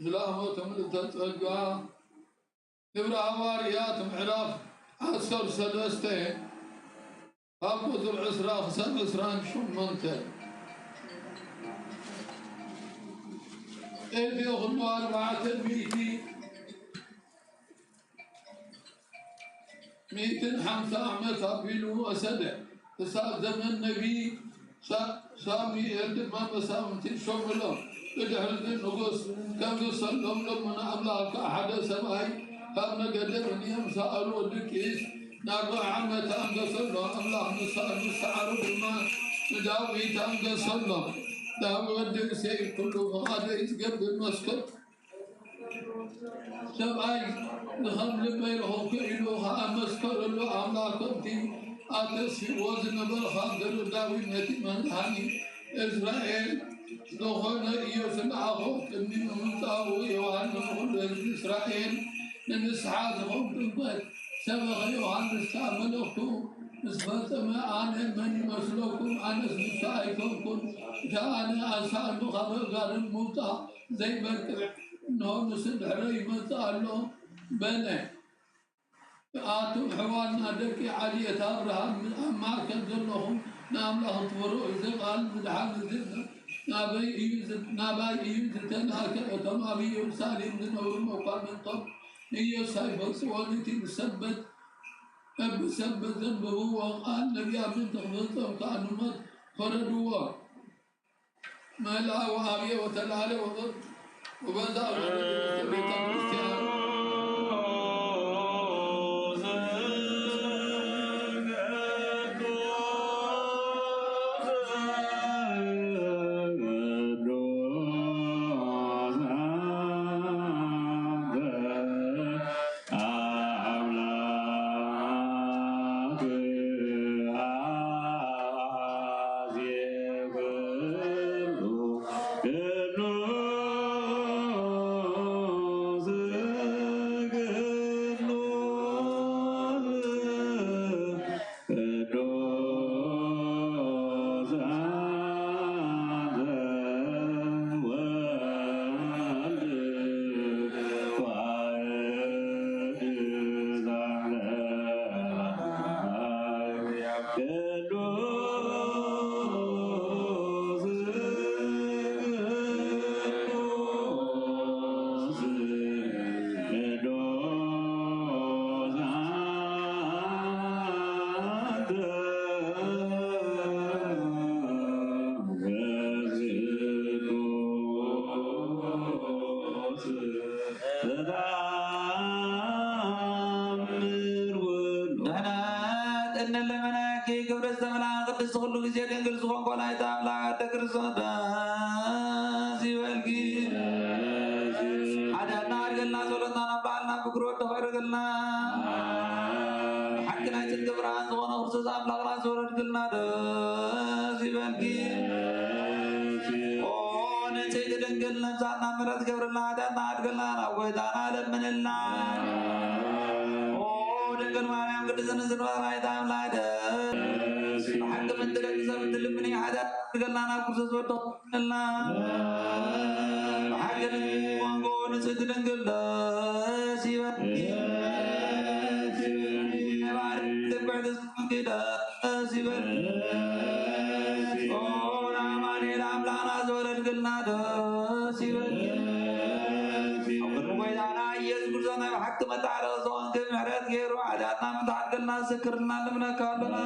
ዝለኣኸቶም ልተጸጋ ግብረ ሃዋርያት ምዕራፍ ዓሰርተ ሰለስተ ካብ ቁጽሪ ዕስራ ክሳብ ዕስራን ሸሞንተ። እቲ ኩሉ ኣርባዕተ ሚእቲ ሚእትን ሓምሳ ዓመት ኣቢሉ ወሰደ። ክሳብ ዘመን ነቢ ሳ-፣ ሳሙኤል ድማ መሳፍንቲ ሾምሎም። ብድሕሪዚ ንጉስ ከንግሰሎም ለመኑ። ኣምላኽ ከኣ ሓደ ሰብኣይ ካብ ነገደ ብንያም ሰኣሉ። ወዲ ቂስ ንኣርብዓ ዓመት ኣንገሰሎ። ኣምላኽ ንሳ-፣ ንሰዓሩ ድማ ንዳዊት ኣንገሰሎ። ዳዊት ወዲ እሴይ ኩሉ ፍቓደይ ዝገብር መስከር ሰብኣይ ንኸም ልበይ ረኸብኩ ኢሉ ኸኣ መስከረሉ። ኣምላኽ ከምቲ ኣተስፊዎ ዝነበረ ኻብ ዘሎ ዳዊት ነቲ መድሓኒ እስራኤል ዝኾነ ኢየሱስ ለኣኾ። ቅድሚ ምምጻኡ ዮሃንስ ንኹሉ ህዝቢ እስራኤል ንንስሓ ዝኾን ጥምቀት ሰበኸ። ዮሃንስ ከኣ መልእኽቱ ምስ ፈጸመ ኣነ መን ይመስለኩም? ኣነስ ንሱ ኣይኮንኩን። እታ ኣነ ኣሳእሉ ካብ ኣእጋሮም ምውጻእ ዘይበቅዕ፣ እንሆ፣ ንሱ ድሕረይ ይመጽእ ኣሎ በለ። ኣቱም ኣሕዋትና ደቂ ዓሌት ኣብርሃም ኣብ ማእከል ዘለኹም ንኣምላኽ ትፈርሁ፣ እዚ ቃል ምድሓን እዚ ናበይ እዩ ዝ-፣ ናባይ እዩ ዝተላእከ? እቶም ኣብ ኢየሩሳሌም ዝነብሩ መኳንንቶም ንኢየሱስ ኣይፈልጥዎን። እቲ ብሰንበት፣ ብሰንበት ዘንብብዎ ቃል ነቢያት ምእንቲ ክፍጸም ከኣ ንሞት ፈረድዎ። መልኣ ወኣብየ ወተላዕለ ወበ-፣ ወበዛ ኣብ ልዕሊ ቤተ ክርስቲያን። ንሕና እንለመናኪ ክብርት ዘመና ቅድስት ኩሉ ግዜ ድንግል ዝኾንኮ ናይታ ኣምላኽ ኣደ ክርስቶስ ደስ ይበልኪ። ሓጢኣትና ኣድገልና፣ ጸሎትና ናብ በዓልና ብግሮ ተኸርግልና። ሓቂ ናይ ጽድቂ ብርሃን ዝኾነ ክርስቶስ ኣምላኽና ዝወረድክልና ደስ ይበልኪ። ኦ ንጽሕቲ ድንግል ነብሳትና ምሕረት ገብርልና፣ ሓጢኣትና ኣድገልና፣ ናብ ጎይታና ለምንልና። ኦ ድንግል ማርያም ቅድስት ንጽሕቲ መራሒት ኣምላክ ደስ ብሓቂ ምንቲ ደቂ ሰብ እትልምኒ ሓጢኣት ኣድገልና ናብ ክርስቶስ ወድቕ ልና። ብሓቂ መንጎ ንጽሕቲ ድንግል ደስ ይበል። ትንቢዕቲ ስምኪ ደስ ይበል። ኦ ንኣማኑኤል ኣምላኽና ዝወረድክልና ደስ ይበል። ኣብ ቅድሚ ጎይታና ኢየሱስ ክርስቶስ ናይ ብሓቂ መታረቂ ዝኾንክ ምሕረት ገይሩ ሓጢኣትና ምትሓርክልና ዝዝክርልና ንምነካ ኣለና።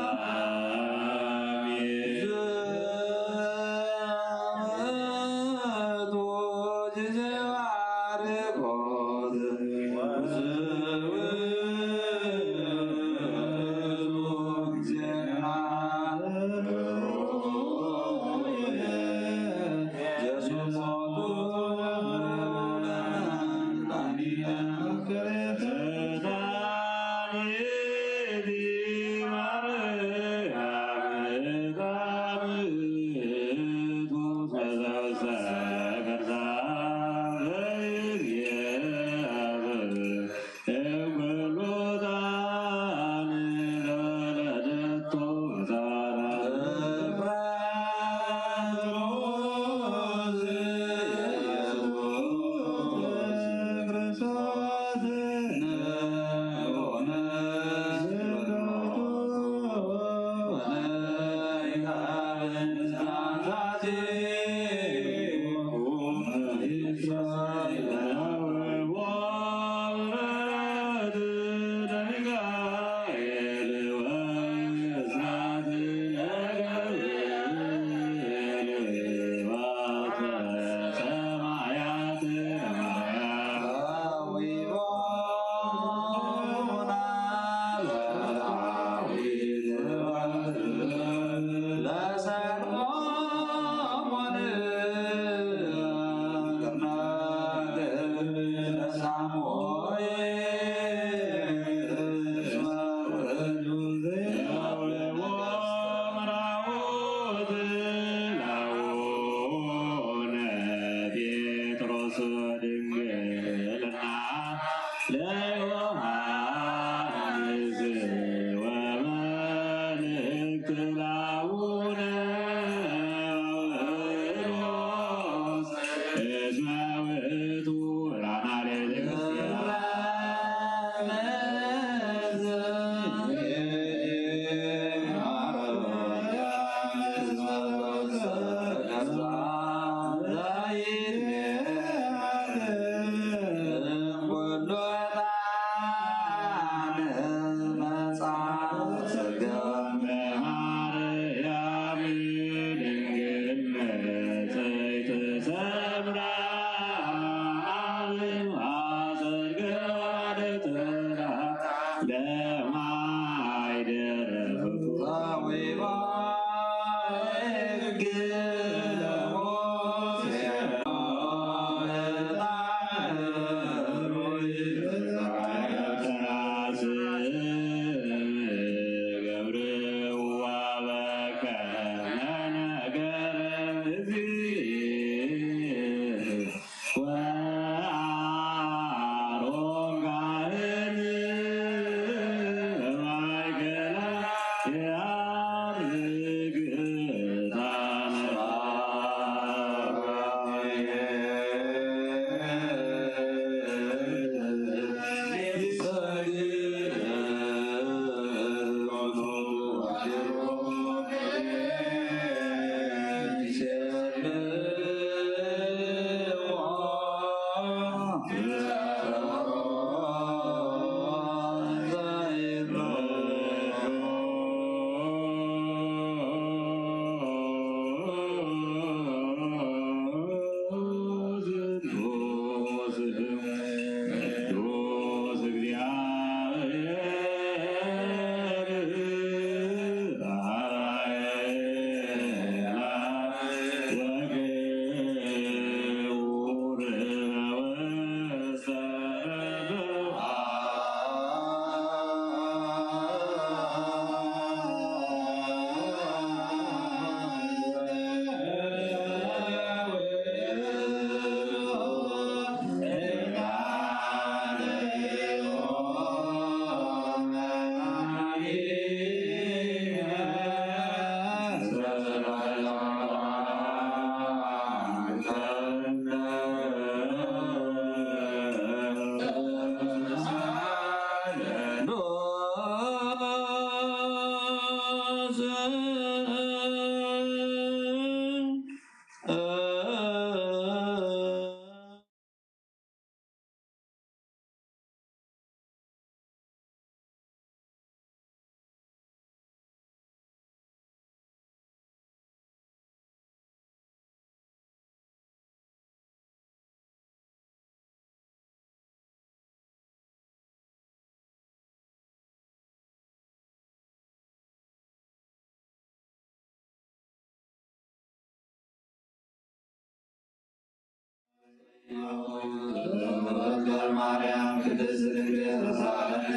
ማርያም ቅድስት ድንግል ተሳለነ።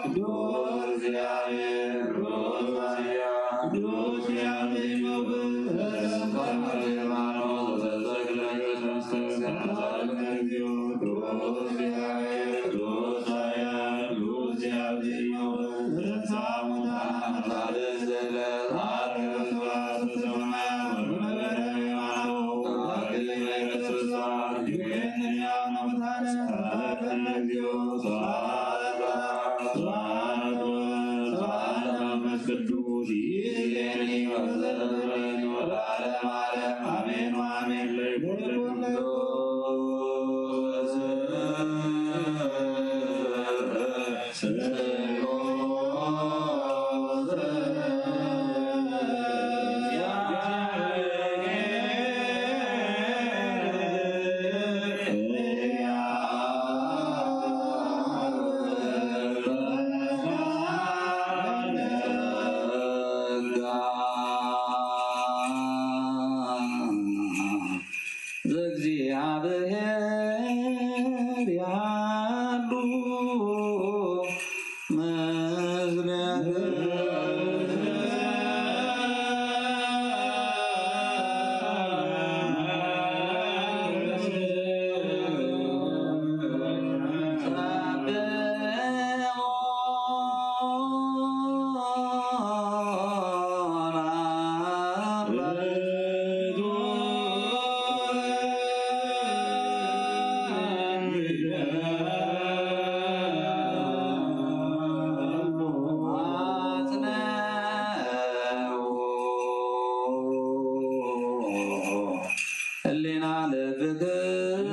ቅዱስ እግዚአብሔር፣ ቅዱስ እግዚአብሔር፣ ቅዱስ እግዚአብሔር ይመውት። ተሳለነ። ቅዱስ እግዚአብሔር፣ ቅዱስ እግዚአብሔር ይመውት። ዘእግዚኣብሔር ያሉ ህሊና ልብክን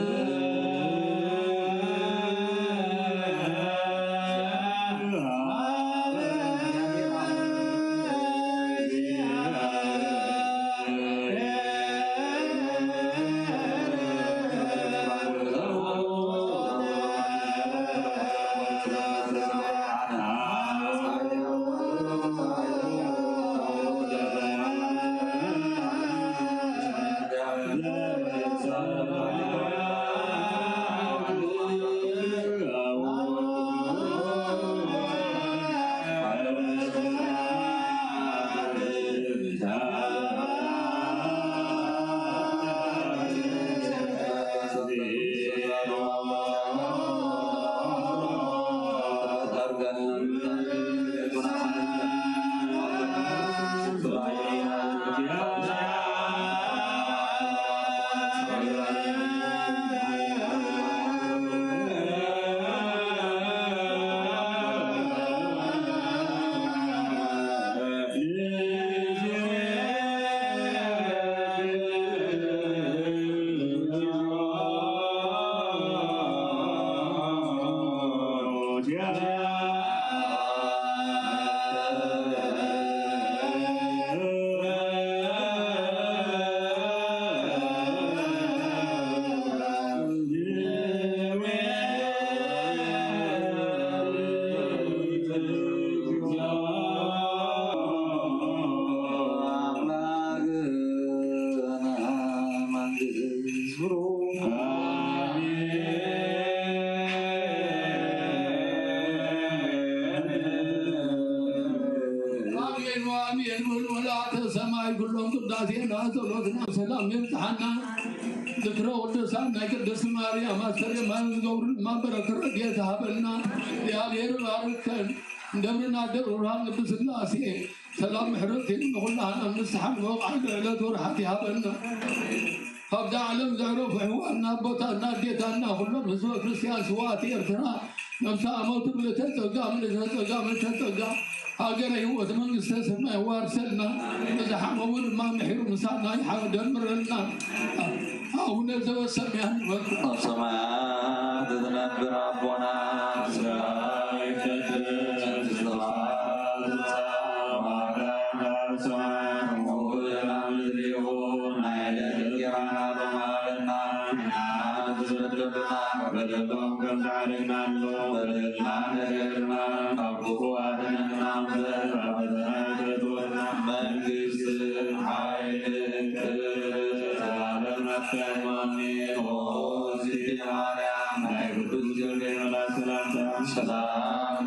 ኣሜን ወኣሜን። በሉ መልኣከ ሰማይ ኩሎም ቅዳሴና ጸሎትና ሰላም ይብጽሓና። ዝክረ ቅዱሳን ናይ ቅድስት ማርያም ኣስተርእዮ ማርያም ዝገብሩ ድማ በረከት ረድኤት ሃበና። እግዚኣብሔር ባርከን። ደብርና ደብረ ብርሃን ቅዱስ ሥላሴ ሰላም ምሕረት ንኹላህና ንስሓ ንመውዓል ዕለት ወርሓት ይሃበና። ካብዛ ዓለም ዘዕረፉ ኣሕዋትና ኣቦታትና ኣዴታትና ኩሎም ህዝበ ክርስቲያን ስውኣት ኤርትራ ነብሳ ሞት ምልእተ ጸጋ ምልእተ ጸጋ ምልእተ ጸጋ ሃገረ ህይወት መንግስተ ሰማይ ዋርሰልና። ንዝሓመሙ ድማ ምሒሩ ምሳና ይሓ- ደምረልና። ኣቡነ ዘበሰማያት ንበል። ኣብ ሰማያት እትነብር ኣቦና ስምካ ይትቀደስ። መንግስት ሓይል ክብር ዘላለም ናትካ ይኹን። ኦ ማርያም ናይ ቅዱስ ሰላም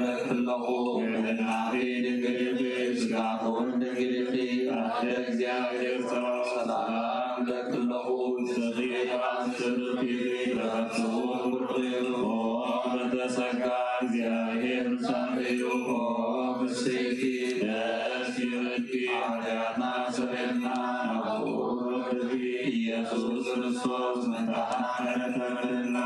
ለክለኹ ምእናኺ ድንግል ኢኺ፣ ስጋኹን ድንግል ኢኺ፣ ኣደ እግዚኣብሔር ጸባኦት። ሰላም ለክለኹ ምስተኺ ኣንስርኪ ረክቡ ብሩኽ እዩ። ኦ በተጸጋ እግዚኣብሔር ምሳኺ እዩ። ኦ ብስኪ ደስ ይበልኪ፣ ኃጢአትና ስሬና ናፍቆት ኢየሱስ ክርስቶስ መድኃኒነ ተመልና።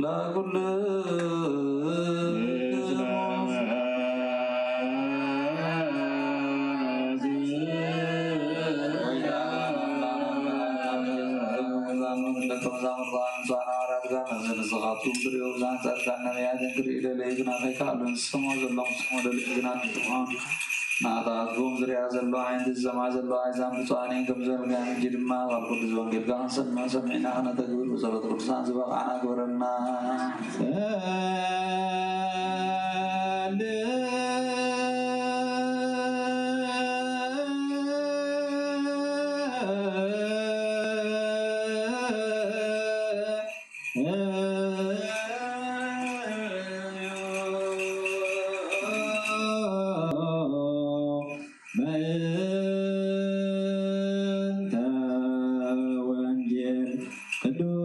ለኩሉ ንስኻትኩም ትርእዩ ብዛን ጻድቃን ነቢያትን ክርኢ ደለዩ ግና ከይከኣሉ ንስሞ ዘለኹም ስሞ ደለዩ ግና ንስምዖን ናታትኩም ዝሪኣ ዘሎ ዓይን ዝሰማ ዘሎ ኣእዛን ብፁዓን እዮም። ከም ዘርጋን ሕጂ ድማ ካብ ቅዱስ ወንጌል ከኣ ክንሰምዕ ሰሚዕና ክነተግብር ብጸሎት ቅዱሳን ዝበቓዕና ግበረና። በእንተ ወንጌል ቅዱስ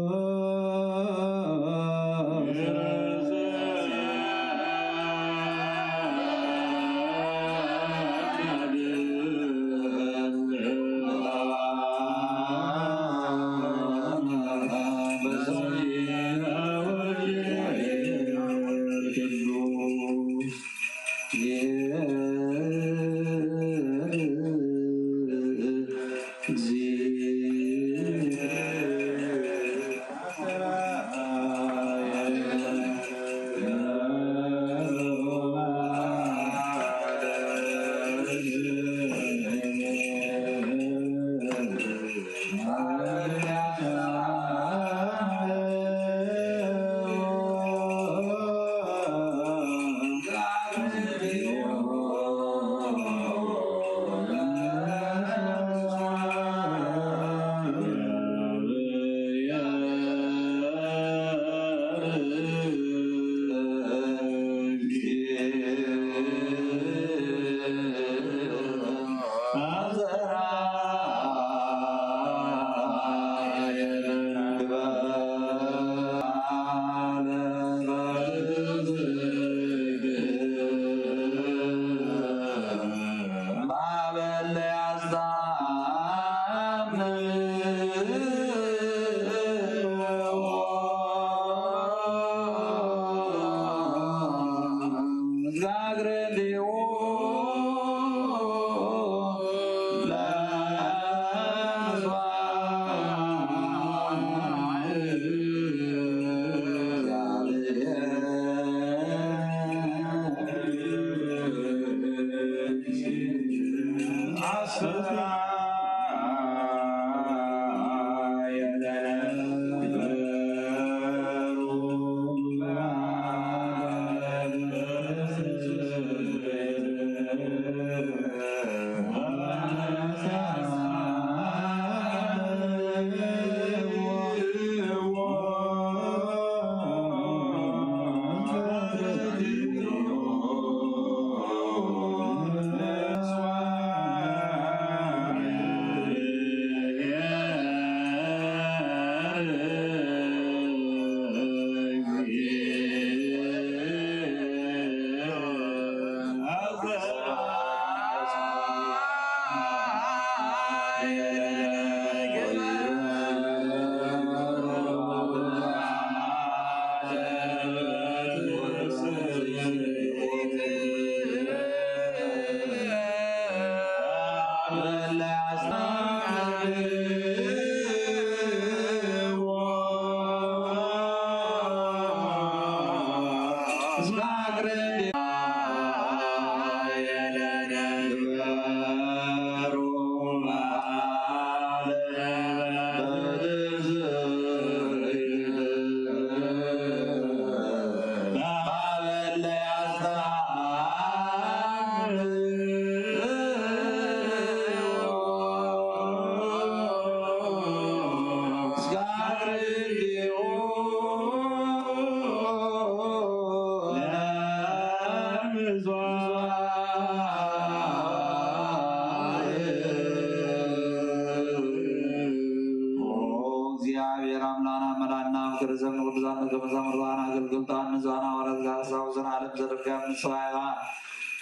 እግዚኣብሔር ኣምላኽና መድኃኒና፣ ምክር ዘም ቅዱሳን፣ ደቀ መዛሙርትኻን ኣገልገልትኻን ንዝኾነ ሃዋርያት ጋር ሳውዘን ዓለም ዘረጋም ንስኻ ኢኻ።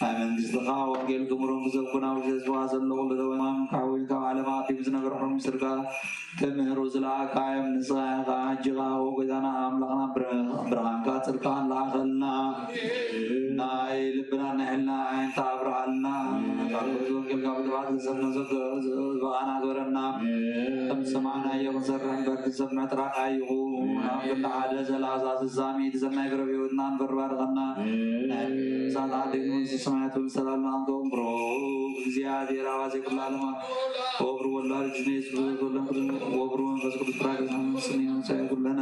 ናይ መንግስትኻ ወንጌል ክምሩን ብዘኩና ውጀዝዋ ዘሎ ኩሉ ደወማም ካብ ወይን ካብ ዓለም ኣቢብ ዝነበርኩም ምስርካ ትምህሩ ዝለኣካዮም ንስኻ ኢኻ። ሕጂ ኸዓ ወጎይታና ኣምላኽና ብር-፣ ብርሃንካ ጽድቅኻን ለኣኸልና። ናይ ልብና ናይ ሕልና ዓይንታ ኣብርሃልና። ካብ ወንጌልካ ብጥባት ዝሰብነ ዘቶ ዝበቓና ግበረና። ከም ዝሰማዕናዮ ክንሰርሕ እምበር ክንሰምዕ ጥራሕ ኣይኹን። ኣብ ክንዲ ሓደ ሰላሳ ስሳ ሚእቲ ሰናይ ፍረ ህይወትና ንፈርባርኸና። ናይ ቅዱሳት ዓደግን መንግስቲ ሰማያት እውን ሰላምና ክንገብሮ እግዚኣብሔር ኣባዜ ኩሉ ዓለማ ወብሩ ወላድ ጅኔስ ወብሩ መንፈስ ቅዱስ ራግና ስኒ ኩለና።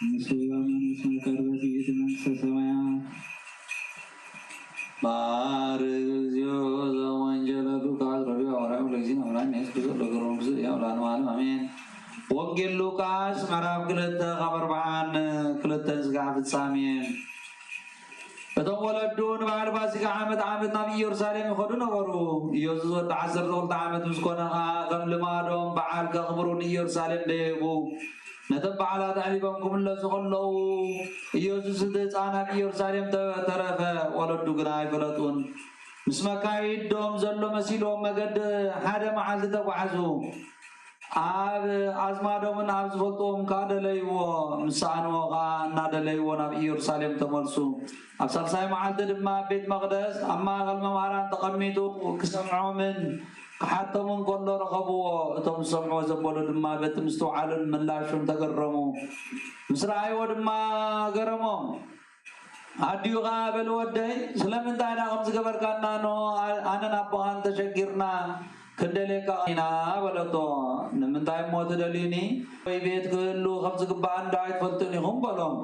ምስሉ በመንፈስ መቃርበ ስብእት መንግስተ ሰማያት። ማር እግዚኦ ዘወንጀለቱ ከአቅረቢ አውራዊ ለጊዜን አምላክ ነስ ብዙ ለገሮም ብዙ ያው ለዓለመ ዓለም አሜን። ወንጌል ሉቃስ ምዕራፍ ክልተ ካብ ኣርብዓን ክልተን ዝጋዕ ፍጻሜ። እቶም ወለዱ ንበዓል ፋሲካ ዓመት ዓመት ናብ ኢየሩሳሌም ይኸዱ ነበሩ። ኢየሱስ ወዲ ዓሰርተ ክልተ ዓመት ምስ ኮነ ኸዓ ከም ልማዶም በዓል ከኽብሩ ንኢየሩሳሌም ደየቡ። ነቶም በዓላት ኣዕሊቦም ክምለሱ ከለዉ ኢየሱስ እቲ ህፃን ኣብ ኢየሩሳሌም ተ-፣ ተረፈ። ወለዱ ግና ኣይፈለጡን። ምስ መካይዶም ዘሎ መሲልዎም መገዲ ሓደ መዓልቲ ተጓዓዙ። ኣብ ኣዝማዶምን ኣብ ዝፈልጥዎም ከኣ ደለይዎ። ምስ ሰኣንዎ ከኣ እናደለይዎ ናብ ኢየሩሳሌም ተመልሱ። ኣብ ሳልሳይ መዓልቲ ድማ ኣብ ቤት መቕደስ ኣብ ማእከል መምሃራን ተቐሚጡ ክሰምዖምን ክሓቶምን ከሎ ረኸብዎ። እቶም ዝሰምዕዎ ዘበሉ ድማ በቲ ምስትውዓሉን ምላሹን ተገረሙ። ምስ ረኣይዎ ድማ ገረሞም። ኣዲኡ ኸዓ በሉ፣ "ወደይ፣ ስለምንታይ ኢና ከምዚ ገበርካና? እንሆ፣ ኣ-፣ ኣነን ኣቦኻን ተሸጊርና ክንደልየካ ኢና" በለቶ። "ንምንታይ እሞ ትደልዩኒ? ወይ ቤት ክህሉ ከም ዝግባእ እንዶ ኣይትፈልጡን ኢኹም" በሎም።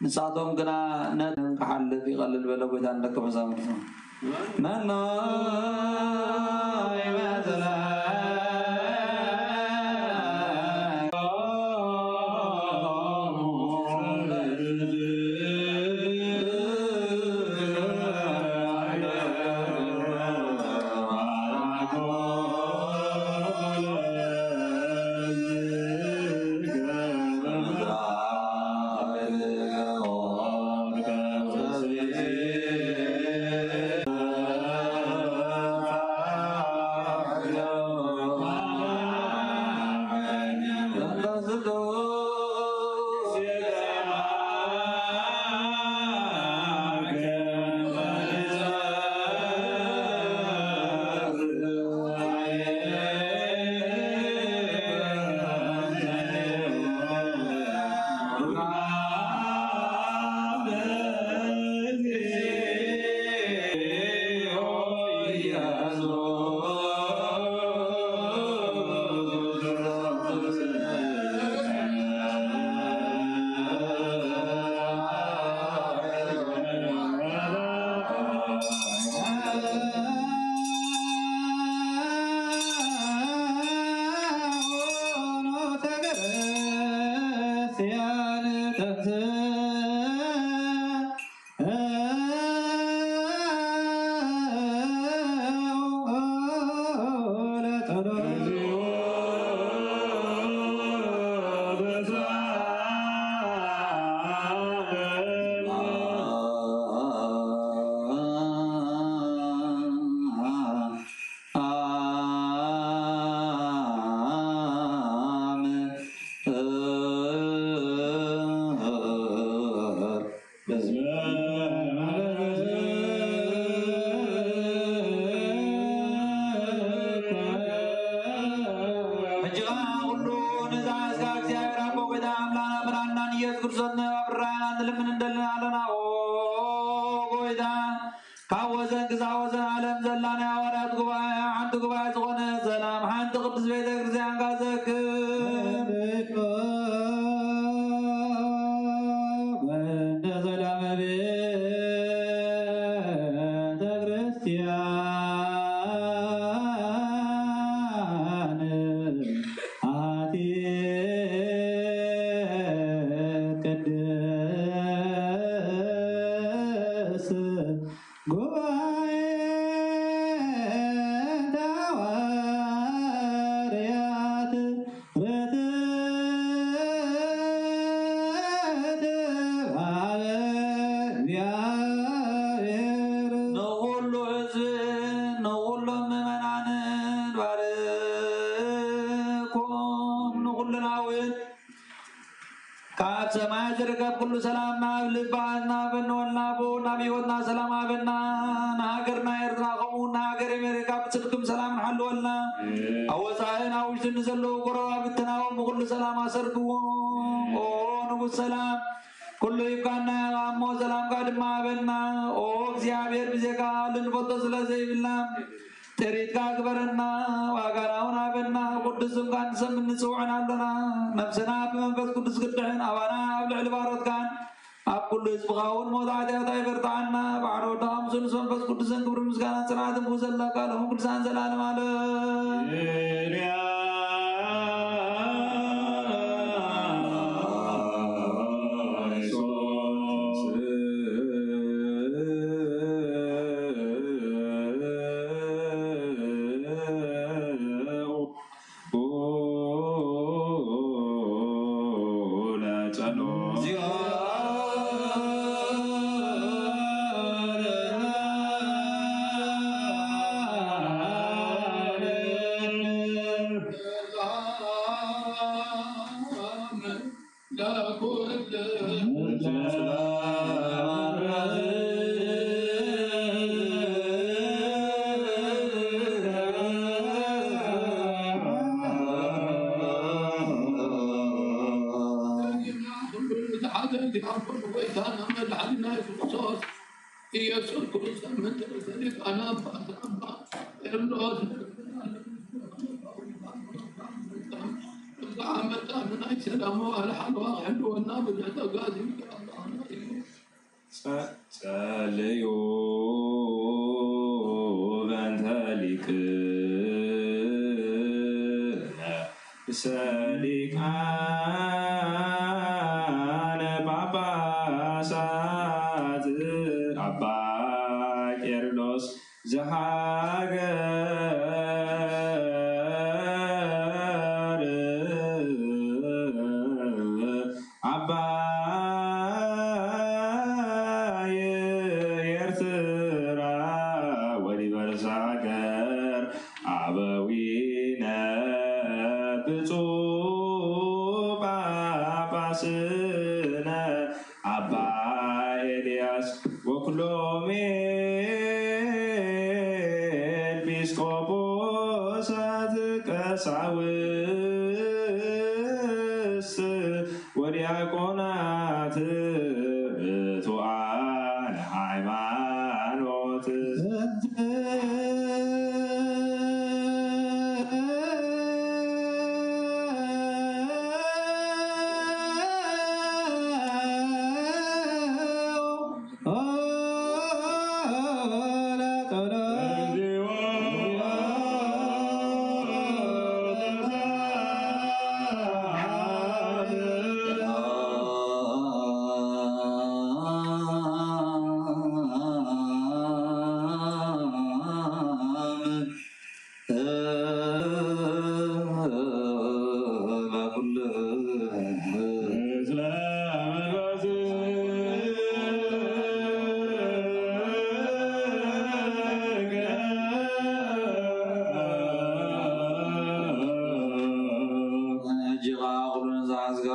ንሳቶም ግና፣ "ነቲ ክሓልፍ ይቐልል" በለ ጎይታ ንደቀ መዛሙርቱ። መኖ ይመስለካ? ሕጂ ኸዓ ኩሉ ንዝሓዝካ እግዚኣብሔር ኣቦ፣ ጎይታ ኣምላኽና መድሓኒናን ኢየሱስ ክርስቶስ ንብራና ንልምን እንደልን ኣለና። ኦ ጎይታ፣ ካብ ወሰን ክሳብ ወሰን ዓለም ዘላ ናይ ሃዋርያት ጉባኤ፣ ሓንቲ ጉባኤ ዝኾነ ሰላም፣ ሓንቲ ቅድስት ቤተ ክርስቲያን ካዘክር። እንደ ሰላም ቤተ ክርስቲያን አቲ ቅድስት ጉባኤ እንተ ሐዋርያት ርትዕት በሃበ እግዚአብሔር። ንኹሉ ህዝብን ንኹሎም ምእመናንን ባርኮም፣ ንኹልና እውን ካብ ሰማይ ዝርከብ ኩሉ ሰላም ናብ ልባትና በንወልና፣ ብኡ ናብ ህይወትና ሰላም ሃበና። ንሃገርና ኤርትራ ከምኡ እውን ንሃገር ኣሜሪካ ብጽድቅም ሰላም ንሓልወልና። ኣብ ወጻእን ኣብ ውሽጥን ንዘለዉ ጎረባብትና እውን ብኩሉ ሰላም ኣሰርግዎም። ኦ ንጉስ ሰላም፣ ኩሉ ሂብካና እሞ ሰላምካ ድማ ሃበና። ኦ እግዚኣብሔር፣ ብዜካ ልንፈልጦ ስለ ዘይብልና ጥሪትካ ግበረና፣ ዋጋና እውን ሃበና። ቅዱስ ስምካ ንሰምን ንጽውዕን ኣሎና። ነፍስና ብመንፈስ ቅዱስ ክትድሕን፣ ኣባና ኣብ ልዕሊ ባሮትካን ኣብ ኩሉ ህዝብኻ እውን ሞት ሓጢኣት ኣይበርትዓና። ባሕሪ ወድኻ ምስ ንስ መንፈስ ቅዱስን ክብሪ ምስጋናን ጽንዓትን ብኡ ዘለካ ለኹም ቅዱሳን ዘላለም ኣለም። ክርስቶስ ኢየሱስ ክርስቶስ ምንተ ሰሊጣና ባታ ባ ኤርሎስ መጣ ምናይ ሰላሙ ኣልሓልዋ ሕልወና ብዙሕ ተጋዚ ጸ- ጸልዩ በንተ ሊቅነ ርእሰ ሊቃነ ጳጳሳት ኣባ ቄርሎስ ዘሃገር ዓባይ ኤርትራ ወዲበርሳ ገር ኣበዊነ ብፁዕ ጳጳስነ ኣባ ኤልያስ ወኩሎም ኤጲስቆጶሳት ቀሳውስት ወዲያቆናት ርቱዓን ሃይማኖት። እጅኻ ኩሉን ዝሓዝካ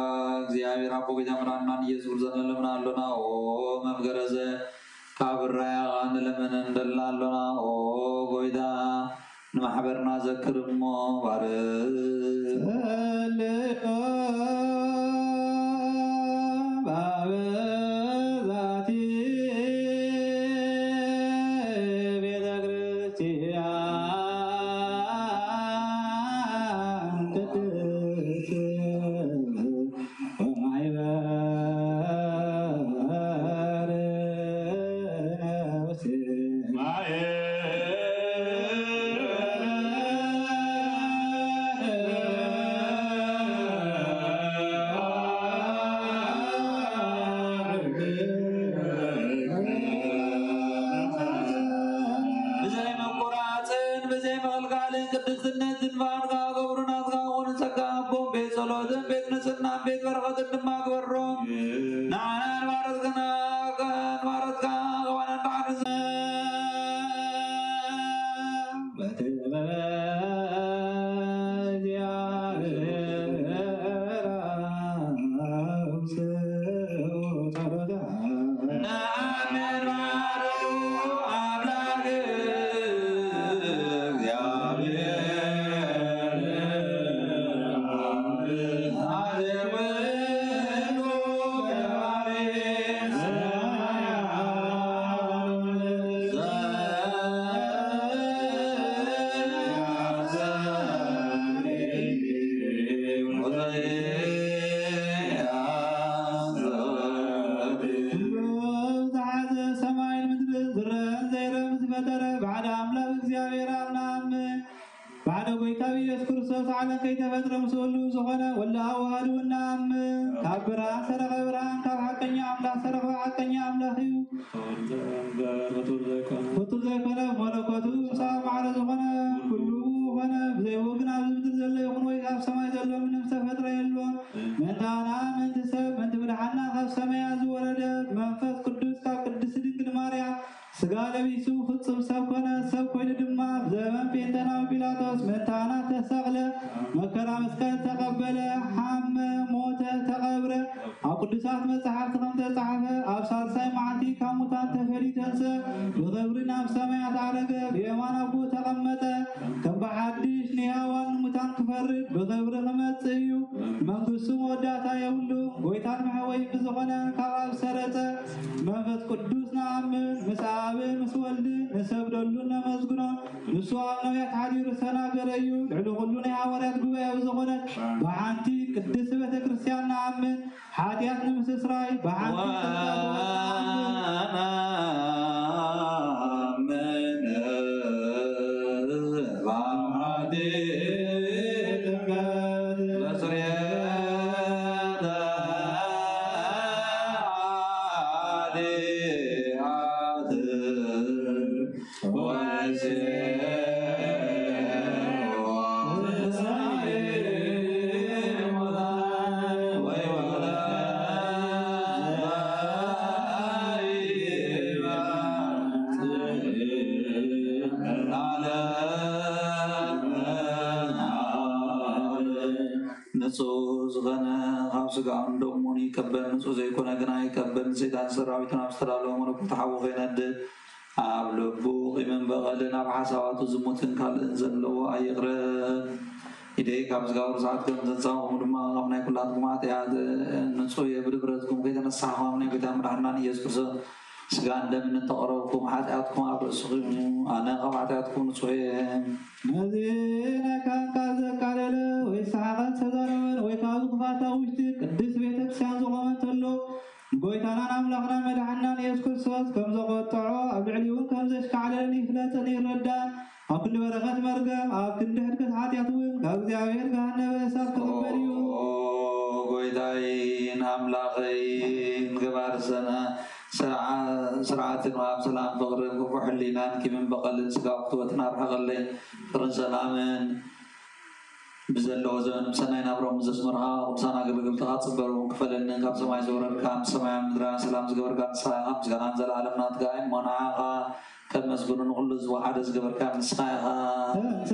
እግዚኣብሔር ኣቦ ጌታ መድኃኒና ኢየሱስ ክርስቶስ ንለምን ኣሎና። ኦ መምገረዘ ካብ ራያኻ ንለምን እንደልና ኣሎና። ኦ ጎይታ ንማሕበርና ዘክር እሞ ባርክ። ጸልዮ ባበ ዛቲ ቤተ ክርስቲያን ቅድስት ወማይበረ ውስተ ማየ ብዘይ መቆራጽን ብዘይ ምቕልቃልን ቅድስነትን ባህርካ ገብሩ ናትካ ኾኑ ጸጋ ኣቦን ቤት ጸሎትን ቤት ንጽህናን ቤት በረኸትን ድማ ግበሮም። ንዓና ንባረትክና ንባረትካ ኸባና ንባሕር በጥበበ ዝሓዘ ሰማይን ምድርን ዝረአን ዘይረአን ዝፈጠረ ባዕለ ኣምላኽ እግዚኣብሔር ኣብ ንኣምን። ባዕለ ጎይታ ኢየሱስ ክርስቶስ ዓለም ከይተፈጥረ ምስ ወሉ ዝኾነ ወለ ኣዋህድ እውን ንኣምን። ካብ ብርሃን ሰረቐ ብርሃን፣ ካብ ሓቀኛ ኣምላኽ ሰረቐ ሓቀኛ ኣምላኽ እዩ። ፍጡር ዘይኮነ፣ ፍጡር ዘይኮነ፣ መለኮቱ ምሳብ ማዕረ ዝኾነ ኩሉ ኾነ። ብዘይ ወግን ኣብዚ ምድር ዘሎ ይኹን ወይ ኣብ ሰማይ ዘሎ ምንም ዝተፈጥረ የሎን። ምእንታና ምእንቲ ሰብ ምእንቲ ምድሓና ካብ ሰማያት ዝወረደ መንፈስ ቅዱስ ካብ ቅድስት ድንግል ማርያም ስጋ ለቢሱ ፍጹም ሰብ ኮነ። ሰብ ኮይኑ ድማ ብዘበን ጴንጠናዊ ጲላጦስ ምእንታና ተሰቕለ፣ መከራ መስቀል ተቐበለ፣ ሓመ፣ ሞተ፣ ተቐብረ። ኣብ ቅዱሳት መጻሕፍቲ ከም ተጻሕፈ ኣብ ሳልሳይ መዓልቲ ካብ ሙታን ተፈልዩ ተንስአ፣ ብኽብሪ ናብ ሰማያት ዓረገ፣ ብየማን ኣቦ ተቐመጠ። ከም ብሓድሽ ንሕያዋን ንሙታን ክፈርድ ብኽብሪ ክመጽእ እዩ። መንግስቱ መወዳእታ የብሉ። ጎይታን መሕወይ ብዝኾነ ካብ ኣብ ሰረጸ መንፈስ ቅዱስ ንኣምን። ምስ ኣብን ምስ ወልድን ንሰግደሉን ነመስግኖን። ንሱ ኣብ ነቢያት ሓዲሩ ዝተናገረ እዩ። ልዕሊ ኩሉ ናይ ሃዋርያት ጉባኤ ብዝኾነት ብሓንቲ ቅድስቲ ቤተ ክርስቲያን ንኣምን። ሓጢኣት ንምስስራይ ብሓንቲ ጥምቀት ንኣምን። ንጹህ ዝኾነ ካብ ስጋኡን ደሙን ይቀበል፣ ንጹህ ዘይኮነ ግና ይቀበል። ንሰይጣን ሰራዊትን ኣብ ዝተዳለወ መለኮት ሓዊ ከይነድድ ኣብ ልቡ ቂምን በቐልን ኣብ ሓሳባቱ ዝሙትን ካልእን ዘለዎ ኣይቕረብ። ኢደይ ካብ ስጋው ርሳት ከም ዘንሳው፣ ከምኡ ድማ ካብ ናይ ኩላትኩም ኃጢኣት ንጹህ እየ። ብድፍረትኩም ከይተነሳሕኩም ኣብ ናይ ጎይታ መድሓንናን ኢየሱስ ክርስቶስ ስጋን ደምን እንተቐረብኩም፣ ኃጢኣትኩም ኣብ ርእስኹም እዩ። ኣነ ካብ ኃጢኣትኩም ንጹህ እየ። ነዚ ናይ ካህንካ ዘቃለለ ወይ ሰሓቐን ዝተዛረበን ወይ ካብዚ ክፋት ኣብ ውሽጢ ቅድስት ቤተ ክርስቲያን ዝቖመ እንተሎ፣ ንጎይታናን ኣምላኽናን መድሓንናን ኢየሱስ ክርስቶስ ከም ዘቖጥዖ፣ ኣብ ልዕሊኡ እውን ከም ዘሽካዕለለን ይፍለጥን ይረዳን። ኣብ ክንዲ በረኸት መርገም፣ ኣብ ክንዲ ሕድገት ሓጢኣት እውን ካብ እግዚኣብሔር ገሃነመ እሳት ክቕበል እዩ። ኦ ጎይታይን ኣምላኸይን፣ ገባር ሰነ ስርዓ-፣ ስርዓትን ኣብ ሰላም ፍቕርን ክፉእ ሕሊናን ቂምን በቐልን ስጋዊ ፍትወትን ኣርሕቐለይ። ፍቕርን ሰላምን ብዘለዎ ዘመን ብሰናይ ናብሮም ዘስመርኻ ቅዱሳን ኣገልገልትኻ ጽበርዎም ክፈለንን ካብ ሰማይ ዘውረድካ ምስ ሰማያን ምድራን ሰላም ዝገበርካ ንስኻ ኢኻ። ምስጋናን ዘለዓለም ናትካ እዩ። እሞ ንዓኻ ከመስግኑ ንኹሉ ዝወሓደ ዝገበርካ ንስኻ ኢኻ። እንተ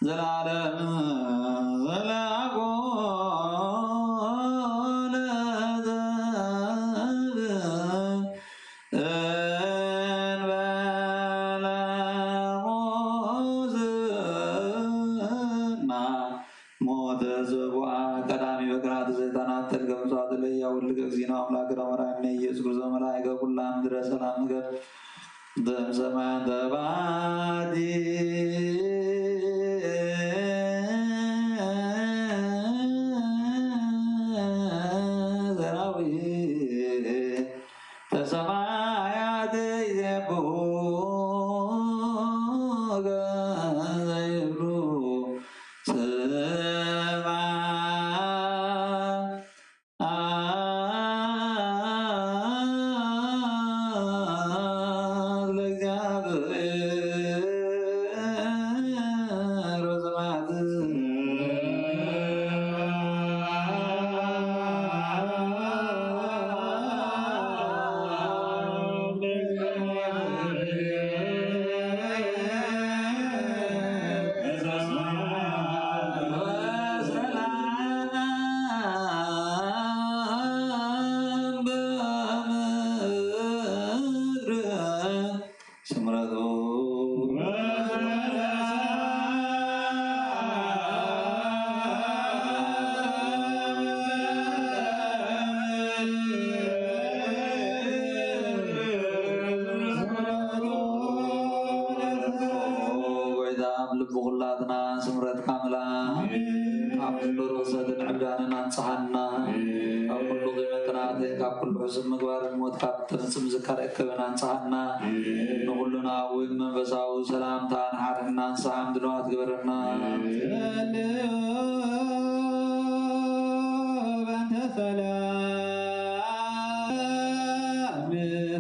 ዘላለም ዘላጎ ለዘብ እንበለ ሞት እና ሞተ ዘቡአ ቀዳሚ በኩራት ዘህፃናት ተልገምሷ ተለያ ወልድከ እግዚእነ አምላክነ መድኃኒነ ኢየሱስ ክርስቶስ መላእከ ኩላ ምድረ ሰላም እገር ዘምሰማን ተባቲ ሰራዊት ተሰማያት ይዜብሑ ዘይብሉ ስማ ለእግዚኣብሔር። ዕብዳንን ኣንጽሃና። ካብ ኩሉ ቂመ ቅንኣትን ካብ ኩሉ ሕሱም ምግባርን ሞት ካብ እተምጽእ ምዝካር እከብን ኣንጽሃና። ንኹልና እውን መንፈሳዊ ሰላምታን ሓድሕድናን ሰዓም ድልዋት ግበረና። በእንተ ሰላም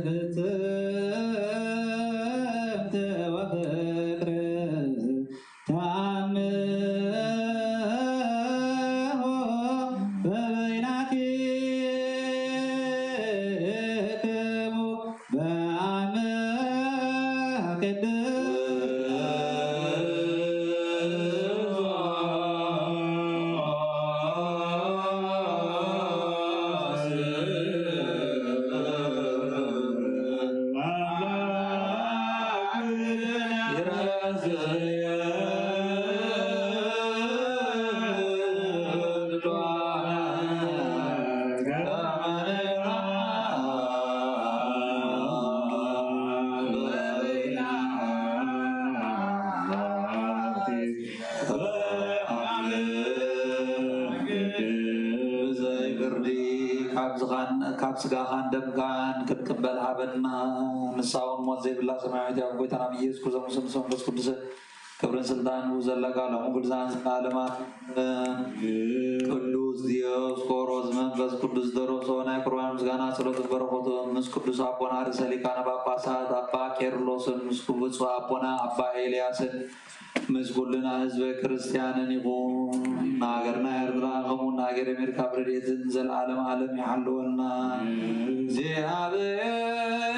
ፍጽምት ወፍቅር ተአምሆ በበይናቲክሙ በአመ ቅድስ ብዘይ ፍርዲ ካብ ዝኻን-፣ ካብ ስጋኻን ደምካን ክትቅበል ሃበና። ንሳ እውን ሞት ዘይብላ ሰማያዊት ኣብ ጎይታና ብኢየሱስ ክርስቶስ ምስ መንፈስ ቅዱስ ክብርን ስልጣን ዘለካ ሎሚ ግዛን ዘለዓለማት። ቅዱስ ዲዮስቆሮስ መንፈስ ቅዱስ ደረሶ ናይ ቁርባን ምስጋና ጸሎትን በረኸቱ ምስ ቅዱስ ኣቦና ርእሰ ሊቃነ ጳጳሳት ኣባ ቄርሎስን ምስ ክቡር ኣቦና ኣባ ኤልያስን ምስ ኩልና ህዝበ ክርስቲያንን ይኹን። ንሃገርና ኤርትራ ከምኡ ንሃገር ኣሜሪካ ብረድኤትን ዘለዓለም ዓለም ይሓልወና። እግዚኣብሔር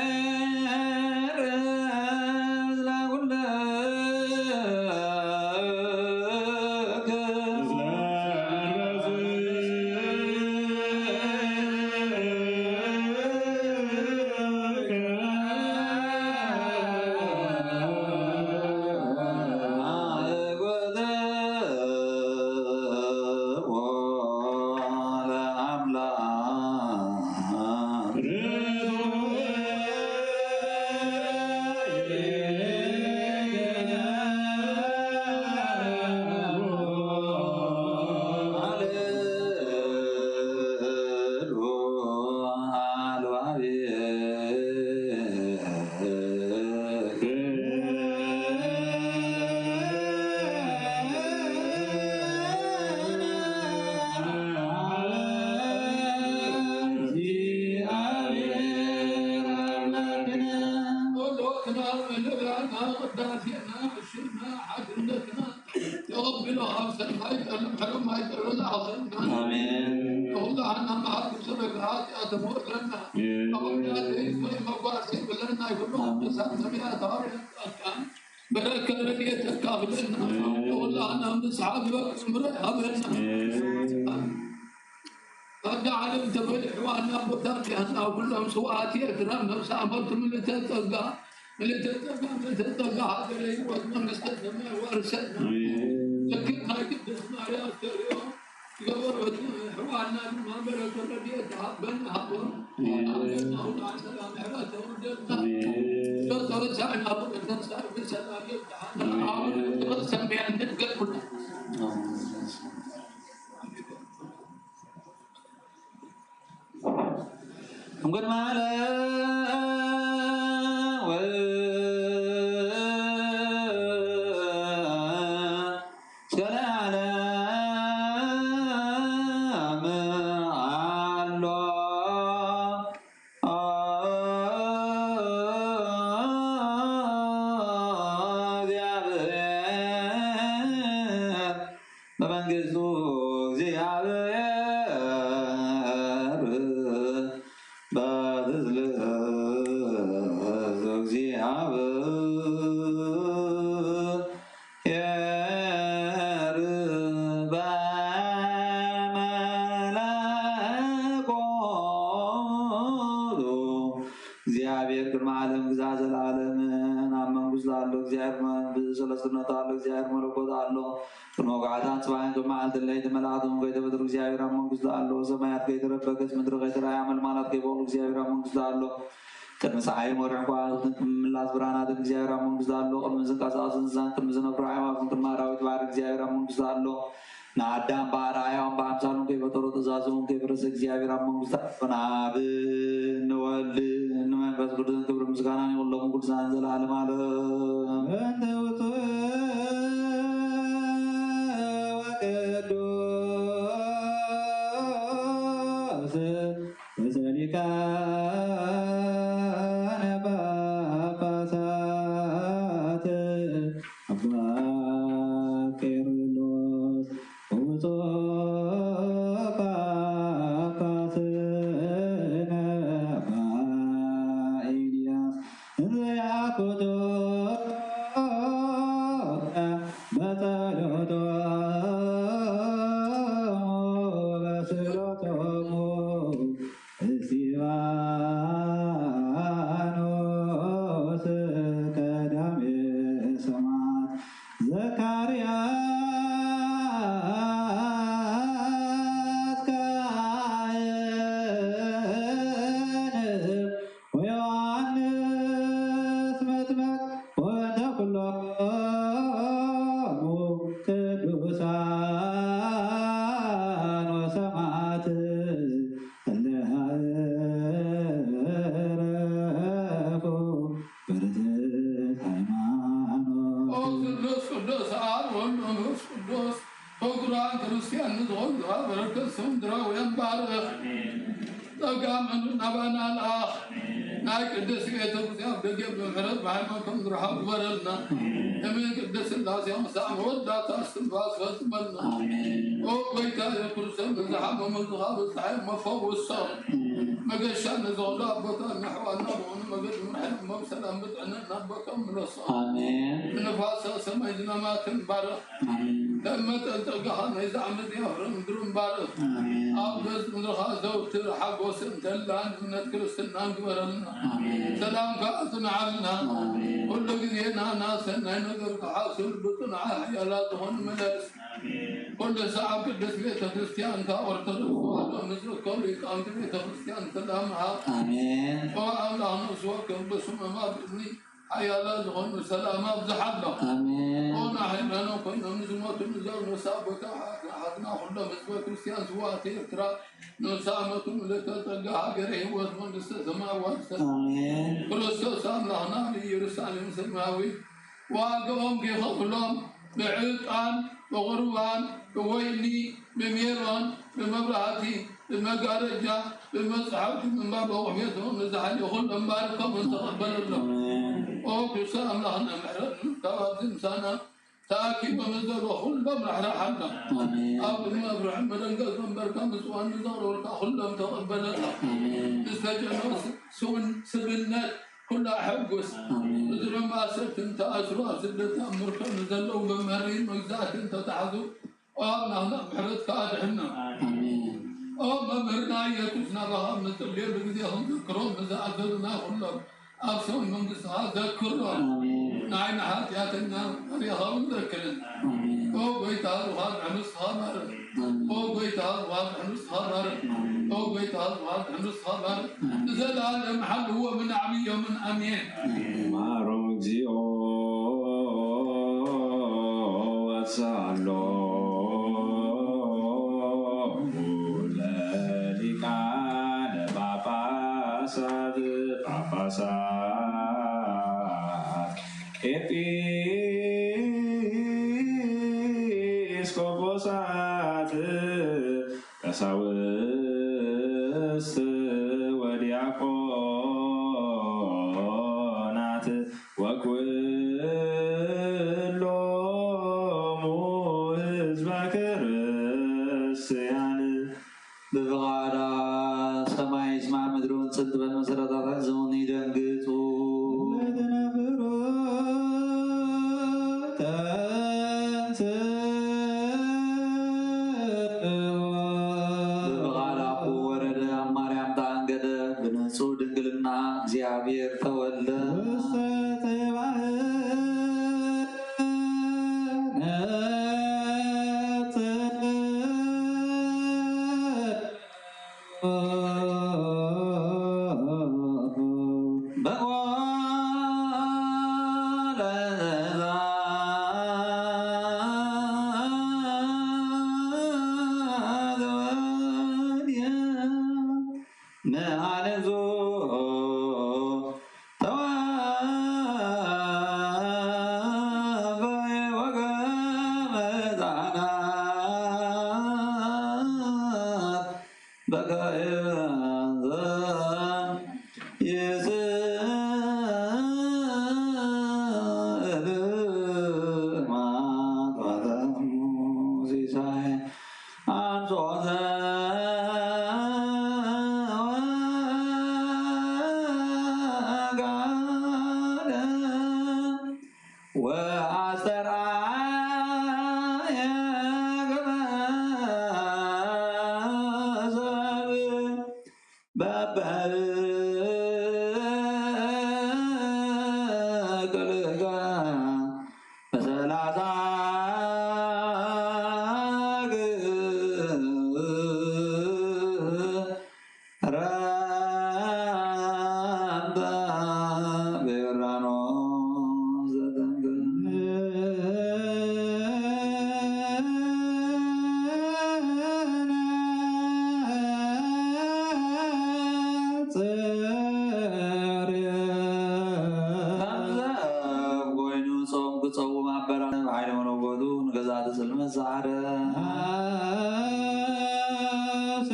ምስለ ኩልክም። ተቐቢሉ ኣብ ሰማይ ጠልም ሕሩም ኣይጠሉ ለኣኸልና። ኣሜን። ንኹላህና መዓልቲ ስርግ ኃጢአት ሞለና። ኣሜን። ተቐቢላት ይስወይ መጓሰ ይብለና ይብሉ። ኣሜን። ቅዱሳን ነቢያት ሐዋርያት ጻድቃን በረከት ረድኤት ተካፍለና። ኣሜን። ንኹላህና ንስሓ ዝበቅዕ ምረ ሃበና። ኣሜን። ኣብዛ ዓለም ተፈሊሑ ዋና ቦታ ዚኣና ኩሎም ስውኣት ኤርትራ ነብሲ ኣመልቱ ምልእተ ጸጋ፣ ምልእተ ጸጋ፣ ምልእተ ጸጋ ሃገረ ህይወት መንግስተ ሰማይ ዋርሰና። ኣሜን። ልክዕ ናይ ቅድስት ማርያም ተርእዮ ዝገበረቱ ኣሕዋትና ድማ በረከት ረድኤት ተሃበና ሃቦም። ኣሜን። ኣብ ገጽና ሁሉ ሰላም ምሕረት ተውርደልና። ኣሜን። ዶ ተወሳዕና ብቅዱሳን ብሰላም የብጽሓና። ኣሜን። ኣቡነ ዘበሰማያት ንገርኩና። ኣሜን። እምቅድመ ዓለም ወእስከ ለዓለም ኣሎ። እግዚአብሔር በመንግስቱ እግዚአብሔር በትዝለቱ እግዚአብሔር በመለኮቱ። እግዚኣብሔር ቅድሚ ዓለም ግዛ ዘለዓለምን ኣብ መንግስቱ ኣሎ። እግዚኣብሔር ብሰለስትነቱ ኣሎ። እግዚኣብሔር መለኮት ኣሎ። ቅድሚ ወግዓታን ጽባሕን ቅድሚ መዓልትን ለይቲ መላእኽትን ከይተፈጥሩ እግዚኣብሔር ኣብ መንግስቱ ኣሎ። ሰማያት ከይተረበከት ምድሪ ከይተራእያ መልማላት ከይበቕሉ እግዚኣብሔር ኣብ መንግስቱ ኣሎ። ቅድሚ ጸሓይን ወርሕን ከዋኽብትን ቅድሚ ምላስ ብርሃናትን እግዚኣብሔር ኣብ መንግስቱ ኣሎ። ቅድሚ ዝንቀሳቐስ እንስሳን ቅድሚ ዝነብሩ ኣዕዋፍን ቅድሚ ኣራዊት ባሕሪ እግዚኣብሔር ኣብ መንግስቱ ኣሎ። ንኣዳም ብኣርኣያኦም ብኣምሳሉን ከይፈጠሮ ትእዛዞም ከይፈረሰ እግዚኣብሔር ኣብ መንግስቲ ኣቦና ኣብ ንወልድ ንመንፈስ ቅዱስን ክብሪ ምስጋናን ይኹን ሎሚ ቅዱሳን ዘለዓለም ዓለም። በእንተ ውእቱ ወቅዱስ ርእሰ ሊቃነ ጳጳሳት አባ ቄርሎስ ብፁዕ ጳጳስነ አባ ኤልያስ እንዘ ያኩቶ በጸሎቶሙ ወበስእሎቶሙ እስጢፋኖስ ቀዳሜ ሰማዕት ዘካርያስ ካህን ወዮሐንስ መጥምቅ ወበእንተ ኩሎሙ ቅዱሳን ወሰማዕት እለ አዕረፉ በርትዕት ሃይማኖት። ኦ ስሉስ ቅዱስ አብ ወወልድ ወመንፈስ ቅዱስ ፍቁራን ክርስቲያን ንዝኾኑ በረከት ስም ድራውያን ባርኽ። ጸጋ ምሕረት ናባና ልኣኽ። ናይ ቅድስት ቤተ ክርስቲያን ደገፍ ብምሕረት ብሃይማኖቶም ዝረሓቑ ግበረልና። እመን ቅድስት ሥላሴ ምሳዕ መወዳእታ እስትንፋስ ፈጽመልና። ኦ ጎይታ ኢየሱስ ክርስቶስ ንዝሓመሙ ዝኻቡ ጸሓይ መፈወሶም። መገሻ ንዝኾኑ ኣቦታትና ኣሕዋትና ዝኾኑ መገዲ ምርሓሎም ሰላም ብጥዕና ናቦቶም ምለሶም። ኣሜን። ንፋሳ ሰማይ ዝናማትን ባርኽ። ኣሜን። ከም መጠን ጸጋኻ ናይዚ ዓመት እዚኣ ፍረ ምድሪ እምባርኽ። ኣሜን። ኣብ ገጽ ምድርኻ ዘውትር ሓጎስን ተድላን እምነት ክርስትናን ግበረልና። ኣሜን። ሰላምካ ኣጽንዓልና። ኣሜን። ኩሉ ግዜ ናና ሰናይ ነገር ክሓስብ ብጽኑዓ ሓያላት ዝኾኑ መለስ። ኣሜን። ኩሉ ሰዓብ ቅድስት ቤተ ክርስቲያንካ ኦርቶዶክስ ተዋህዶ ምስ ዝርከቡ ሊቃውንቲ ቤተ ክርስቲያን ሰላም ሃብ። ኣሜን። ኦ ኣምላኽ ነፍሲ ወከፍ ብስመማ ብእዝኒ ሓያላት ዝኾኑ ሰላም ኣብዝሓሎም። ኣሜን። ኦና ሃይማኖት ኮይኖም ንዝሞቱ ንዘሩ ንሳ ቦታ ሓትና ኩሎም ህዝበ ክርስቲያን ስዋዕቲ ኤርትራ ንሳ ዓመቱ ምልእተ ጸጋ ሃገረ ህይወት መንግስተ ሰማይ ዋርሰ። ኣሜን። ክርስቶስ ኣምላኽና ኣብ ኢየሩሳሌም ሰማያዊ ዋጋኦም ከይኸፍሎም ብዕጣን ብቑርባን ብወይኒ ብሜሮን ብመብራህቲ ብመጋረጃ ብመጽሓፍቲ ምንባብ ኣቑሑቶም ንዝሓልዩ ኩሎም ባርኮም እንተቐበለሎም። ኣሜን። ኦ ክርስቶስ ኣምላኽና ምሕረት ንምርካብ ኣብዚ ምሳና ተኣኪቦም ዘለዉ ኩሎም ራሕራሓሎም። ኣሜን። ኣብ ቅድሚ መፍርሒ መደንገጽ መንበርካ ምጽዋን ንዘቕረቡልካ ኩሎም ተቐበለሎም። ኣሜን። ንዝተጨነቑ ስ-፣ ስውን-፣ ስብነት ኩሉ ኣሐጉስ። ኣሜን። እዚ ድማ ኣሰርቲ እንተኣስሩ ኣብ ስደት ኣብ ምርኮ ንዘለዉ መምህሪ መግዛእቲ እንተተሓዙ ኦ ኣምላኽና ምሕረትካ ኣድሕኖም። ኣሜን። ኦ መምህርና ኢየሱስ ናባኻ ንጽልየሉ ግዜ ክንዘክሮም ንዝኣዘዙና ኩሎም ኣብ ሰውን መንግስትኻ ዘክሮም። ኣሜን። ንዓይኒ ሓጢኣተኛ ባርያኻ እውን ዘክረና። ኣሜን። ኦ ጎይታ ሩኻት ዕምስኻ ባርኽ። ኣሜን። ኦ ጎይታ ሩኻት ዕምስኻ ባርኽ። ኣሜን። ኦ ጎይታ ሩኻት ዕምስኻ ባርኽ። ኣሜን። ንዘለኣለም ሓልዎ ምን ዓብዮምን ኣሜን። ማሮም እግዚኦ ወሳሎ ለሊቃነ ጳጳሳት ጳጳሳት ኤጲስቆጶሳት ቀሳውስት ወዲያቆናት ወኩሎሙ ህዝበ ክርስቲያን ብፍቓዳ ሰማይ ይስማዕ ምድሪ እውን ጽን ትበል መሰረታታ ሕዚ እውን ይደንግጹ። ለትነብሮ ተንስ ብፍቓድ ኣቦ ወረደ ኣብ ማርያም ተኣንገደ ብንጹህ ድንግልና እግዚኣብሔር ተወልደ። ውስተ ጽባሕ ነጽር መሃንጹ ተዋፈየ ወገመ ጻናት በከየ ይስእል ማጥዋተሙ ሲሳይ አንጾተ ወጋደ ወአስተርአየ ገበዘብ በበክልከ በሰላሳ ረምበ በዮርዳኖስ ዘጠምቀ። ከምዚ ኣብ ኮይኑ ጾም ክጸውም ኣበራ ብሓይሊ መለኮቱ ንገዛእቲ ጽልመት ሰዓረ። በስላሴ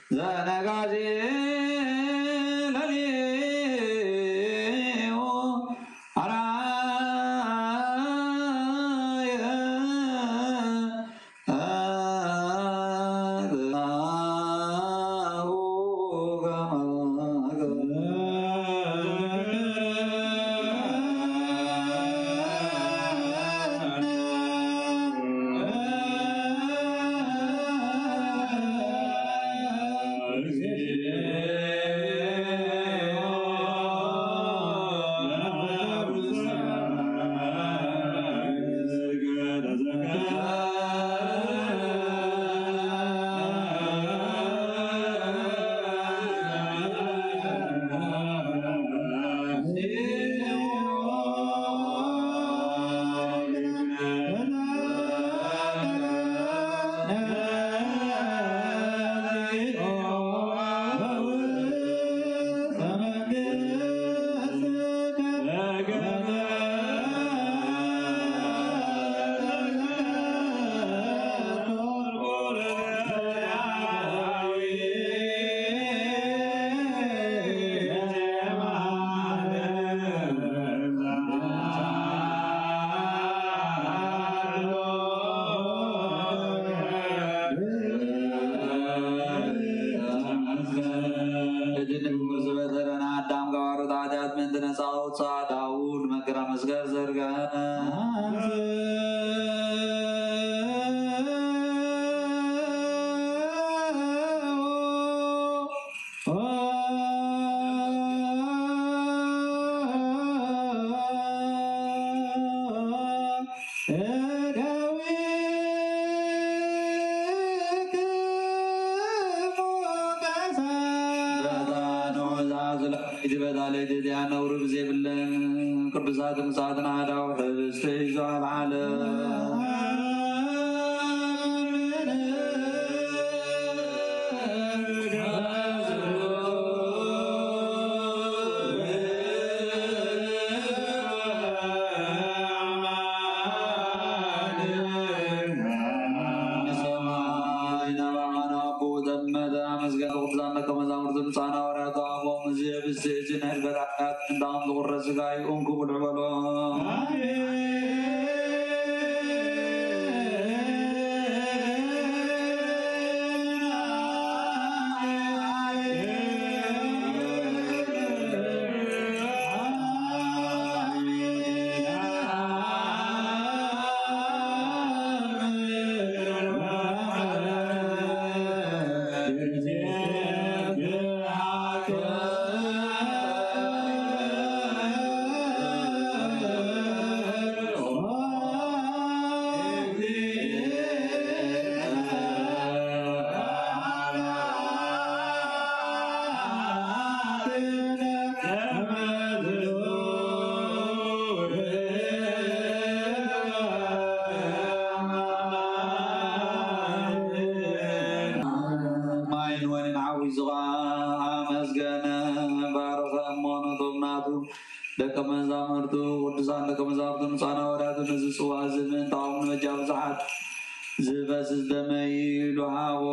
ዘነጋዜ ለሊሁ አራየ እቲ ንክቡር ዝበደለና ኣዳም ገባሩ ኃጢኣት ምእንቲ ነፃ ውፅኣ ዳውድ መከራ መስቀል ዘርግሐ። በታ ለይቲ እዚኣ ነውሪ ብዘይብለን ቅዱሳት ቅዱሳትን ኣእዳው ሕብስቲ ይዞ ኣልዓለ። ንሰማይ ናብ ኣማን ኣቦ ዘመተ ኣመስገን ቅዱሳን ደቀ መዛሙርቱ ብፃና ወርያቱ ኣቦም እዚ ብስእዚ ናይ በላዕት እንዳም ዝቁረስ ስጋ እዩ እንኩ ብልዑ በሎ። ደቀ መዛሙርቱ ቅዱሳን ደቀ መዛሙርቱ ንጹሓን ሃዋርያቱ ነዚ ጽዋ እዚ ምእንታኦም ንበጃ ብዙሓት ዝፈስስ ደመይ ኢሉ ሃቦ።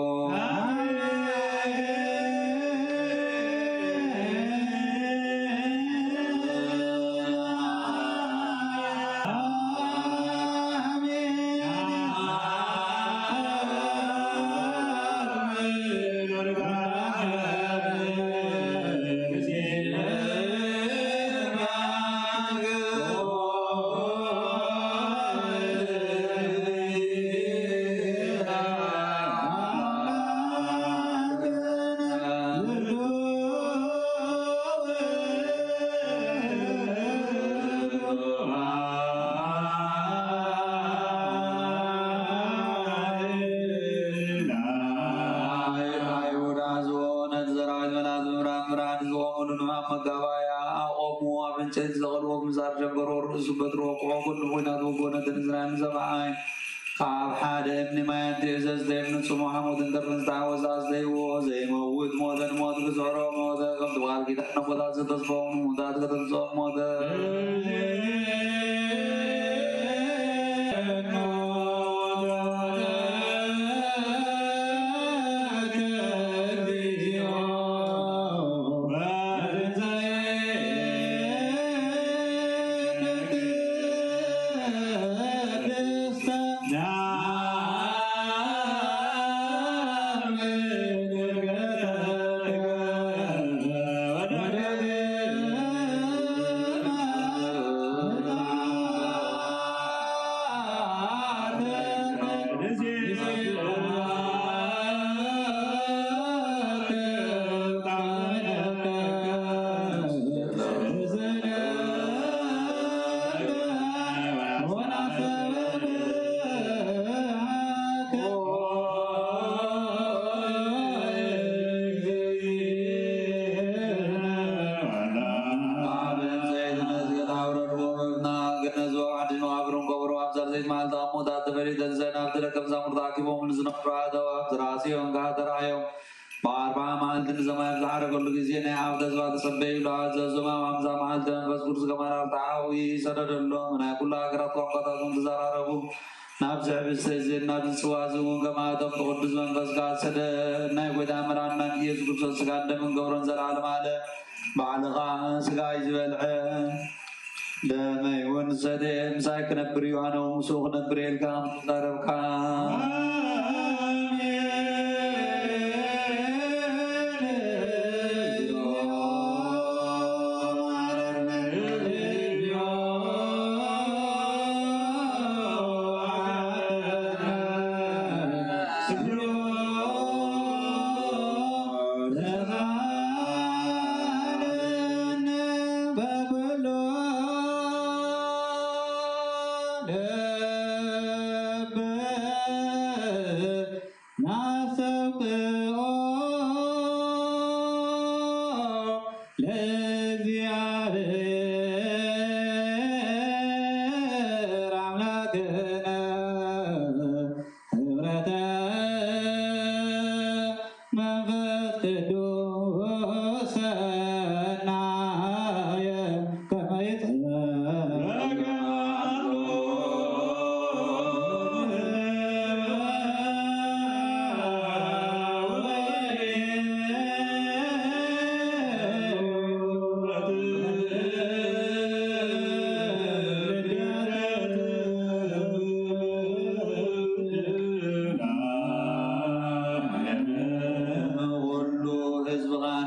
ኣይሁድ ኣዝዎ ነቲ ዘራዊት መላእክት ብምብርሃን ብርሃን ዝቖሙሉ ንሕማም መጋባእያ ኣቖሙ። ኣብ ዕንጨይቲ ዘቐልዎ ብምሳር ጀንበሮ ርእሱ በትሪ ወቕዖ፣ ጎድኑ ኲናት ወግኦ። ነቲ ንዝራይ ምስ ሰምዐ ካብ ሓደ እምኒ ማይ ኣንቲዑ ዘስተየ፣ እምኒ ጽሙእ ሓሞትን ተርፍን ዝተሓወሰ ኣስተይዎ። ዘይመውት ሞተ፣ ንሞት ክስዕሮ ሞተ። ከምቲ ብቓል ኪዳን ኣቦታት ዝተስፈዉ ንምዉታት ከተንስኦም ሞተ። ብኣርብዓ መዓልቲ ንሰማይ ኣብ ዝዓረገሉ ግዜ ናይ ዓውደ ህዝባ ተጸበዩ ኢሉ ኣዘዞም። ኣብ ሓምሳ መዓልቲ መንፈስ ቅዱስ ከም ኣራዊት ሓዊ ሰደደሎም። ናይ ኩሉ ሃገራት ቋንቋታት እውን ተዘራረቡ። ናብዚ ሕብስቲ እዚ ናብዚ ጽዋ እዚ እውን ከማቶም ብቅዱስ መንፈስ ከኣ ሰደ ናይ ጎይታ መድሓንና ኢየሱስ ክርስቶስ ስጋን ደምን ገብሮን ዘለዓለም ኣለ። ባዕልኻ ስጋይ ዝበልዐ ደመይ እውን ዝሰትየ ምሳይ ክነብር እዩ፣ ኣነ እውን ምስኡ ክነብር እየ ኢልካ ከም ዝተዛረብካ።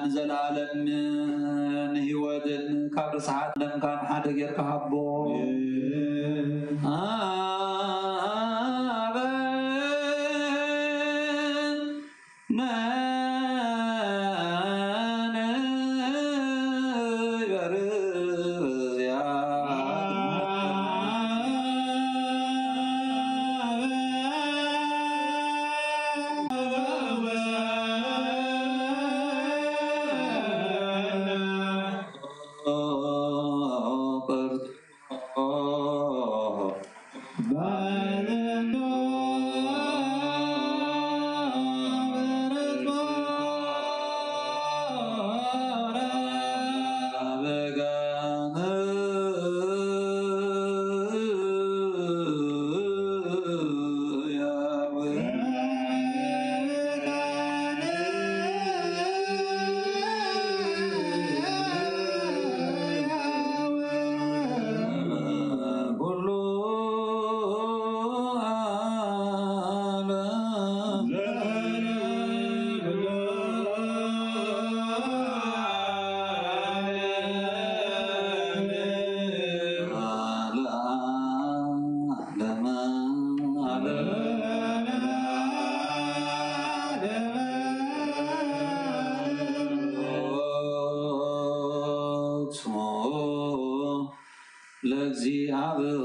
ንዘለዓለም ንህይወትን ካብ ርስሓት ደምካን ሓደ ጌርካ ሃቦ። እግዚአብሔር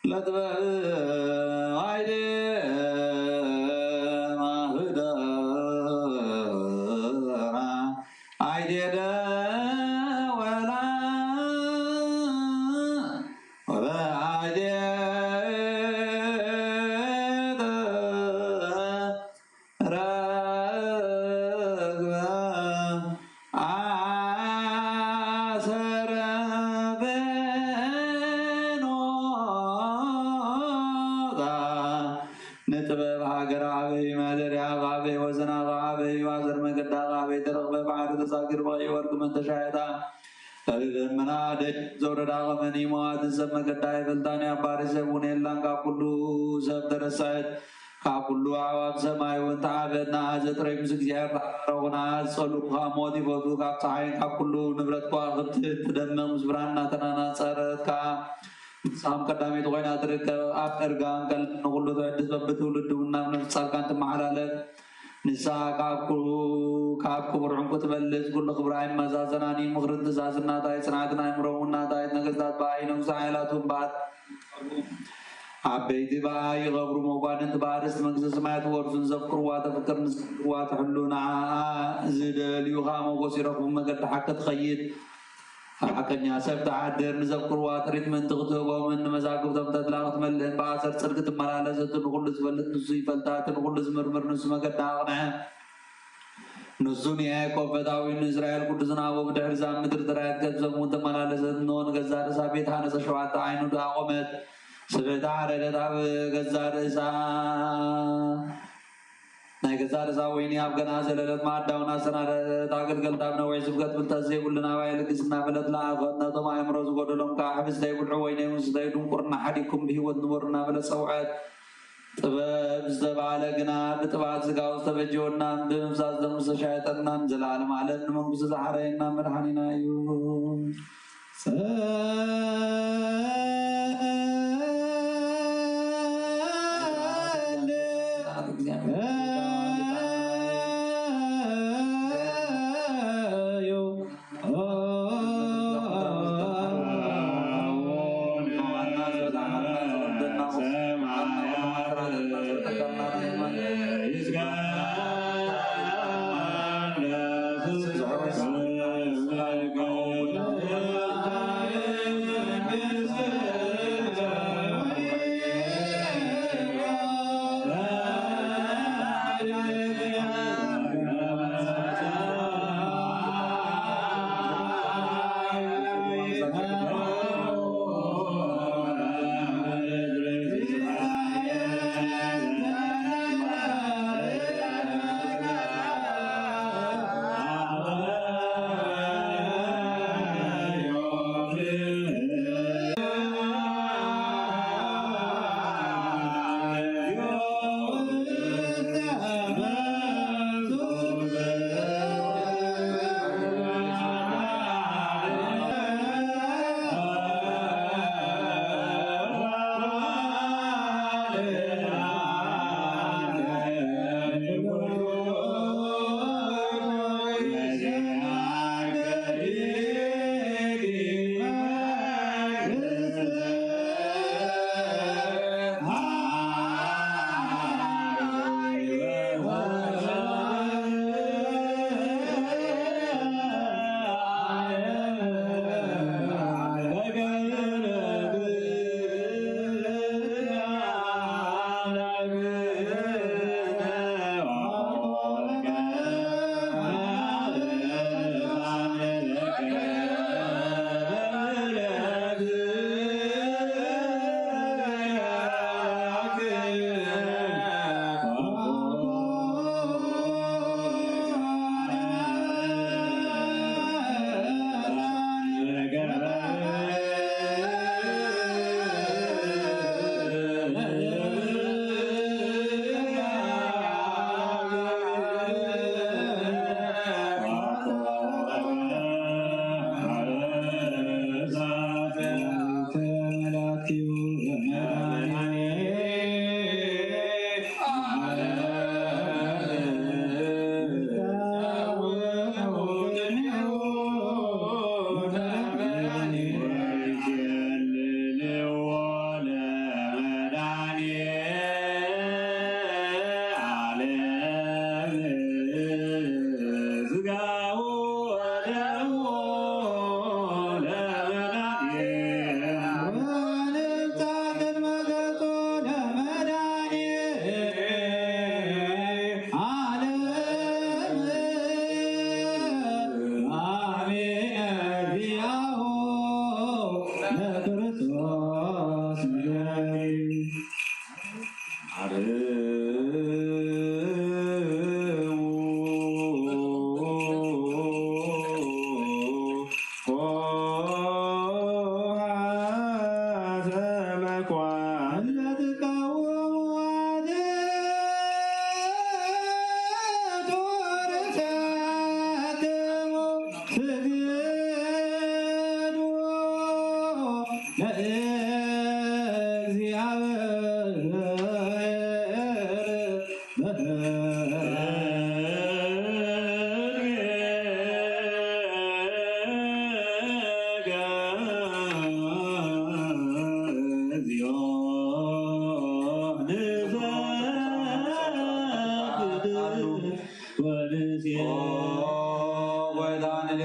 ለጥበብ አይደ ማህደራ አይደ ደወላ ወበአይደ ረግበ አሰረ በኖታ ንጥበብ ሃገር ኣበይ ማደርያ ኣበይ ወዘና ኣበይ ዋዘር መገዳ ኣበይ ተረኽበ ባሕሪ ተሳግር በይ ወርቂ መንተሻየታ ተደመና ደጅ ዘውረዳ ቐመኒ መዋትን ሰብ መገዳ ይፈልጣን ኣባሪ ሰብ እውን የላን ካብ ኩሉ ሰብ ተረሳየት ካብ ኩሉ ኣዕዋፍ ሰማይ እውን ተዓበትና ዘጥረይ ምስ እግዚኣብሔር ተሓረኹና ዝጸሉካ ሞት ይፈቱ ካብ ፀሓይን ካብ ኩሉ ንብረት ከዋኽብቲ ትደምቕ ምስ ብርሃን እናተናናጸረት ከዓ ንሳም ቀዳመይቲ ኮይና ትርከብ ኣብ እርጋን ቀል ንኩሉ ትዕድስ በብትውልድ እውን ናብ ነፍሲ ጻድቃን ትመሓላለፍ ንሳ ካብ ኩ- ካብ ክቡር ዕንቁ ትበልጽ ኩሉ ክብራ ኣይመዛዘናን እዩ ምኽርን ትእዛዝ እናታይ ጽንዓትን ኣይምሮም እናታይ ነገስታት በኣይ ነግሱ ሓይላቱ እምበኣር ዓበይቲ በኣይ ይቐብሩ መኳንንቲ በኣርስቲ መንግስተ ሰማያት ወርሱን ዘፍቅርዋ ተፍቅር ንስዋ ትሕሉ ንዓኣ ዝደልዩ ከዓ ሞጎስ ይረኽቡ መገዲ ሓቂ ትኸይድ ኣብ ሓቀኛ ሰብ ትሓድር፣ ንዘፍቅርዋ ጥሪት ምእንቲ ክትህቦምን ንመዛግብቶም ተድላ ክትመልእን ብኣሰር ጽድቂ ትመላለስ። እቲ ንኹሉ ዝፈልጥ ንሱ ይፈልጣ፣ እቲ ንኹሉ ዝምርምር ንሱ መገዳ ኣቕንዐ። ንሱ ንያዕቆብ ፈታዊ ንእስራኤል ቅዱስን ኣቦ ብድሕሪ እዛ ምድሪ ጥራይ ገጽ ዘሙን ተመላለሰት። እንሆ ንገዛእ ርእሳ ቤት ሃነጸ፣ ሸውዓተ ዓይኑ ደኣ ቆመት። ስብሕቲ ሓረደት ኣብ ገዛእ ርእሳ ናይ ገዛእ ርእሳ ወይኒ ኣብ ገና ዘለለት ማዕዳውን ኣሰናደት። ኣገልገልታ ኣብ ነዊሕ ስብከት ፍልጠት ዘይብሉ ናባይ ልግስ እናበለት ለኣኸት። ነቶም ኣእምሮ ዝጎደሎም ከዓ ሕብስተይ ብልዑ ወይነይ ውስተዩ ድንቁርና ሓዲግኩም ብህይወት ንበሩ እናበለት ጸውዐት። ጥበብ ዝተባህለ ግና ብጥባት ስጋው ዝተበጀወናን ብምፍሳስ ደሙ ዝተሻየጠናን ዘላለም ዓለም ንመንግስቱ ዝሓረየና መድሓኒና እዩ።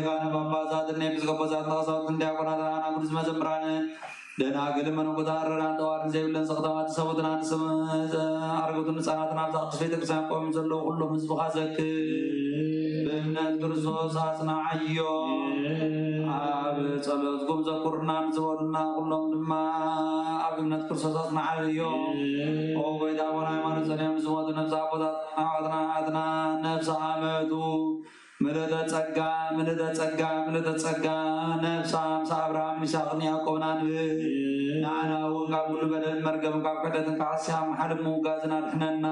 ሊቃነ ጳጳሳትን ኤጲስቆጶሳትን ቀሳውስትን ዲያቆናትን ኣናጉድስ መዘምራንን ደናግልን መነኮሳትን ረዳን ጠዋርን ዘይብለን ሰክታማት ሰቡትን ኣንስትን ኣረጋውያንን ህፃናትን ኣብዛ ቅድስት ቤተክርስትያን ቆም ዘለዉ ኩሎም ህዝብኻ ዘክር። ብእምነት ክርስቶስ ኣጽንዓዮ። ኣብ ጸሎትኩም ዘኩርና ንዝበሉና ኩሎም ድማ ኣብ እምነት ክርስቶስ ኣጽንዓዮ። ኦ ጎይታ፣ ኣቦና ሃይማኖት ጸኒሖም ንዝሞቱ ነፍሲ ኣቦታትና ኣሕዋትና ኣሓትና ነፍሲ ኣመቱ ምልእተ ጸጋ፣ ምልእተ ጸጋ፣ ምልእተ ጸጋ፣ ነፍሳ ምስ ኣብርሃምን ይስሐቅን ያዕቆብን ኣንብብ። ንዓና እውን ካብ ኩሉ በደልን መርገምን ካብ ክሕደትን ካብ ሓስያን ካብ ሓለፍን ምውጋዝን ኣድሕነና።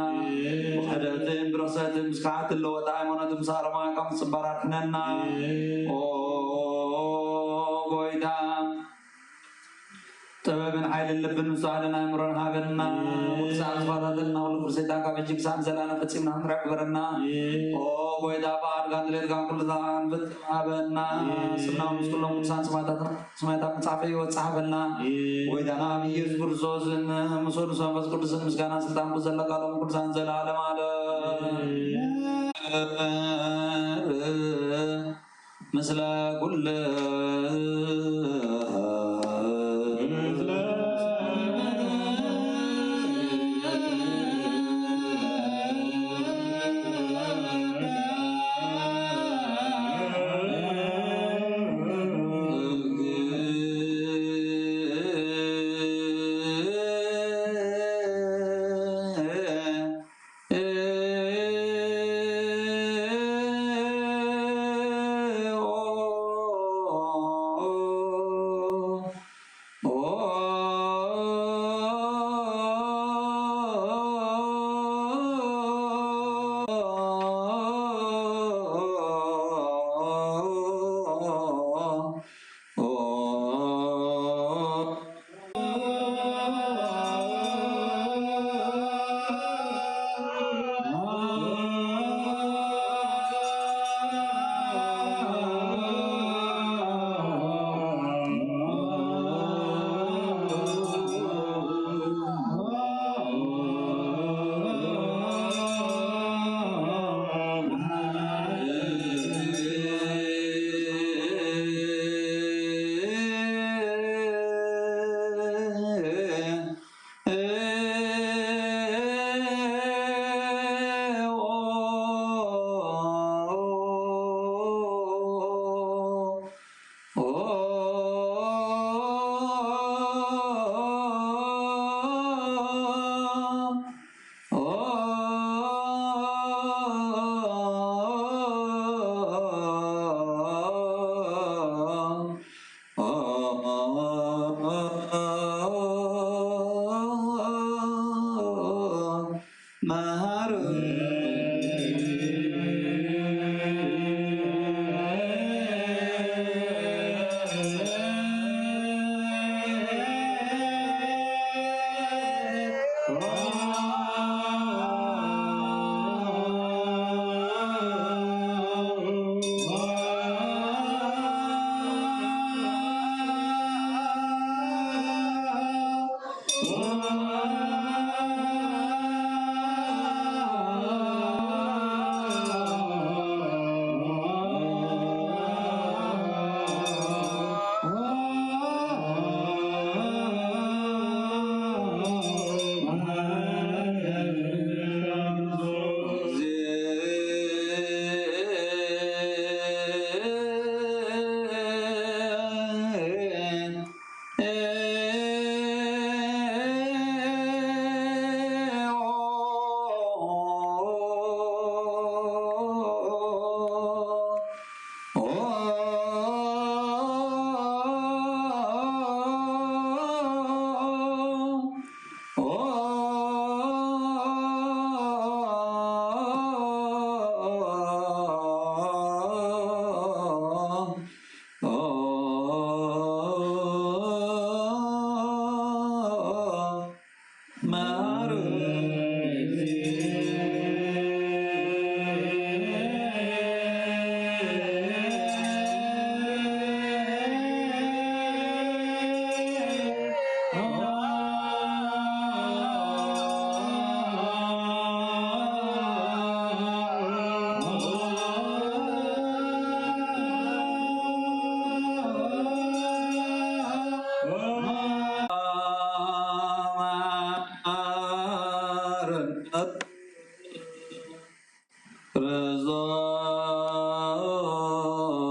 ብክሕደትን ብርኽሰትን ምስ ክሓት ትለወጥ ሃይማኖት ምስ ኣረማ ካብ ምጽባር ኣድሕነና። ኦ ጎይታ፣ ጥበብን ሓይልን ልብን ምስትውዓልን ኣእምሮን ሃበና። ቅዱሳን ስብሐታትና ኩሉ ፍርሰይታ ካብ ሕጂ ክሳብ ዘላለም ፈጺምና ክንሪኦ ግበረና። ኦ ጎይታ፣ ፍቓድካን ድሌትካን ኩሉ ሃበና። ስምና ምስ ኩሎም ቅዱሳን ስማታትና ስማይታ መጽሓፈ ሕይወት ጸሓፈልና። ጎይታና ኣብ ኢየሱስ ክርስቶስን ምስ ወዱ መንፈስ ቅዱስን ምስጋና ስልጣን ዘለካ ሎም ቅዱሳን ዘለዓለም ዓለም። ምስለ ኩል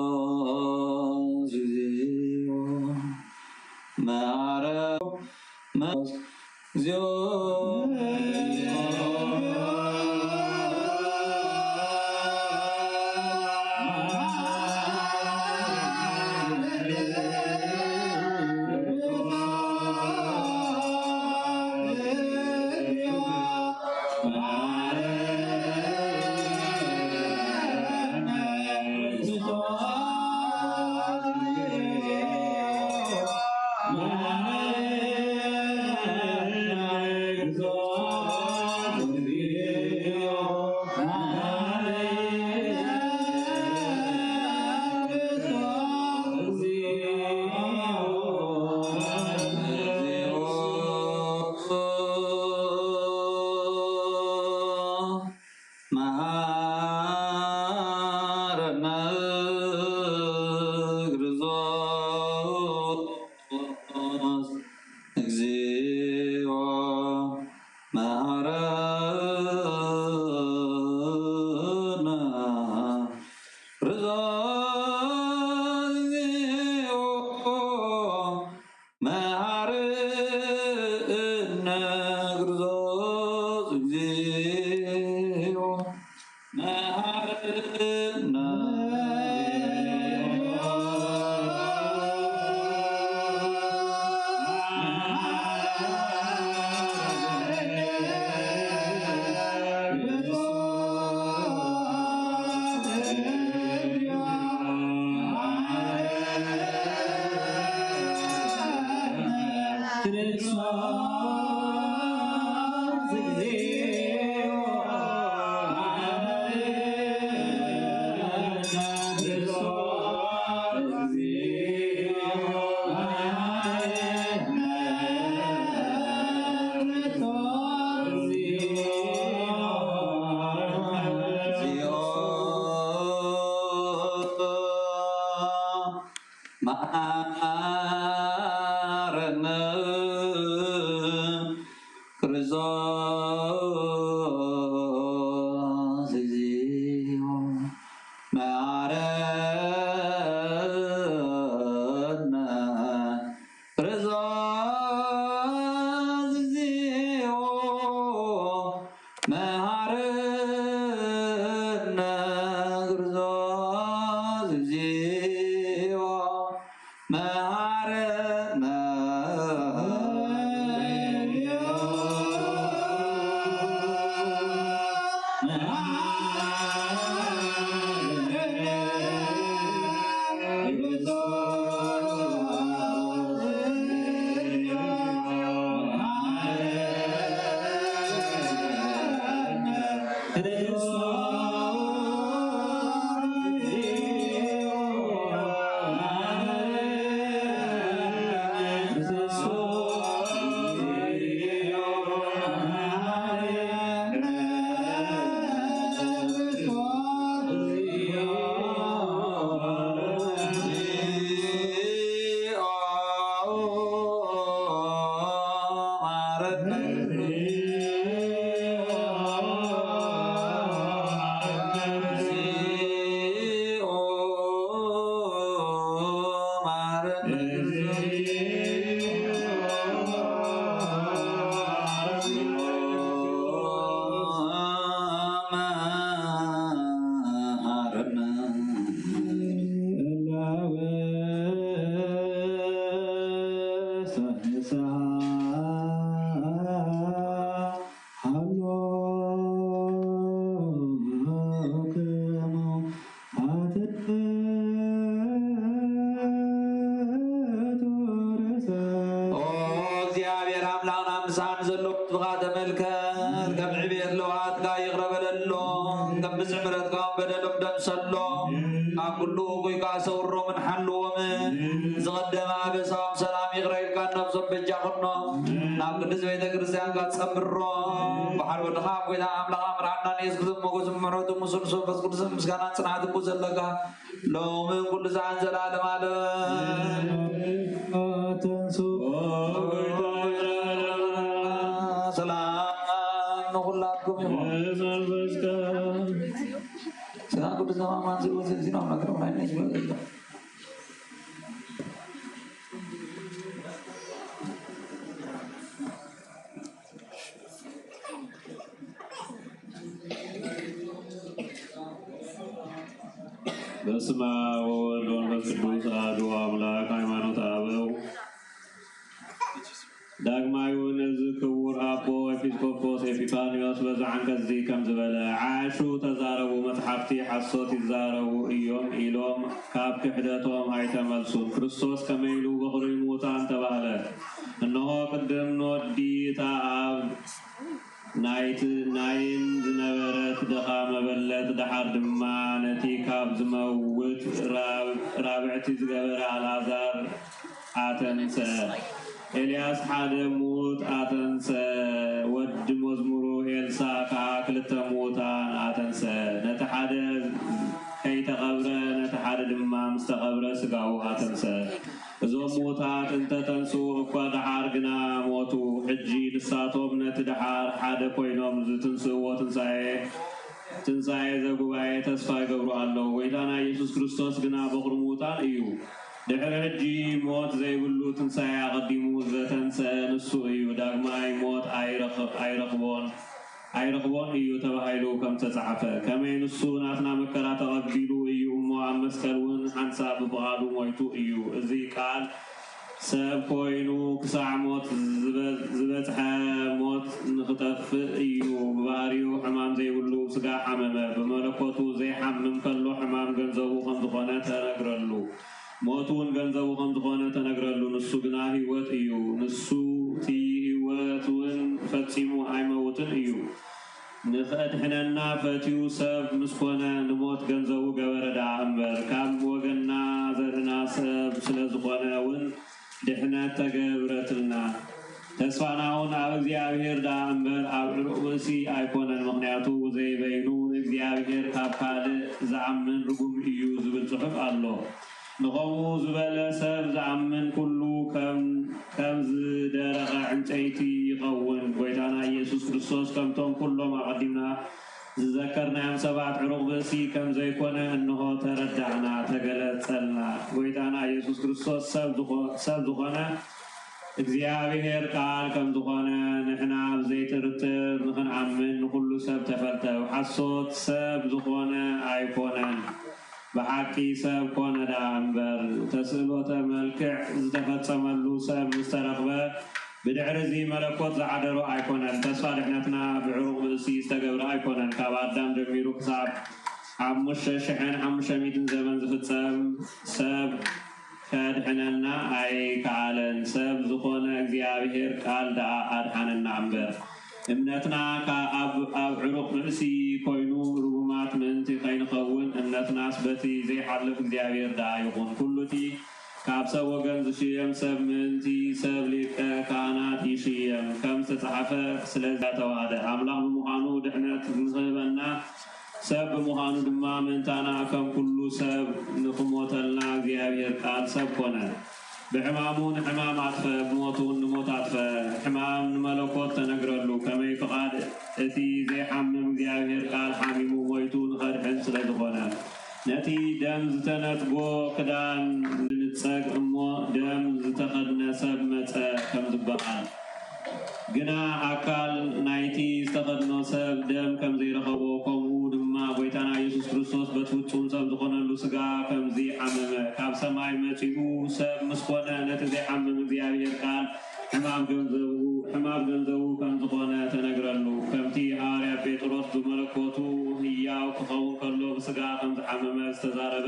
ክርስቶስ እግዚኦ መሐረ እግዚኦ መሐረነ ክርስቶስ እግዚኦ መሐረነ ክርስቶስ እግዚኦ መሐረነ ክርስቶስ እግዚኦ መሐረነ መሐረነ ክርስቶስ እግዚኦ መሐረነ ክርስቶስ እግዚኦ መሐረነ ክርስቶስ እግዚኦ መሐረነ ኦ እግዚኣብሔር ኣምላኽና ምሳን ዘሎ ህዝብኻ ተመልከት። ከም ዕብየት ለውሃትካ ይቕረ በለሎም። ከም ብዝሒ ምሕረትካ እውን በደሎም ደምሰሎም። ካብ ኩሉ እኩይ ከዓ ሰውሮምን ሓልዎምን። ዝቐደመ ኣበሳኦም ሰላም ይቕረ ኢልካ ነብሶም በጃ ኩኖም። ናብ ቅድስት ቤተ ክርስቲያንካ ጸምሮም። ብሓደ ወድኻ ኣብ ጎይታ ኣምላኽ ኣምርዓና ንየሱስ ክርስቶስ ሞገስን ምሕረቱን ምስሉ መንፈስ ቅዱስን ምስጋናን ጽንዓትን እኮ ዘለካ ሎምን ኩሉ ሰዓት ዘላለም ዓለም። ተንሱ ሰላም ንኹላትኩም ይኹን። ቅዱስ ዘማማን ዝወዘ ዚና ምናገር ምናይነት ይበል። በስመ አብ ወወልድ ወመንፈስ ቅዱስ አሐዱ አምላክ። ሃይማኖተ አበው። ዳግማይ እውን እዚ ክቡር ኣቦ ኤጲስቆጶስ ኤጲፋንዮስ በዚ ዓንቀጽ እዚ ከም ዝበለ፣ ዓያሹ ተዛረቡ፣ መጽሓፍቲ ሓሶት ይዛረቡ እዮም ኢሎም ካብ ክሕደቶም ኣይተመልሱን። ክርስቶስ ከመይ ኢሉ በኹሪ ምዉታን ተባህለ? እንሆ ቅድም ንወዲ እታ ኣብ ናይቲ ናይን ዝነበረት ድኻ መበለት፣ ደሓር ድማ ነቲ ካብ ዝመውት ራብ-፣ ራብዕቲ ዝገበረ ኣልኣዛር ኣተንሰ። ኤልያስ ሓደ ምዉት ኣተንሰ፣ ወዲ መዝሙሩ ኤልሳ ከኣ ክልተ ምዉታን ኣተንሰ። ነቲ ሓደ ከይተቐብረ፣ ነቲ ሓደ ድማ ምስ ተቐብረ ስጋኡ ኣተንሰ። እዞም ምዉታት እንተ ተንስኡ እኳ፣ ደሓር ግና ሞቱ። ሕጂ ንሳቶም ነቲ ደሓር ሓደ ኮይኖም ዝትንስእዎ ትንሳኤ፣ ትንሳኤ ዘጉባኤ ተስፋ ይገብሩ ኣለዉ። ጐይታና ኢየሱስ ክርስቶስ ግና በኹሪ ምዉታን እዩ። ድሕሪ ሕጂ ሞት ዘይብሉ ትንሳኤ ኣቐዲሙ ዝተንስአ ንሱ እዩ። ዳግማይ ሞት ኣይረኽ-፣ ኣይረኽቦን፣ ኣይረኽቦን እዩ ተባሂሉ ከም ዝተጻሕፈ፣ ከመይ ንሱ ናትና መከራ ተቐቢሉ እዩ እሞ ኣብ መስቀል እውን ሓንሳብ ብፍቓዱ ሞይቱ እዩ። እዚ ቃል ሰብ ኮይኑ ክሳዕ ሞት ዝበ-፣ ዝበጽሐ፣ ሞት ንኽጠፍእ እዩ። ብባህሪኡ ሕማም ዘይብሉ ስጋ ሓመመ። ብመለኮቱ ዘይሓምም ከሎ ሕማም ገንዘቡ ከም ዝኾነ ተነግረሉ። ሞት እውን ገንዘቡ ከም ዝኾነ ተነግረሉ። ንሱ ግና ህይወት እዩ። ንሱ እቲ ህይወት እውን ፈጺሙ ኣይመውትን እዩ። ንኸድሕነና ፈትዩ ሰብ ምስ ኮነ፣ ንሞት ገንዘቡ ገበረ ደኣ እምበር፣ ካብ ወገንና ዘርእና ሰብ ስለ ዝኾነ እውን ድሕነት ተገብረትልና። ተስፋና እውን ኣብ እግዚኣብሔር ደኣ እምበር ኣብ ዕሩቕ ብእሲ ኣይኮነን። ምኽንያቱ ዘይበይኑ ንእግዚኣብሔር ካብ ካልእ ዝኣምን ርጉም እዩ ዝብል ጽሑፍ ኣሎ። ንኸምኡ ዝበለ ሰብ ዝኣምን ኩሉ ከም፣ ከም ዝደረቐ ዕንጨይቲ ይኸውን። ጐይታና ኢየሱስ ክርስቶስ ከምቶም ኩሎም ኣቐዲምና ዝዘከርናዮም ሰባት ዕሩቕ ብእሲ ከም ዘይኮነ እንሆ ተረዳእና፣ ተገለጸልና። ጐይታና ኢየሱስ ክርስቶስ ሰብ ዝኾ-፣ ሰብ ዝኾነ እግዚኣብሔር ቃል ከም ዝኾነ ንሕና ብዘይጥርጥር ንኽንኣምን ንኹሉ ሰብ ተፈልጠ። ብሓሶት ሰብ ዝኾነ ኣይኮነን፣ ብሓቂ ሰብ ኮነ ደኣ እምበር። ተስእሎተ መልክዕ ዝተፈጸመሉ ሰብ ምስ ተረኽበ፣ ብድሕሪ እዚ መለኮት ዝዓደሮ ኣይኮነን። ተስፋ ድሕነትና ብዕሩቕ ብእሲ ዝተገብረ ኣይኮነን። ካብ ኣዳም ጀሚሩ ክሳብ ሓሙሽተ ሽሕን ሓሙሽተ ሚእትን ዘመን ዝፍጸም ሰብ ከድሕነና ኣይከኣለን። ሰብ ዝኾነ እግዚኣብሔር ቃል ደኣ ኣድሓነና እምበር። እምነትና ከ-፣ ኣብ፣ ኣብ ዕሩቕ ብእሲ ኮይኑ ርጉማት ምእንቲ ከይንኸውን፣ እምነትናስ በቲ ዘይሓልፍ እግዚኣብሔር ደኣ ይኹን። ኩሉ እቲ ካብ ሰብ ወገን ዝሽየም ሰብ ምእንቲ ሰብ ሊቀ ካህናት ይሽየም፣ ከም ዝተጻሕፈ፣ ስለዚ ተዋህደ ኣምላኽ ብምዃኑ ድሕነት ንኽህበና፣ ሰብ ብምዃኑ ድማ ምእንታና ከም ኩሉ ሰብ ንኽሞተልና እግዚኣብሔር ቃል ሰብ ኮነ። ብሕማሙ ንሕማም ኣጥፈ፣ ብሞቱ እውን ንሞት ኣጥፈ። ሕማም ንመለኮት ተነግረሉ፣ ከመይ ፍቓድ እቲ ዘይሓምም እግዚኣብሔር ቃል ሓሚሙ ሞይቱ ንኸድሕን ስለ ዝኾነ። ነቲ ደም ዝተነጽጎ ክዳን ዝንጸግ እሞ ደም ዝተኸድነ ሰብ መጸ ከም ዝበሃል፣ ግና ኣካል ናይቲ ዝተኸድኖ ሰብ ደም ከም ዘይረኸቦ፣ ከምኡ ድማ ጐይታና ኢየሱስ ክርስቶስ በቲ ፍጹም ሰብ ዝኾነሉ ሥጋ ከምዚ ሓመመ። ካብ ሰማይ መጺኡ ሰብ ምስ ኮነ፣ ነቲ ዘይሓምም እግዚኣብሔር ቃል ሕማም ገንዘቡ፣ ሕማም ገንዘቡ ከም ዝኾነ ተነግረሉ። ከምቲ ሃዋርያ ጴጥሮስ ብመለኮቱ ህያው ክኸውን ከሎ ብሥጋ ከም ዝሓመመ ዝተዛረበ፣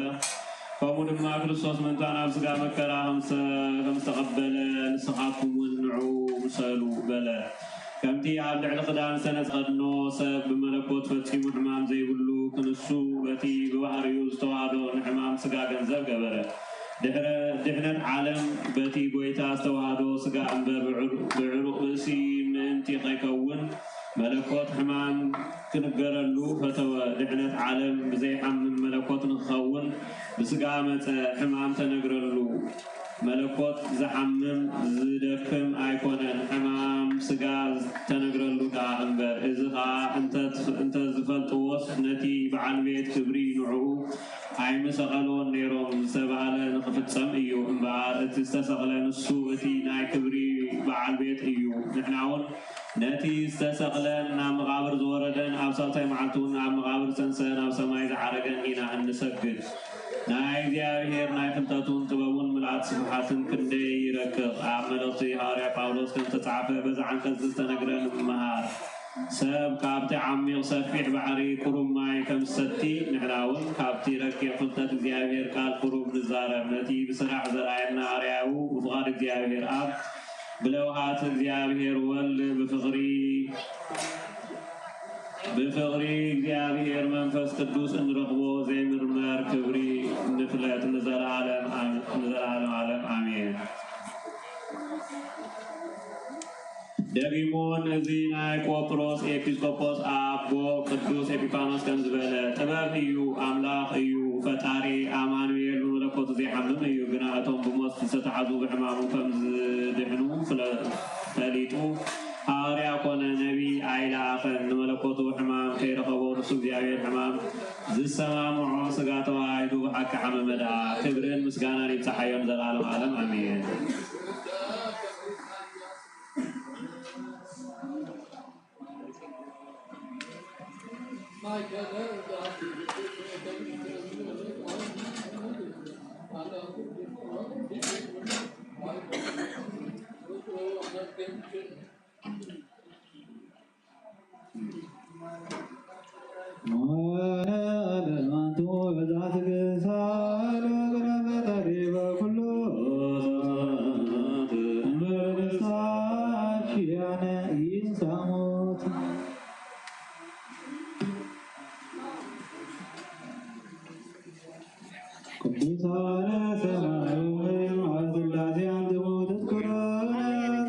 ከምኡ ድማ ክርስቶስ ምእንታና ኣብ ሥጋ መከራ ከም ዝተ-፣ ከም ዝተቐበለ፣ ንስኻትኩም እውን ንዑ ምሰሉ በለ። ከምቲ ኣብ ልዕሊ ክዳን ዝተነጸ ከድኖ ሰብ ብመለኮት ፈጺሙ ሕማም ዘይብሉ ክንሱ፣ በቲ ብባህሪኡ ዝተዋህዶ ንሕማም ሥጋ ገንዘብ ገበረ። ድሕረ-፣ ድሕነት ዓለም በቲ ጐይታ ዝተዋህዶ ሥጋ እምበር ብዕሩ-፣ ብዕሩቕ ብእሲ ምእንቲ ከይከውን መለኮት ሕማም ክንገረሉ ፈተወ። ድሕነት ዓለም ብዘይሓምም መለኮት ንክኸውን ብሥጋ መጸ፣ ሕማም ተነግረሉ። መለኮት ዝሓምም ዝደክም ኣይኮነን፣ ሕማም ስጋ ዝተነግረሉ ደኣ እምበር። እዚ ኸኣ እንተ-፣ እንተዝፈልጥዎስ ነቲ በዓል ቤት ክብሪ ንዕኡ ኣይምሰቐልዎን ነይሮም ዝተባህለ ንኽፍጸም እዩ እምበኣር፣ እቲ ዝተሰቕለ ንሱ እቲ ናይ ክብሪ በዓል ቤት እዩ። ንሕናውን ነቲ ዝተሰቕለን ናብ መቓብር ዝወረደን ኣብ ሳልሳይ መዓልቲ እውን ኣብ መቓብር ዝተንስአን ኣብ ሰማይ ዝዓረገን ኢና እንሰግድ። ናይ እግዚኣብሔር ናይ ፍልጠቱን ጥበቡን ምልኣት ስፍሓትን ክንደይ ይረቅቕ! ኣብ መልእኽቲ ሃዋርያ ጳውሎስ ከም ዝተጻሕፈ በዚ ዓንቀጽ ዝተነግረ ንምሃር። ሰብ ካብቲ ዓሚቕ ሰፊሕ ባሕሪ ቁሩብ ማይ ከም ዝሰቲ፣ ንሕና እውን ካብቲ ረቂቕ ፍልጠት እግዚኣብሔር ቃል ቁሩብ ንዛረብ። ነቲ ብስራሕ ዘርኣየና ኣርኣያኡ ብፍቓድ እግዚኣብሔር ኣብ ብለውሃት እግዚኣብሔር ወልድ ብፍቕሪ ብፍቕሪ እግዚኣብሔር መንፈስ ቅዱስ እንረኽቦ ዘይምርመር ክብሪ ንፍለጥ ንዘለዓለም ኣም-፣ ንዘለዓለም ዓለም ኣሜን። ደጊሙን እዚ ናይ ቆጵሮስ ኤጲስቆጶስ ኣቦ ቅዱስ ኤጲፋኖስ ከም ዝበለ፣ ጥበብ እዩ፣ ኣምላኽ እዩ፣ ፈጣሪ ኣማኑኤል ብመለኮቱ ዘይሓምም እዩ። ግና እቶም ብሞት ዝተታሕዙ ብሕማሙ ከም ዝድሕኑ ፍለ-፣ ፈሊጡ፣ ሃዋርያ ኮነ፣ ነቢይ ኣይለኣኸን። ንመለኮቱ ሕማም ከይረኸቦ፣ ንሱ እግዚኣብሔር ሕማም ዝሰማምዖ ስጋ ተዋሂዱ ብሓቂ ሓመመ ደኣ። ክብርን ምስጋናን ይብጽሓዮ ንዘለዓለም ዓለም ኣሜን። ቅዱሳነ ሰማዩ ኣብ ሥላሴ ኣንትሙ ትዝክሩ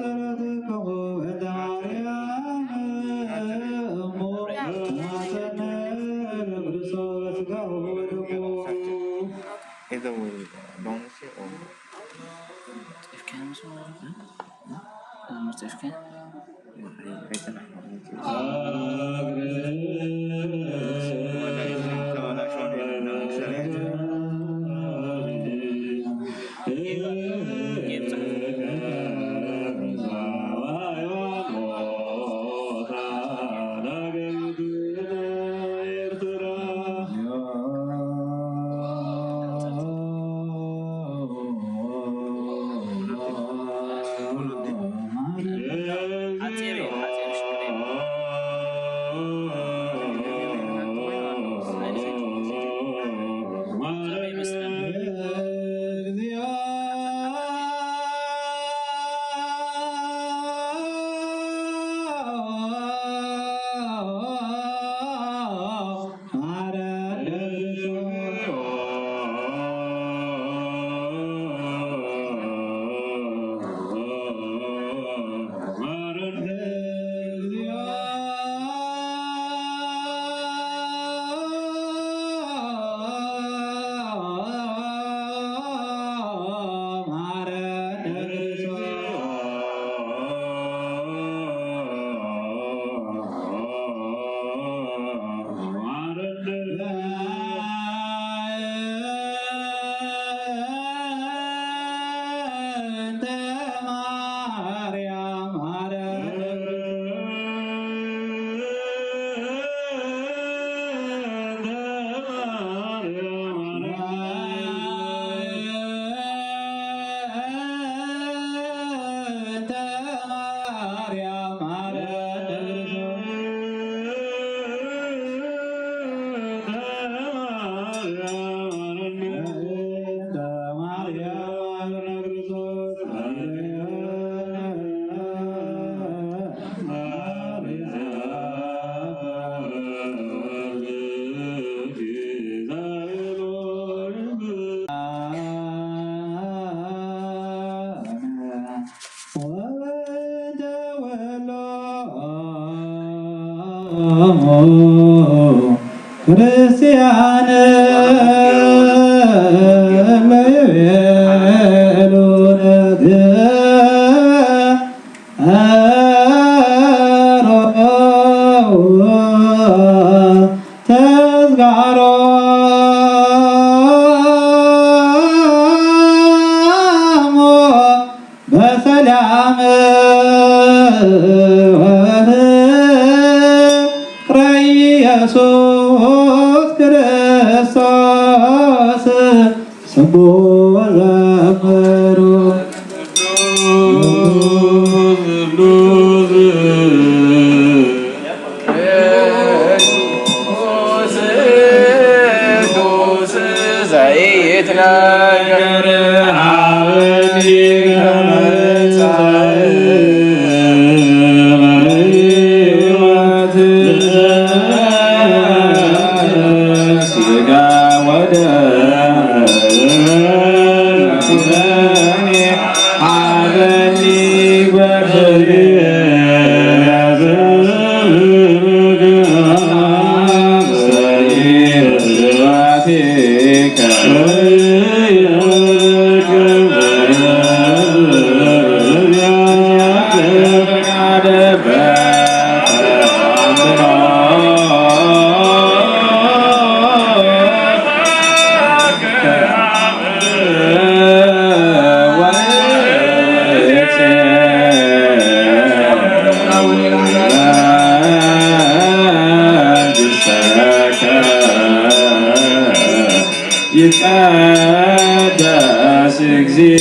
ጸሎትክሙ በእንተ ማርያም እሙ ተማሰነ ለክርስቶስ ሥጋሁ ወደሙ። Either way, don't you see or If can also, hmm? Hmm? If can? ክርስቲያን ለይቤሉ እዝጋሮሙ በሰላም ወፍቅረ ኢየሱስ ክርስቶስ ስሙ ወዘምሩ። ዘይትናገር ሀበኒ ከመ ሥጋ ወደም ኩነኔ ሀበኒ በክብር ስብሐቲከ። ይትቀደስ እግዚኦ።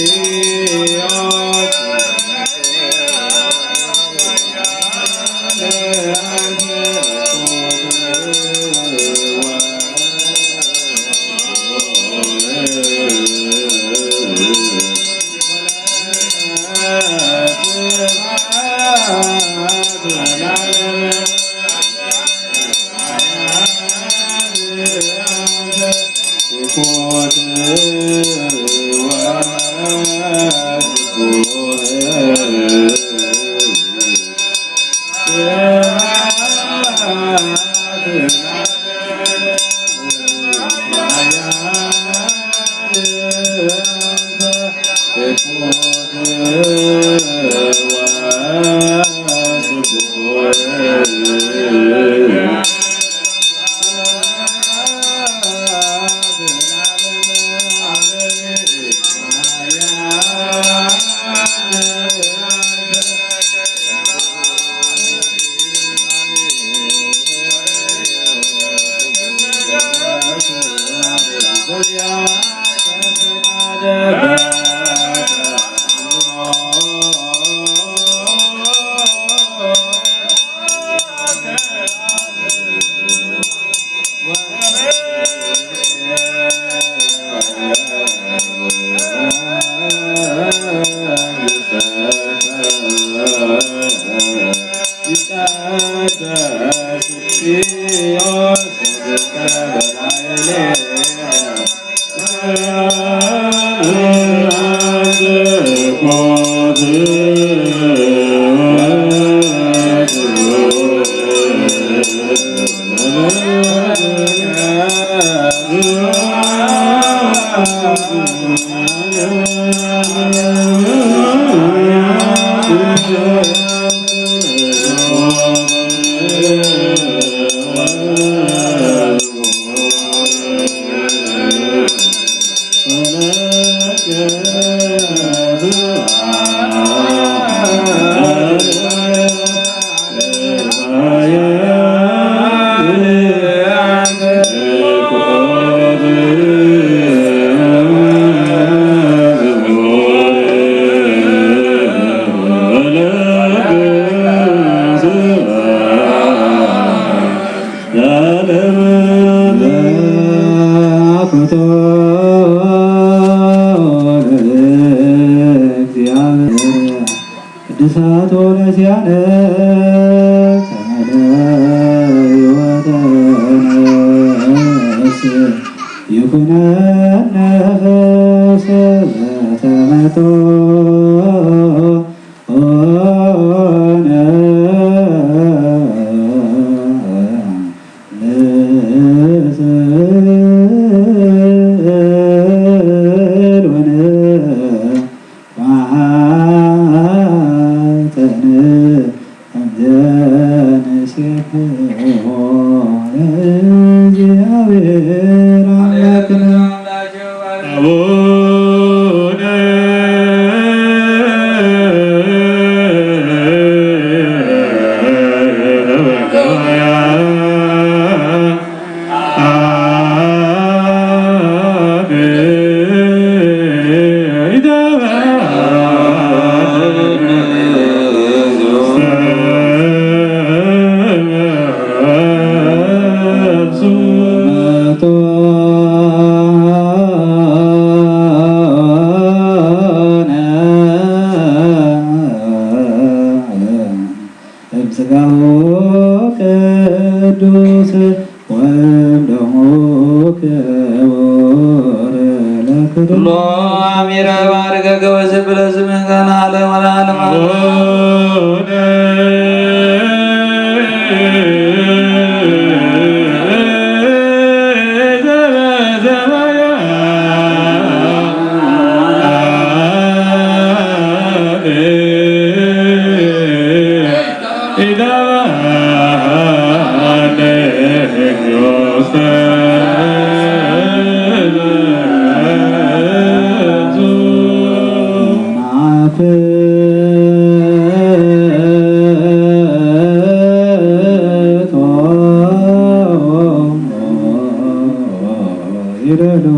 ቅዱሳት ወነሲያነ ከመለ ሕይወተ ነፍስ ይኩነነ ፍስሕተ መቶ ኦነ ምስእሎነ ማዕጠነ እንተ ንሴብሖ ለእግዚእነ። እግዚአብሔር አምላክነ አቡነ እምስጋሁ ቅዱስ ወእምደሙ ክቡር ለክርስቶስ። ኩሎ አሚረ ባርከከ ወስብለ ስምከ ለዓለም ወለዓለም አሜን።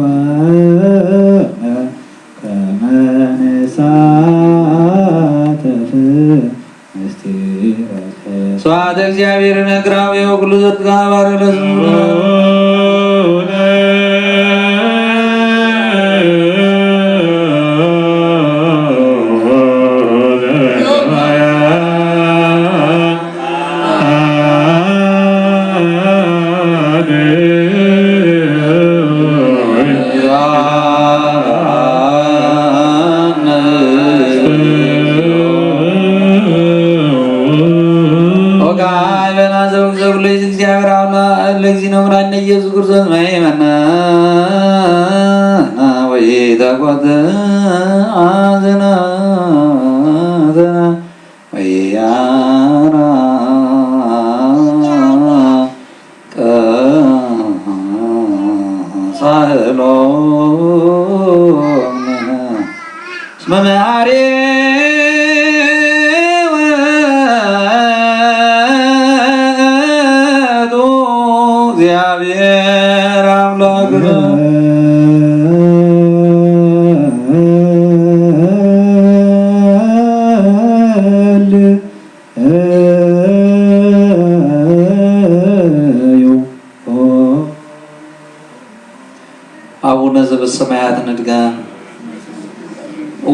ይደልወነ ከመ ንሳተፍ ምስጢረ። ስብሐት እግዚአብሔር ነግራዊ ወኩሉ ዘትካባረ ለስሙ። ወካዕበና ዘውግ ዘብሎ እግዚአብሔር አብና ለእግዚእነ መድኃኒነ ኢየሱስ ክርስቶስ መይመና ወይታጓተ አዘና ወያራ ሳህሎ እስመ መሐሪ ውእቱ እግዚአብሔር አምላክነ። አቡነ ዘበሰማያት ንድገም።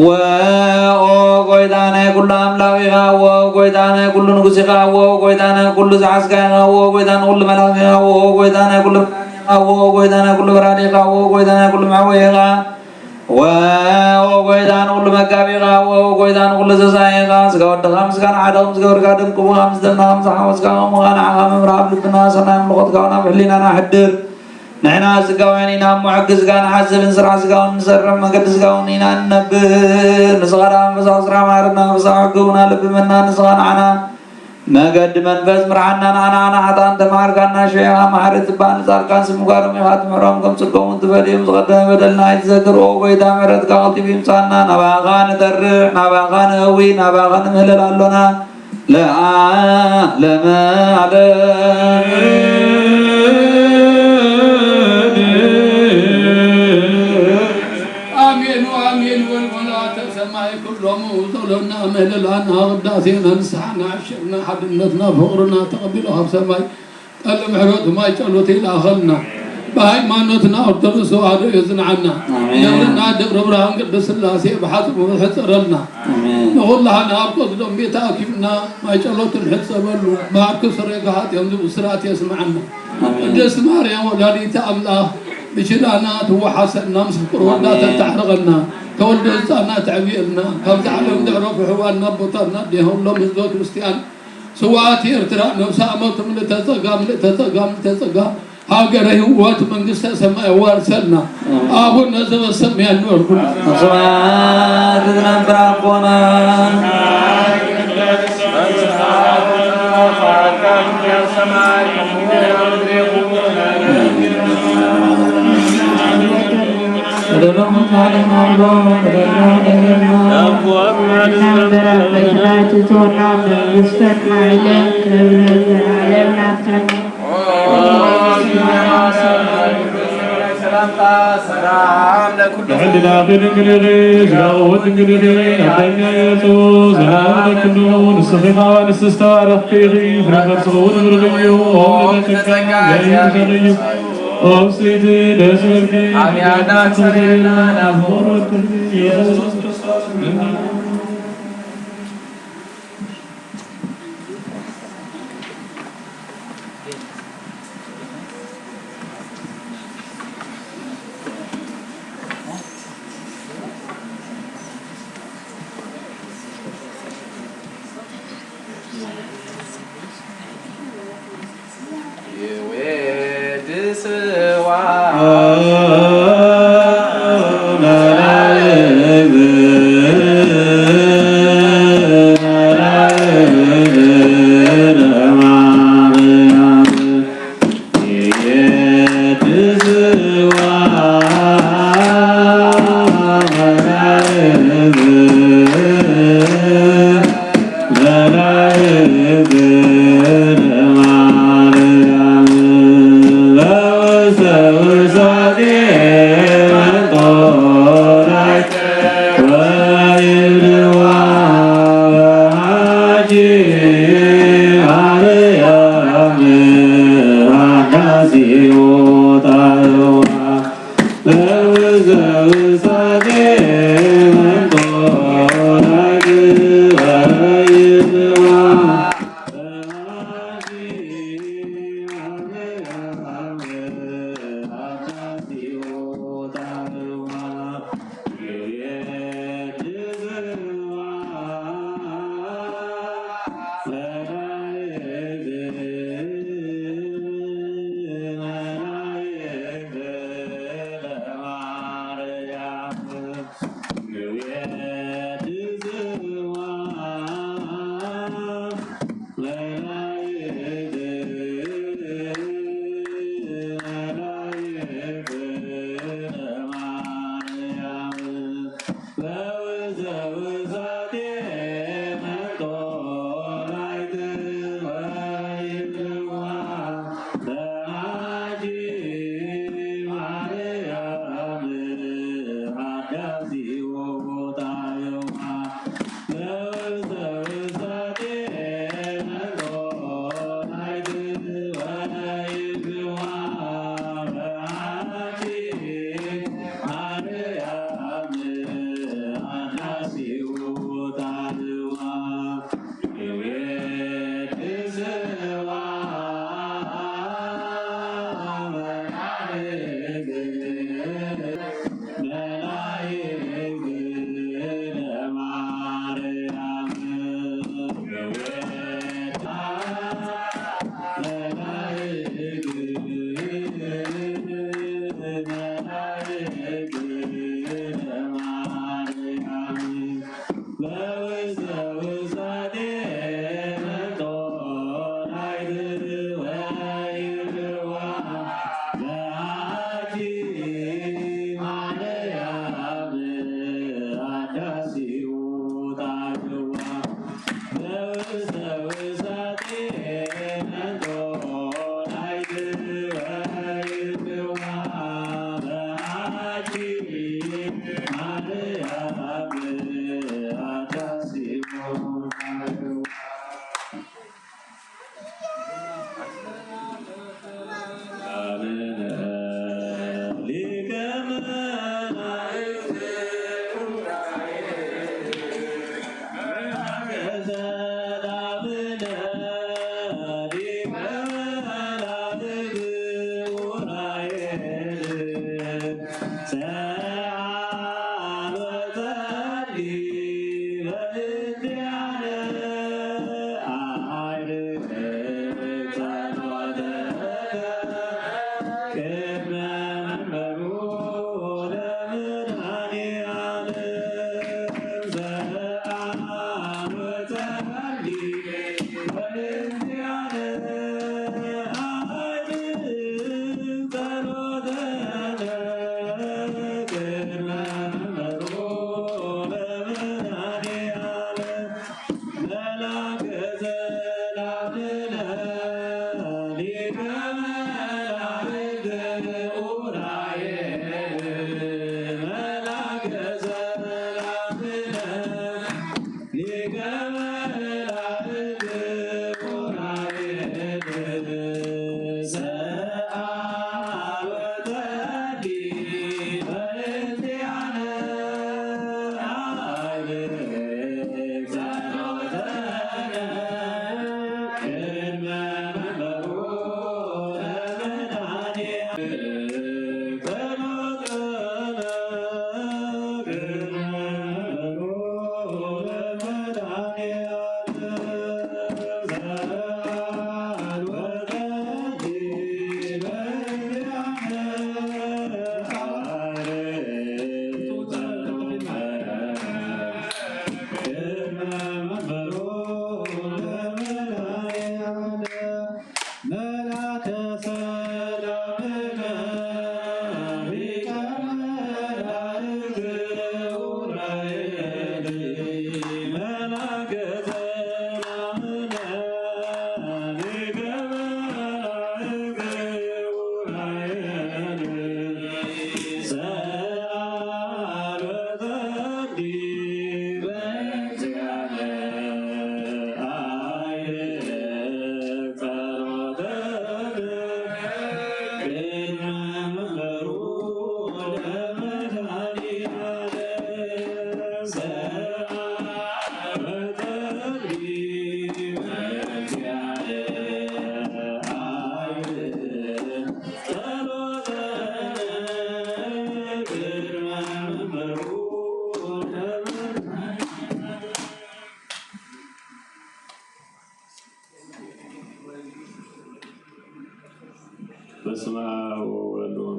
ወኦ ጎይታ ናይ ኩሉ ኣምላኽ ኢኻ፣ ወኦ ጎይታ ናይ ኩሉ ንጉስ ኢኻ፣ ወኦ ጎይታ ናይ ኩሉ ዝሓዝካ ኢኻ፣ ወኦ ጎይታ ንኩሉ መላኽ ኢኻ፣ ወኦ ጎይታ ናይ ኩሉ ብርሃን ኢኻ፣ ወኦ ጎይታ ናይ ኩሉ በራድ ኢኻ፣ ወኦ ጎይታ ናይ ኩሉ መዕወይ ኢኻ። ወኦ ጎይታ ንኹሉ መጋቢኻ፣ ወኦ ጎይታ ንኹሉ ዘሳየኻ፣ ስጋ ወድኻ ምስጋና ሓደ ከም ዝገበርካ፣ ደም ክቡኻ ምስ ደምና ከም ዝሓወስካ፣ ከምኡ ኸዓ ንዓኻ መምህር ኣብ ልብና ሰናይ ኣምልኾትካ እውን ኣብ ሕሊናና ኣሕድር። ንሕና ስጋውያን ኢና እሞ፣ ሕጊ ስጋ ንሓስብን ስራሕ ስጋ እውን ንሰርሕ፣ መገዲ ስጋ እውን ኢና እንነብር። ንስኻ ደኣ መንፈሳዊ ስራሕ መሃረና፣ መንፈሳዊ ሕጊ እውን ኣለብመና። ንስኻ ንዓና መገዲ መንፈስ ምርሓና፣ ንዓና ንሓጥኣን ተምሃርካና፣ ሽዑ ኢኻ መሓሪ ትበሃል። ንጻድቃን ስምጓሮም ኢኻ ትምሕሮም፣ ከም ጽድቆም እውን ትፈድዮም። ዝቐደመ በደልና ኣይትዘክር። ኦ ጎይታ፣ ምሕረትካ ቀልጢፉ ይምጻና። ናባኻ ንጠርዕ፣ ናባኻ ንእዊ፣ ናባኻ ንምህለል ኣሎና። ለዓለመ ዓለም። ኣሜን ወኣሜን። ወልወላተ ሰማይ ኩሎሙ ጸሎና ምህለላና ቅዳሴና ንስሓና ዕሽርና ሓድነትና ፍቕርና ተቐቢሉ ካብ ሰማይ ጠሊ ምሕረቱ ማይ ጸሎት ይልኣኸልና። ብሃይማኖትና ኦርቶዶክስ ተዋህዶ የጽንዓና። ኣሜን። ደብርና ደብረ ብርሃን ቅድስት ስላሴ ብሓጽሙ ይሕጸረልና። ኣሜን። ንኹላህና ኣብ ቆጽሎም ቤት ኣኪብና ማይ ጸሎት ንሕጸበሉ። ባርክ ስሬ ከሓጥዮም ዝብል ስርዓት የስምዓና። ኣሜን። ቅድስት ማርያም ወላዲተ ኣምላኽ ብችላና ትወሓሰና፣ ምስ ፍቅር ወዳ ኣሜን። ተታሕርቐና፣ ተወልደ ህፃና ተዕብየልና፣ ካብዚ ዓለም ኣሜን። ዘዕረፉ ኣሕዋትና ኣቦታትና ኣዴታትና ኩሎም ህዝበ ክርስቲያን ስውኣት ኤርትራ ነብሰ ኣመቱ ምልእተ ጸጋ፣ ምልእተ ጸጋ፣ ምልእተ ጸጋ፣ ሃገረ ህይወት መንግስተ ሰማይ ኣዋርሰልና። ኣሜን። ኣቡነ ዘበሰማያት ንበርኩሉ። ስብሐት ለእግዚእነ አቡነ። ሰላምታ ሰላም ለኩሉ ድንግል ኢኺ፣ ስጋኡ ድንግል ኢኺ፣ ኣዳኛ ኢየሱስ ሰላም ለክሉ፣ ንስኺ ኸዓ ንስቲ ዝተባረኽኪ ኢኺ፣ ፍረ ከርስኺ እውን ብሩኽ እዩ። ኦ ምልዕተ ጸጋ፣ ኦ ብጽይቲ ደስ ይበልኪ፣ ኃጢአትና ኣስተሰርየልና፣ ናብ ፍቕር ወልድኪ ኢየሱስ ክርስቶስ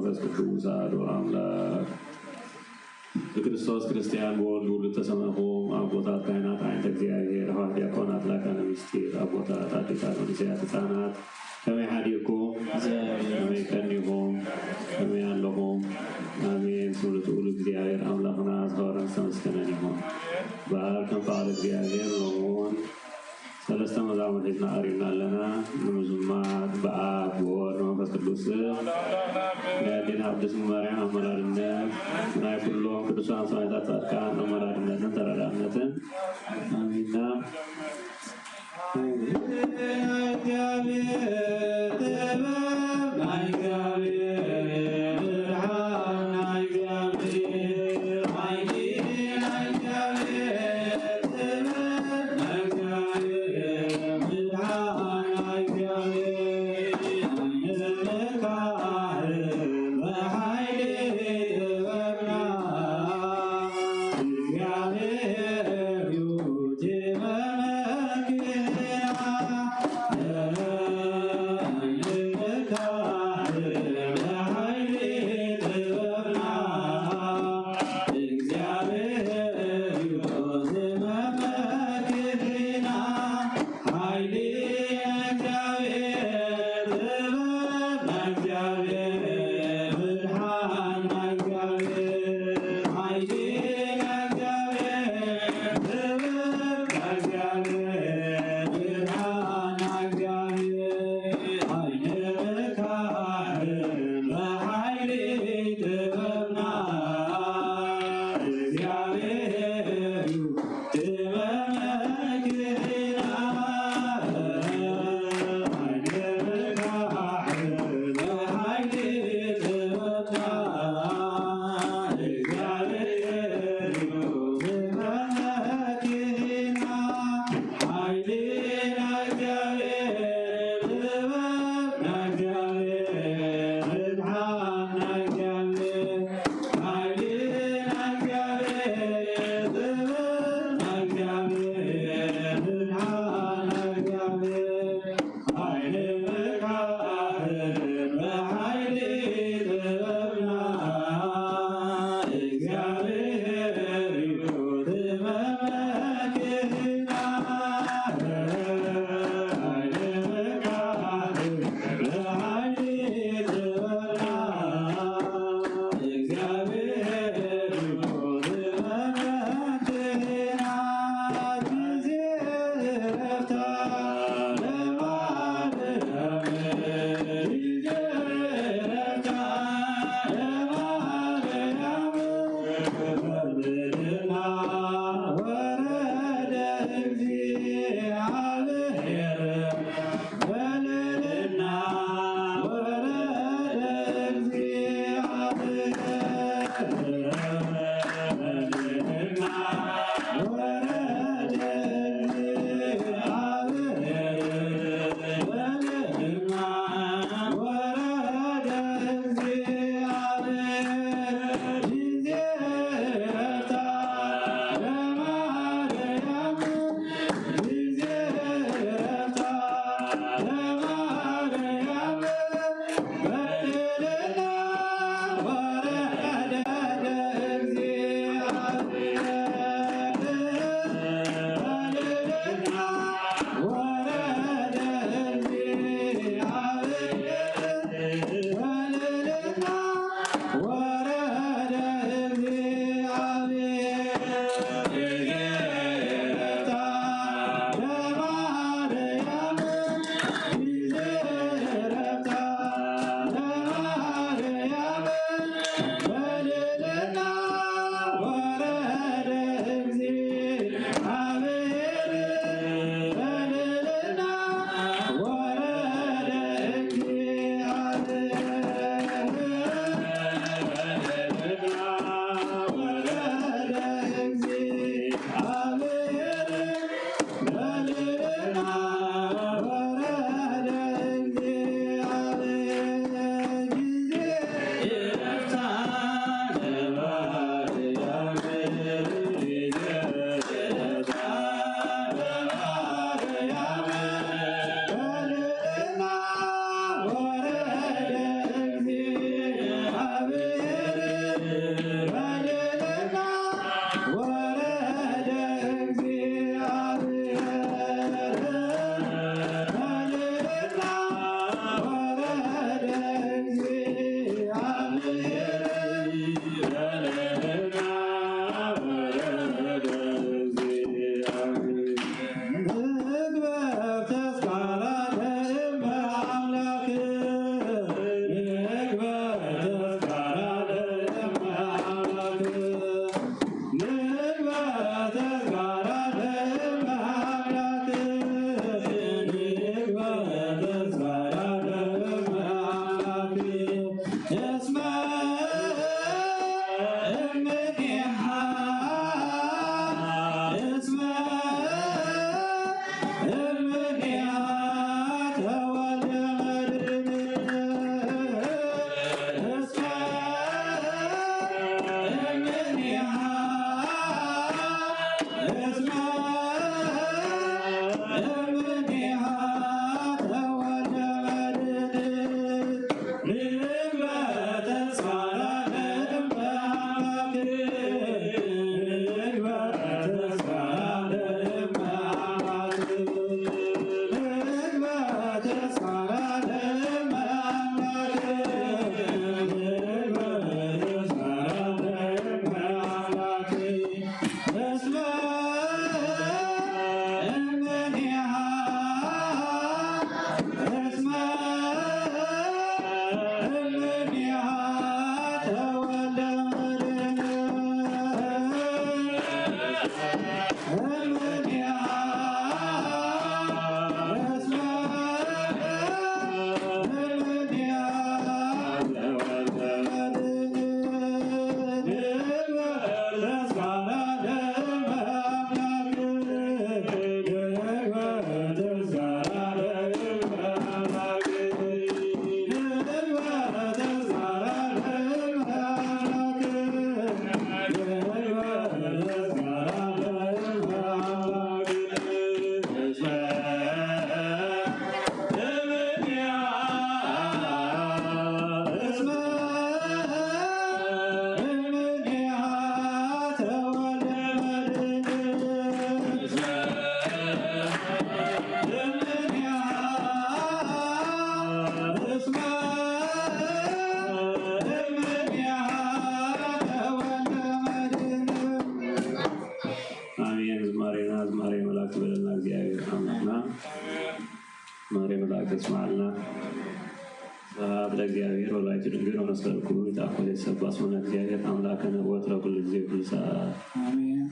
መንፈስ ቅዱስ ኣሐዱ ኣምላክ። ብክርስቶስ ክርስቲያን ብወልድ ውሉድ ተሰመኹም ኣቦታት ካህናት ዓይነተ እግዚኣብሔር ኣሕዋት ዲያቆናት ላካነ ምስጢር ኣቦታት ኣዴታት መንእሰያት ህፃናት ከመይ ሓዲርኩም? ከመይ ቀኒኹም? ከመይ ኣለኹም? ኣሜን። ስም ልዑል እግዚኣብሔር ኣምላኽና ዝኸበረን ዝተመስገነን ይኹን። በዓል ከም ፍቓድ እግዚኣብሔር ሎምውን ሰለስተ መዛሙር ሒዝና ቀሪብና ኣለና። ንምዝማር ብኣብ ብወልድ መንፈስ ቅዱስ ስም ናይ ኣዴና ቅድስት ማርያም ኣመላድነት ናይ ኩሎም ቅዱሳን ሰማዕታት ጻድቃን ኣመላድነትን ተረዳእነትን ኣሚንና። እምኔሃ እስመ እምኔሃ ተወልደ መድኃኒነ እስመ እምኔሃ እስመ እምኔሃ ተወልደ መድኃኒነ ኣሜን። ዝማሬና ዝማሬ መላእክት በለና እግዚኣብሔር ኣምላኽና። ዝማሬ መላእክት የስማዓልና። ስብሐት ለእግዚኣብሔር ወላዲቱ ድንግል ወለመስቀሉ ክቡር። ይትሐፈር ሰብሐ ስምነ እግዚአብሔር አምላክነ ወትረ ኩሉ ጊዜ ኩሉ ሰዓት። ኣሜን።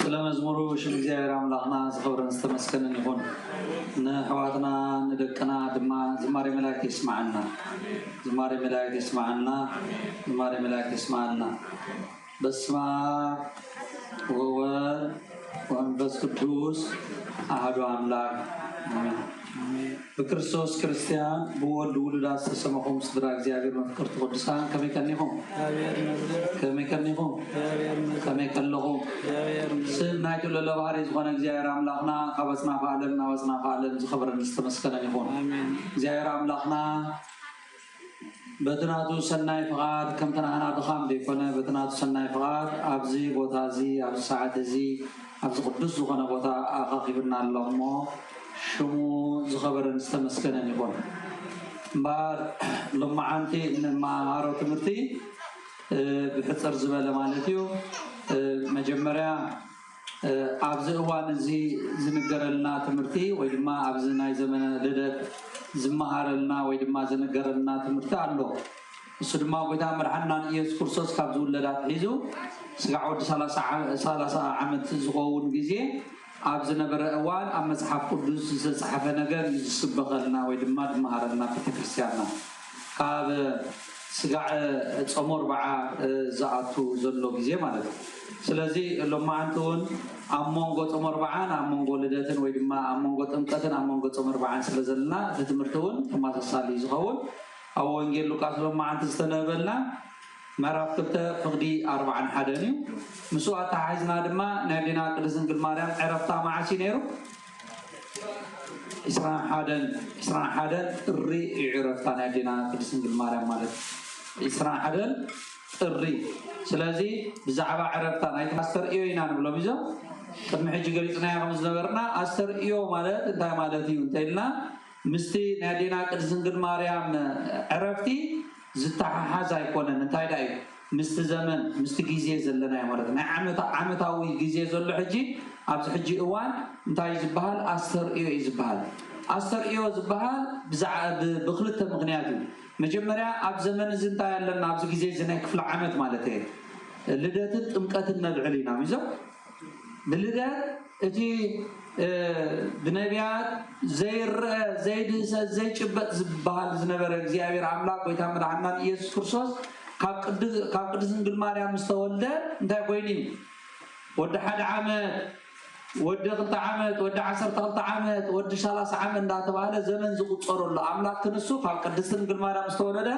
ስለ መዝሙሩ ሽም እግዚኣብሔር ኣምላኽና ዝኸብረን ዝተመስገነን ይኹን። ንኣሕዋትና ንደቅና ድማ ዝማሬ መላእክት የስምዓልና። ዝማሬ መላእክት የስምዓልና። ዝማሬ መላእክት የስምዓልና። በስመ አብ ወወልድ ወመንፈስ ቅዱስ አሐዱ አምላክ አሜን። ብክርስቶስ ክርስቲያን ብወልድ ውሉዳት ዝተሰመኹም ስድራ እግዚኣብሔር መፍቀርቲ ቅዱሳን ከመይ ቀኒኹም? ከመይ ቀኒኹም? ከመይ ቀለኹም? ስም ናይቱ ለለ ባህሪ ዝኾነ እግዚኣብሔር ኣምላኽና ካብ ኣጽናፈ ዓለም ናብ ኣጽናፈ ዓለም ዝኸበረን ዝተመስገነን ይኹን። እግዚኣብሔር ኣምላኽና በቲ ናቱ ሰናይ ፍቓድ፣ ከምቲ ናህና ድኻም ዘይኮነ፣ በቲ ናቱ ሰናይ ፍቓድ ኣብዚ ቦታ እዚ፣ ኣብዚ ሰዓት እዚ፣ ኣብዚ ቅዱስ ዝኾነ ቦታ ኣኻኺብና ኣሎ እሞ፣ ሽሙ ዝኸበረን ዝተመስገነን ይኹን። እምበኣር ሎማዓንቲ እንመሃሮ ትምህርቲ፣ እ፣ ብሕጽር ዝበለ ማለት እዩ። እ፣ መጀመርያ እ፣ ኣብዚ እዋን እዚ ዝንገረልና ትምህርቲ ወይ ድማ ኣብዚ ናይ ዘመነ ልደት ዝመሃረልና ወይ ድማ ዝንገረልና ትምህርቲ ኣሎ። እሱ ድማ ጎይታ መድሓንናን ኢየሱስ ክርስቶስ ካብ ዝውለድ ኣትሒዙ ስጋዕ ወዲ ሰላሳ ዓ-፣ ሰላሳ ዓመት ዝኸውን ግዜ ኣብ ዝነበረ እዋን ኣብ መጽሓፍ ቅዱስ ዝተጻሕፈ ነገር እዩ ዝስበኸልና ወይ ድማ ዝመሃረልና ቤተክርስትያንና። ካብ ስጋዕ ጾመ ኣርብዓ ዝኣቱ ዘሎ ግዜ ማለት እዩ። ስለዚ ሎማዓንቲ እውን ኣብ መንጎ ጾመ ኣርብዓን ኣብ መንጎ ልደትን ወይ ድማ ኣብ መንጎ ጥምቀትን ኣብ መንጎ ጾመ ኣርብዓን ስለ ዘለና እቲ ትምህርቲ እውን ተመሳሳሊ ዝኸውን ኣብ ወንጌል ሉቃስ ሎማዓንቲ ዝተነበበልና ምዕራፍ ክልተ ፍቕዲ ኣርብዓን ሓደን እዩ። ምስኡ ኣተሓሒዝና ድማ ናይ ኣዴና ቅድስት ድንግል ማርያም ዕረፍታ መዓስ እዩ ነይሩ? ዕስራን ሓደን፣ ዕስራን ሓደን ጥሪ እዩ ዕረፍታ ናይ ኣዴና ቅድስት ድንግል ማርያም ማለት እዩ። ዕስራን ሓደን ጥሪ። ስለዚ ብዛዕባ ዕረፍታ ናይቲ ኣስተርእዮ ኢና ንብሎም እዞም ቅድሚ ሕጂ ገሊጽናዮ ከም ዝነበርና ኣስተርእዮ ማለት እንታይ ማለት እዩ እንተኢልና ምስቲ ናይ ኣዴና ቅድስት ድንግል ማርያም ዕረፍቲ ዝተሓሓዝ ኣይኮነን። እንታይ ደኣ እዩ? ምስቲ ዘመን፣ ምስቲ ግዜ ዘለናዮ ማለት እዩ። ናይ ዓመታ-፣ ዓመታዊ ግዜ ዘሎ ሕጂ፣ ኣብዚ ሕጂ እዋን እንታይ እዩ ዝበሃል? ኣስተርእዮ እዩ ዝበሃል። ኣስተርእዮ ዝበሃል ብዛዕ-፣ ብ-፣ ብክልተ ምኽንያት እዩ። መጀመርያ ኣብ ዘመን እዚ እንታይ ኣለና? ኣብዚ ግዜ እዚ ናይ ክፍለ ዓመት ማለት እየ፣ ልደትን ጥምቀትን ነብዕል ኢና። ሚዞ ብልደት እቲ ብነቢያት ዘይረአ ዘይድህሰስ ዘይጭበጥ ዝበሃል ዝነበረ እግዚኣብሔር ኣምላክ ጎይታ መድሓናን ኢየሱስ ክርስቶስ ካብ ቅድስ ድንግል ማርያም ዝተወልደ እንታይ ኮይኑ እዩ? ወዲ ሓደ ዓመት፣ ወዲ ክልተ ዓመት፣ ወዲ ዓሰርተ ክልተ ዓመት፣ ወዲ ሰላሳ ዓመት እንዳተባህለ ዘመን ዝቁፀረሉ ኣምላክ ክንሱ ካብ ቅድስት ድንግል ማርያም ዝተወለደ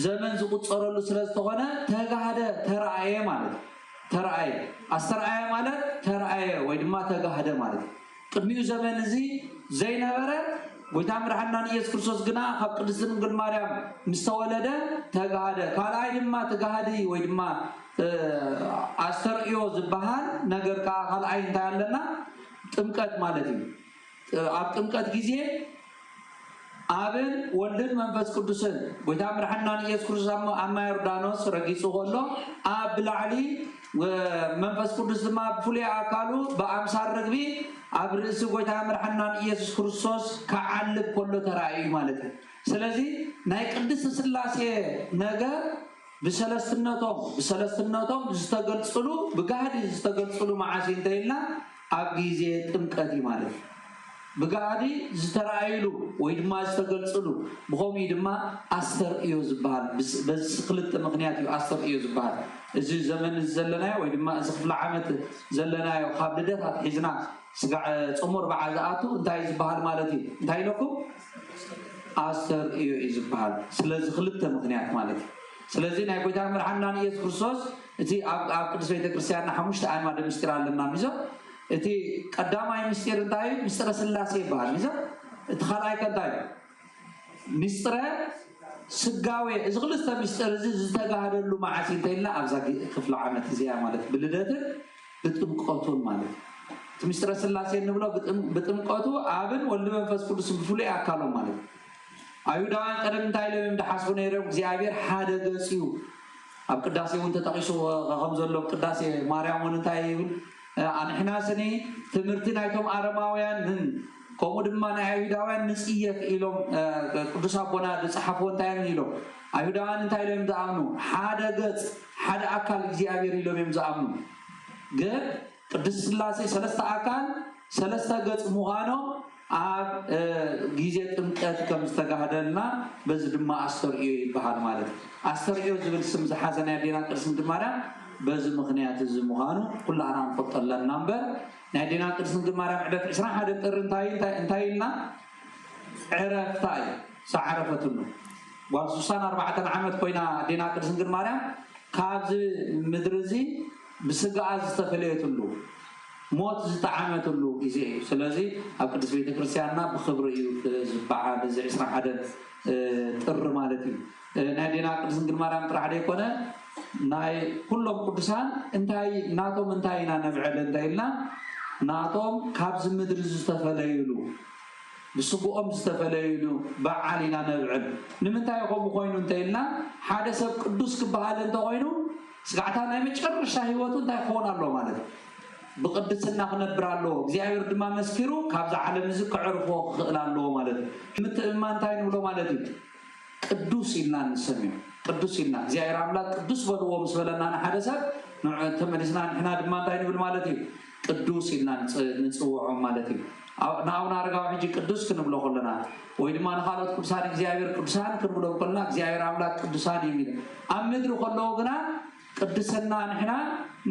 ዘመን ዝቁፀረሉ ስለዝተኾነ ተጋህደ፣ ተረኣየ ማለት እዩ። ተረኣየ፣ ኣስተርኣየ ማለት ተረኣየ ወይ ድማ ተጋህደ ማለት እዩ። ቅድሚኡ ዘመን እዚ ዘይነበረ ጎይታ መድሓንና ንኢየሱስ ክርስቶስ ግና ካብ ቅድስት ድንግል ማርያም ምስ ተወለደ ተጋህደ። ካልኣይ ድማ ተጋህዲ ወይ ድማ ኣስተርእዮ ዝበሃል ነገር ከዓ ካልኣይ እንታይ ኣለና? ጥምቀት ማለት እዩ። ኣብ ጥምቀት ግዜ ኣብን ወልድን መንፈስ ቅዱስን ጎይታ መድሓንና ንኢየሱስ ክርስቶስ ኣብ ማይ ዮርዳኖስ ረጊፁ ከሎ ኣብ ብላዕሊ መንፈስ ቅዱስ ድማ ብፍሉይ ኣካሉ ብኣምሳል ርግቢ ኣብ ርእሲ ጎይታ መድሓንና ንኢየሱስ ክርስቶስ ክዓልብ ከሎ ተራእዩ ማለት እዩ። ስለዚ ናይ ቅድስት ስላሴ ነገር ብሰለስትነቶም ብሰለስትነቶም ዝተገልፅሉ ብጋህዲ ዝተገልፅሉ መዓስ እንተ ኢልና ኣብ ግዜ ጥምቀት እዩ ማለት እዩ። ብጋህዲ ዝተረኣይሉ ወይ ድማ ዝተገልፅሉ ብኸምኡ ድማ ኣስተርእዮ ዝበሃል። በዚ ክልተ ምክንያት እዩ ኣስተርእዮ ዝበሃል። እዚ ዘመን እዚ ዘለናዮ ወይ ድማ እዚ ክፍለ ዓመት ዘለናዮ ካብ ልደት ኣትሒዝና ስጋዕ ጾም ኣርብዓ ዝኣቱ እንታይ ዝበሃል ማለት እዩ? እንታይ ኢለኩም? ኣስተርእዮ እዩ ዝበሃል። ስለዚ ክልተ ምክንያት ማለት እዩ። ስለዚ ናይ ጎይታ መድሓንና ንኢየሱስ ክርስቶስ እቲ ኣብ ኣብ ቅዱስ ቤተክርስትያንና ሓሙሽተ ኣዕማደ ምስጢር ኣለና። ሚዞ እቲ ቀዳማይ ምስጢር እንታይ እዩ? ምስጢረ ስላሴ ይበሃል። ሚዞ እቲ ካልኣይ ከ እንታይ እዩ? ምስጢረ ስጋዌ። እዚ ክልተ ምስጢር እዚ ዝተጋህደሉ መዓስ እንተኢልና ኣብዛ ክፍለ ዓመት እዚኣ ማለት ብልደትን ብጥምቀቱን ማለት እቲ ምስጢረ ስላሴ እንብሎ ብጥምቀቱ ኣብን ወልድ መንፈስ ቅዱስን ብፍሉይ ኣካሎም ማለት እዩ። ኣይሁዳውያን ቀደም እንታይ ኢሎም እዮም ዝሓስቡ ነይሮም? እግዚኣብሔር ሓደ ገፅ እዩ። ኣብ ቅዳሴ እውን ተጠቂሱ ከም ዘሎ ቅዳሴ ማርያም እውን እንታይ ይብል? ኣንሕና ስኒ ትምህርቲ ናይቶም ኣረማውያን ን ከምኡ ድማ ናይ ኣይሁዳውያን ንፅየፍ ኢሎም ቅዱስ ኣቦና ዝፀሓፍዎ እንታይ እዮም ኢሎም? ኣይሁዳውያን እንታይ ኢሎም እዮም ዝኣምኑ? ሓደ ገፅ ሓደ ኣካል እግዚኣብሔር ኢሎም እዮም ዝኣምኑ። ግን ቅድስት ስላሴ ሰለስተ ኣካል ሰለስተ ገፅ ምዃኖም ኣብ ግዜ ጥምቀት ከም ዝተጋህደልና በዚ ድማ ኣስተርእዮ ይበሃል ማለት እዩ። ኣስተርእዮ ዝብል ስም ዝሓዘ ናይ ኣዴና ቅድስት ድንግል ማርያም በዚ ምኽንያት እዚ ምዃኑ ኩላህና ንፈልጦ ኣለና እምበር ናይ ኣዴና ቅድስት ድንግል ማርያም ዕለት ዕስራን ሓደን ጥሪ እንታይ እንታይ እንታይ ኢልና ዕረፍታ እዩ ዝዓረፈትሉ። ጓል ስሳን ኣርባዕተን ዓመት ኮይና ኣዴና ቅድስት ድንግል ማርያም ካብዚ ምድሪ እዚ ብስጋኣ ዝተፈለየትሉ ሞት ዝጠዓመትሉ ግዜ እዩ። ስለዚ ኣብ ቅድስት ቤተክርስትያንና ብክብሪ እዩ ዝበዓል እዚ ዕስራን ሓደን ጥሪ ማለት እዩ። ናይ ኣዴና ቅድስት ድንግል ማርያም ጥራሕ ዘይኮነ ናይ ኩሎም ቅዱሳን እንታይ ናቶም እንታይ ኢና ነብዕል እንተ ኢልና ናቶም ካብዚ ምድሪ ዝተፈለዩሉ ብስግኦም ዝተፈለዩሉ በዓል ኢና ነብዕል። ንምንታይ ከምኡ ኮይኑ እንተ ኢልና ሓደ ሰብ ቅዱስ ክበሃል እንተኮይኑ ስጋዕታ ናይ መጨረሻ ህይወቱ እንታይ ክኸውን ኣለዎ ማለት እዩ? ብቅድስና ክነብር ኣለዎ። እግዚኣብሔር ድማ መስኪሩ ካብዚ ዓለም እዚ ከዕርፎ ክኽእል ኣለዎ ማለት እዩ። ምትእምማን እንታይ ንብሎ ማለት እዩ? ቅዱስ ኢልና ንሰምዮ። ቅዱስ ኢልና እግዚኣብሔር ኣምላክ ቅዱስ በልዎ ምስ በለና ንሓደ ሰብ ንዑ ተመሊስና ንሕና ድማ እንታይ ንብል ማለት እዩ? ቅዱስ ኢልና ንጽ- ንጽውዖም ማለት እዩ። ኣብ- ንኣቡነ ኣረጋዊ ሕጂ ቅዱስ ክንብሎ ከለና ወይ ድማ ንካልኦት ቅዱሳን እግዚኣብሔር ቅዱሳን ክንብሎም ከለና እግዚኣብሔር ኣምላክ ቅዱሳን እዩ ኢሉ ኣብ ምድሪ ከለዉ ግና ቅድስና ንሕና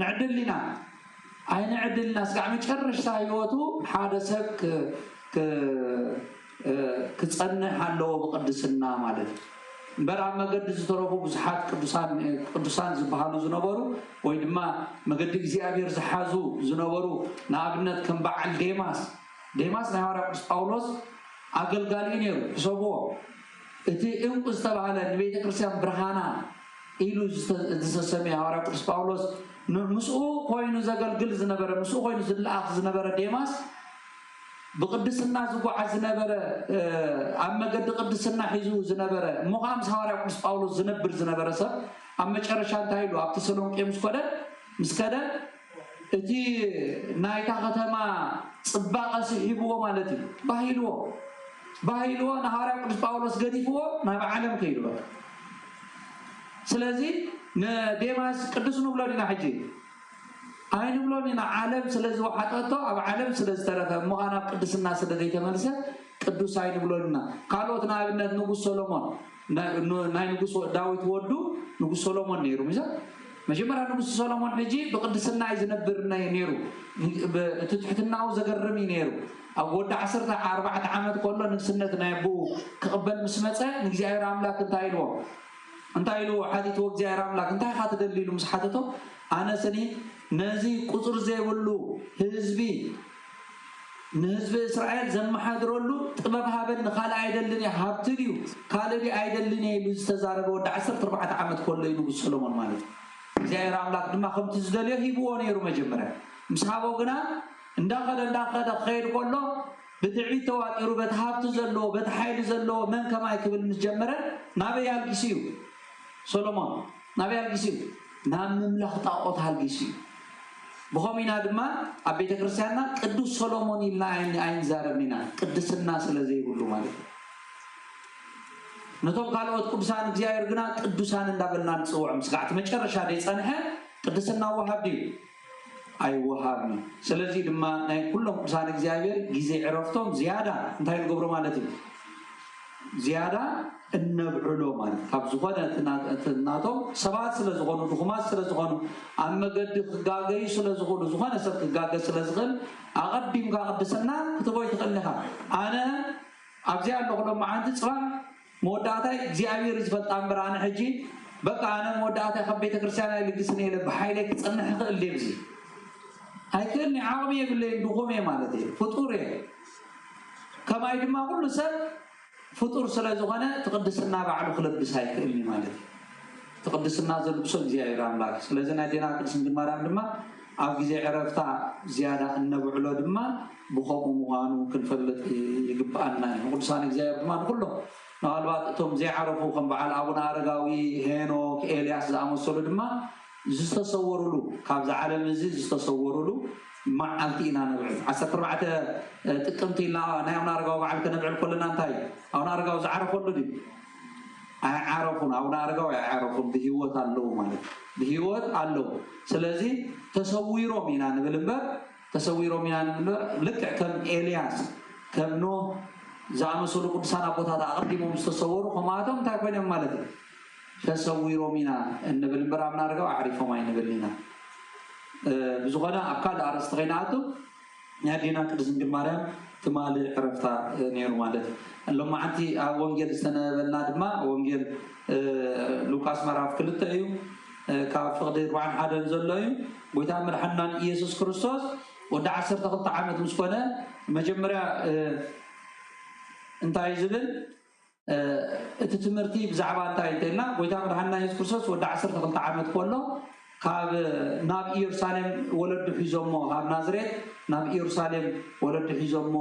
ንዕድል ኢና ኣይንዕድልና ስጋዕ መጨረሽታ ህይወቱ ሓደ ሰብ ክ- ክ- እ፣ ክጸንሕ ኣለዎ ብቅድስና ማለት እዩ። እምበር ኣብ መገዲ ዝተረፉ ብዙሓት ቅዱሳን ቅዱሳን ዝበሃሉ ዝነበሩ ወይ ድማ መገዲ እግዚኣብሔር ዝሓዙ ዝነበሩ ንኣብነት ከም በዓል ዴማስ ዴማስ ናይ ሃዋርያ ቅዱስ ጳውሎስ ኣገልጋሊ ነይሩ። ሕሰብዎ። እቲ ዕንቁ ዝተባህለ ንቤተ ክርስቲያን ብርሃና ኢሉ ዝተሰመየ ሃዋርያ ቅዱስ ጳውሎስ ምስኡ ኮይኑ ዘገልግል ዝነበረ ምስኡ ኮይኑ ዝለኣኽ ዝነበረ ዴማስ ብቅድስና ዝጓዓዝ ዝነበረ ኣብ መገዲ ቅድስና ሒዙ ዝነበረ እሞ ከዓ ምስ ሃዋርያ ቅዱስ ጳውሎስ ዝነብር ዝነበረ ሰብ ኣብ መጨረሻ እንታይ ኢሉ ኣብ ተሰሎንቄ ምስ ኮደ ምስ ከደ እቲ ናይታ ከተማ ፅባቐ ስሒብዎ ማለት እዩ ባሂልዎ ባህ ኢልዎ ንሃዋርያ ቅዱስ ጳውሎስ ገዲፍዎ ናብ ዓለም ከይዱ በቃ። ስለዚ ንዴማስ ቅዱስ ንብሎ ዲና ሕጂ? ኣይንብሎን ኢና። ዓለም ስለ ዝወሓጠቶ፣ ኣብ ዓለም ስለ ዝተረፈ፣ እሞ ኸኣ ናብ ቅድስና ስለ ዘይተመልሰ ቅዱስ ኣይንብሎን ኢና። ካልኦት ንኣብነት ንጉስ ሰሎሞን፣ ናይ ንጉስ ዳዊት ወዱ ንጉስ ሰሎሞን ነይሩ። ምዛ መጀመርያ ንጉስ ሰሎሞን ሕጂ ብቅድስና እዩ ዝነብር ነይሩ። እቲ ትሕትናኡ ዘገርም እዩ ነይሩ። ኣብ ወዲ ዓሰርተ ኣርባዕተ ዓመት ከሎ ንግስነት ናይ ኣቦኡ ክቕበል ምስ መጸ ንእግዚኣብሔር ኣምላክ እንታይ ኢልዎ? እንታይ ኢሉ ሓቲትዎ እግዚኣብሔር ኣምላክ? እንታይ ኢኻ ትደሊ? ኢሉ ምስ ሓተቶ፣ ኣነ ስኒ ነዚ ቁፅሪ ዘይብሉ ህዝቢ፣ ንህዝቢ እስራኤል ዘመሓድረሉ ጥበብ ሃበኒ፣ ካልእ ኣይደልን እየ፣ ሃብቲ ድዩ ካልእ ድዩ ኣይደልን እየ ኢሉ ዝተዛረበ ወዲ ዓሰርተ ኣርባዕተ ዓመት ከሎ እዩ ንጉስ ሰሎሞን ማለት እዩ። እግዚኣብሔር ኣምላክ ድማ ከምቲ ዝደልዮ ሂብዎ ነይሩ። መጀመርያ ምስ ሃቦ ግና እንዳኸደ እንዳኸደ ክኸይድ ከሎ ብትዕቢት ተዋጢሩ በቲ ሃብቲ ዘለዎ በቲ ሓይሊ ዘለዎ መን ከማይ ክብል ምስ ጀመረ ናበይ ኣልጊሱ እዩ? ሰሎሞን ናበይ ኣልጊሱ እዩ? ናብ ምምላኽ ጣዖት ኣልጊሱ እዩ። ብኸምኡ ኢና ድማ ኣብ ቤተ ክርስቲያንና ቅዱስ ሰሎሞን ኢልና ኣይን- ኣይንዛረብን ኢና፣ ቅድስና ስለ ዘይብሉ ማለት እዩ። ነቶም ካልኦት ቅዱሳን እግዚኣብሔር ግና ቅዱሳን እንዳበልና ንፅውዖም። ስጋዕ እቲ መጨረሻ ዘይፀንሐ ቅድስና ወሃብ ድዩ? ኣይወሃብን እዩ። ስለዚ ድማ ናይ ኩሎም ቅዱሳን እግዚኣብሔር ግዜ ዕረፍቶም ዝያዳ እንታይ ንገብሮ ማለት እዩ? ዝያዳ እነብዕሎ ማለት ካብ ዝኾነ እቲ ና- እቲ ናቶም ሰባት ስለ ዝኾኑ፣ ድኹማት ስለ ዝኾኑ፣ ኣብ መገዲ ክጋገዩ ስለ ዝኾኑ፣ ዝኾነ ሰብ ክጋገ ስለ ዝኽእል ኣቐዲምካ ቅድስና ክትቦይ ትኽእል ኢኻ። ኣነ ኣብዚኣ ኣለኹ ሎመዓንቲ፣ ጽባሕ መወዳእታይ እግዚኣብሔር እዩ ዝፈልጣ እምበር፣ ኣነ ሕጂ በቃ ኣነ መወዳእታይ ካብ ቤተ ክርስቲያን ኣይልግስን እየ ኢለ ብሓይለይ ክጸንሕ ይኽእል ድየ? ኣብዚ ኣይክእልኒ፣ ዓቕሚ የብለይን፣ ድኹም እየ ማለት እየ፣ ፍጡር እየ። ከማይ ድማ ኩሉ ሰብ ፍጡር ስለ ዝኾነ እቲ ቅድስና ባዕሉ ክለብስ ኣይክእልኒ ማለት እዩ። እቲ ቅድስና ዘልብሶ እግዚኣብሔር ኣምላክ እዩ። ስለዚ ናይ ኣዴና ቅድስት ድንግል ማርያም ድማ ኣብ ግዜ ዕረፍታ ዝያዳ እነብዕሎ ድማ ብኸምኡ ምዃኑ ክንፈልጥ ይግብኣና እዩ። ንቅዱሳን እግዚኣብሔር ድማ ንኩሎም፣ ምናልባት እቶም ዘይዓረፉ ከም በዓል ኣቡነ ኣረጋዊ፣ ሄኖክ፣ ኤልያስ ዝኣመሰሉ ድማ ዝተሰወሩሉ፣ ካብዚ ዓለም እዚ ዝተሰወሩሉ መዓልቲ ኢና ነብዕል። ዓሰርተ ኣርባዕተ ጥቅምቲ ኢልና ናይ ኣቡነ ኣረጋዊ በዓል ከነብዕል ከለና እንታይ እዩ? ኣቡነ ኣረጋዊ ዝዓረፈሉ ድዩ? ኣይዓረፉን። ኣቡነ ኣረጋዊ ኣይዓረፉን፣ ብህይወት ኣለዉ ማለት እዩ። ብህይወት ኣለዉ። ስለዚ ተሰዊሮም ኢና ንብል እምበር፣ ተሰዊሮም ኢና ንብል እምበር፣ ልክዕ ከም ኤልያስ፣ ከም ኖህ ዝኣመሰሉ ቅዱሳን ኣቦታት ኣቐዲሞም ዝተሰወሩ፣ ከምኣቶም እንታይ ኮይኖም ማለት እዩ? ተሰዊሮም ኢና እንብል እምበር፣ ኣቡነ ኣረጋዊ ኣዕሪፎም ኣይንብልን ኢና። እ፣ ብዝኾነ ኣብ ካልእ ኣርእስቲ ከይንኣቱ፣ ናይ ኣዴና ቅድስት ድንግል ማርያም ትማሊ ዕረፍታ፣ እ፣ ነይሩ ማለት እዩ። ሎማዓንቲ ኣብ ወንጌል ዝተነበበልና ድማ ወንጌል፣ እ፣ ሉቃስ ምዕራፍ ክልተ እዩ። እ፣ ካብ ፍቕዲ ኣርባዓን ሓደን ዘሎ እዩ። ጎይታ መድሓናን ኢየሱስ ክርስቶስ ወዲ ዓሰርተ ክልተ ዓመት ምስ ኮነ መጀመርያ፣ እ፣ እንታይ ዝብል፣ እ፣ እቲ ትምህርቲ ብዛዕባ እንታይ እንተኢልና፣ ጎይታ መድሓንና የሱስ ክርስቶስ ወዲ ዓሰርተ ክልተ ዓመት ከሎ ካብ ናብ ኢየሩሳሌም ወለዱ ሒዞሞ፣ ካብ ናዝሬት ናብ ኢየሩሳሌም ወለዱ ሒዞሞ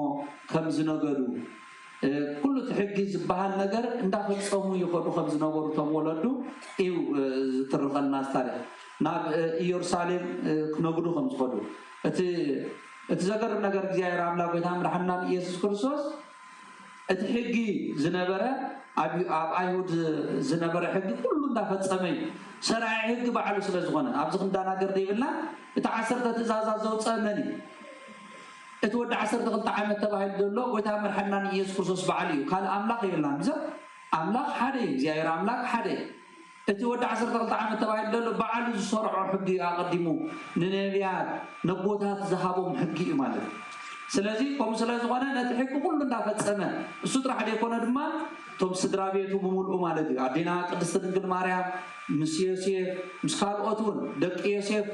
ከም ዝነገዱ፣ እ፣ ኩሉ እቲ ሕጊ ዝበሃል ነገር እንዳፈጸሙ ይኸዱ ከም ዝነበሩ እቶም ወለዱ እዩ፣ እ፣ ዝትርኸልና እዚ ታሪኽ። ናብ፣ እ፣ ኢየሩሳሌም፣ እ፣ ክነግዱ ከም ዝኸዱ እቲ እቲ ዘገርም ነገር እግዚኣብሔር ኣምላኽ ጎይታ መድሓንናን ኢየሱስ ክርስቶስ እቲ ሕጊ ዝነበረ ኣብ ኣብ ኣይሁድ ዝነበረ ሕጊ ኩሉ እንዳፈጸመ እዩ። ሰራሒ ሕጊ ባዕሉ ስለ ዝኾነ ኣብዚ ክንዳናገር ዘይብልና። እቲ ዓሰርተ ትእዛዛት ዘውፀአ መን እዩ? እቲ ወዲ ዓሰርተ ክልተ ዓመት ተባሂሉ ዘሎ ጎይታ መድሓንናን ኢየሱስ ክርስቶስ ባዕሉ እዩ። ካልእ ኣምላኽ የብልናን። እዞም ኣምላኽ ሓደ እዩ። እግዚኣብሔር ኣምላኽ ሓደ እዩ። እቲ ወዲ ዓሰርተ ክልተ ዓመት ተባሂሉ ዘሎ ባዕሉ ዝሰርዖ ሕጊ እዩ። ኣቐዲሙ ንነቢያት ነቦታት ዝሃቦም ሕጊ እዩ ማለት እዩ። ስለዚ ከምኡ ስለ ዝኾነ ነቲ ሕጊ ኩሉ እንዳፈጸመ እሱ ጥራሕ ዘይኮነ ድማ እቶም ስድራ ቤቱ ብምልኡ ማለት እዩ። ኣዴና ቅድስቲ ድንግል ማርያም ምስ ዮሴፍ ምስ ካልኦት እውን ደቂ ዮሴፍ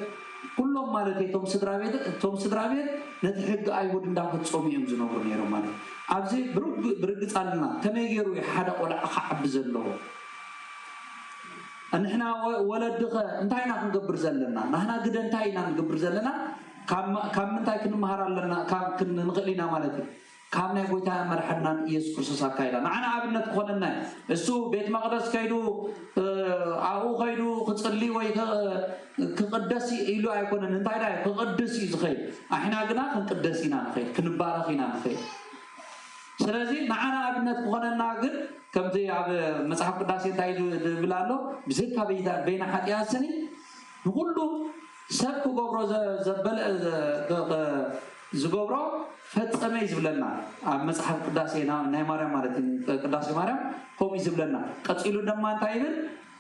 ኩሎም ማለት እዩ። እቶም ስድራ ቤት እቶም ስድራ ቤት ነቲ ሕጊ ኣይሁድ እንዳፈጸሙ እዮም ዝነብሩ ነይሮም ማለት እዩ። ኣብዚ ብርግ- ብርግጽ ኣለና ከመይ ገይሩ እዩ ሓደ ቆልዓ ክዓቢ ዘለዎ? ንሕና ወ- ወለዲ ኸ እንታይ ኢና ክንገብር ዘለና? ናህና ግደ እንታይ ኢና ንገብር ዘለና? ካብ ማ- ካብ ምንታይ ክንመሃር ኣለና? ካብ ክን- ንኽእል ኢና ማለት እዩ። ካብ ናይ ጎይታ መድሓናን ኢየሱስ ክርስቶስ ኣካይዳ ንዓና ኣብነት ክኾነና እዩ። እሱ ቤት መቕደስ ከይዱ እ፣ ኣብኡ ከይዱ ክጽሊ ወይ ክ- ክቕደስ ኢሉ ኣይኮነን። እንታይ ዳ ክቕድስ እዩ ዝኸይድ። ኣሕና ግና ክንቅደስ ኢና ንኸይድ፣ ክንባረኽ ኢና ንኸይድ። ስለዚ ንዓና ኣብነት ክኾነና ግን ከምቲ ኣብ መጽሓፍ ቅዳሴ እንታይ ዝብል ኣሎ? ብዘይካ በይና ሓጢኣት ስኒ ንኹሉ ሰብ ክገብሮ ዘበለ ዝገብሮ ፈጸመ እዩ ዝብለና ኣብ መጽሓፍ ቅዳሴ ናይ ማርያም ማለት እዩ። ቅዳሴ ማርያም ከምኡ እዩ ዝብለና። ቀጺሉ ድማ እንታይ ይብል?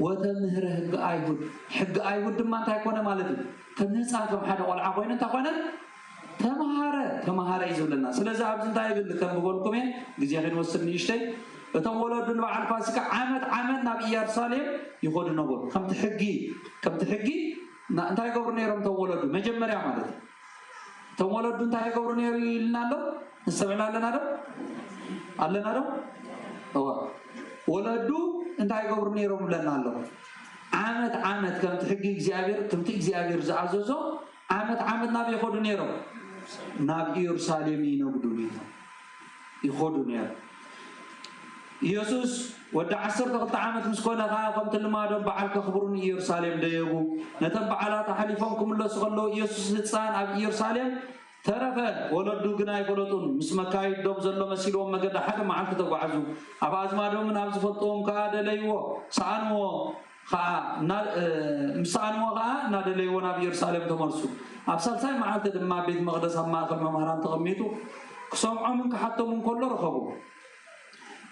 ወተምህረ ሕጊ ኣይሁድ። ሕጊ ኣይሁድ ድማ እንታይ ኮነ ማለት እዩ? ከም ህፃን ከም ሓደ ቆልዓ ኮይኑ እንታይ ኮነ? ተምሃረ ተምሃረ እዩ ዝብለና። ስለዚ ኣብዚ እንታይ ይብል ከም ዝበልኩም እየ፣ ግዜ ክንወስድ ንእሽተይ። እቶም ወለዱ ንበዓል ፋሲካ ዓመት ዓመት ናብ ኢየሩሳሌም ይኸዱ ነበሩ። ከምቲ ሕጊ ከምቲ ሕጊ እንታይ ይገብሩ ነይሮም እቶም ወለዱ? መጀመርያ ማለት እዩ። እቶም ወለዱ እንታይ ይገብሩ ነይሩ ኢልና ኣሎ? ንስተብዕል ኣለና ዶ ኣለና ዶ? እዋ ወለዱ እንታይ ይገብሩ ነይሮም ብለና ኣሎ? ዓመት ዓመት ከምቲ ሕጊ እግዚኣብሔር ከምቲ እግዚኣብሔር ዝኣዘዞ ዓመት ዓመት ናብ ይኸዱ ነይሮም ናብ ኢየሩሳሌም ይነግዱ ነይሮም ይኸዱ ነይሮም። ኢየሱስ ወዲ ዓሰርተ ክልተ ዓመት ምስ ኮነ ኸዓ ከምቲ ልማዶም በዓል ከኽብሩ ንኢየሩሳሌም ደየቡ። ነተን በዓላት ኣሕሊፎም ክምለሱ ከለዉ ኢየሱስ ህፃን ኣብ ኢየሩሳሌም ተረፈ። ወለዱ ግን ኣይፈለጡን። ምስ መካይዶም ዘሎ መሲልዎም መገዲ ሓደ መዓልቲ ተጓዕዙ። ኣብ ኣዝማዶምን ኣብ ዝፈልጥዎም ከኣ ደለይዎ፣ ሰኣንዎ። ከኣ ምስ ሰኣንዎ ከኣ እናደለይዎ ናብ ኢየሩሳሌም ተመልሱ። ኣብ ሳልሳይ መዓልቲ ድማ ቤት መቕደስ ኣብ ማእከል መምህራን ተቐሚጡ ክሰምዖምን ክሓቶምን ከሎ ረኸቦ።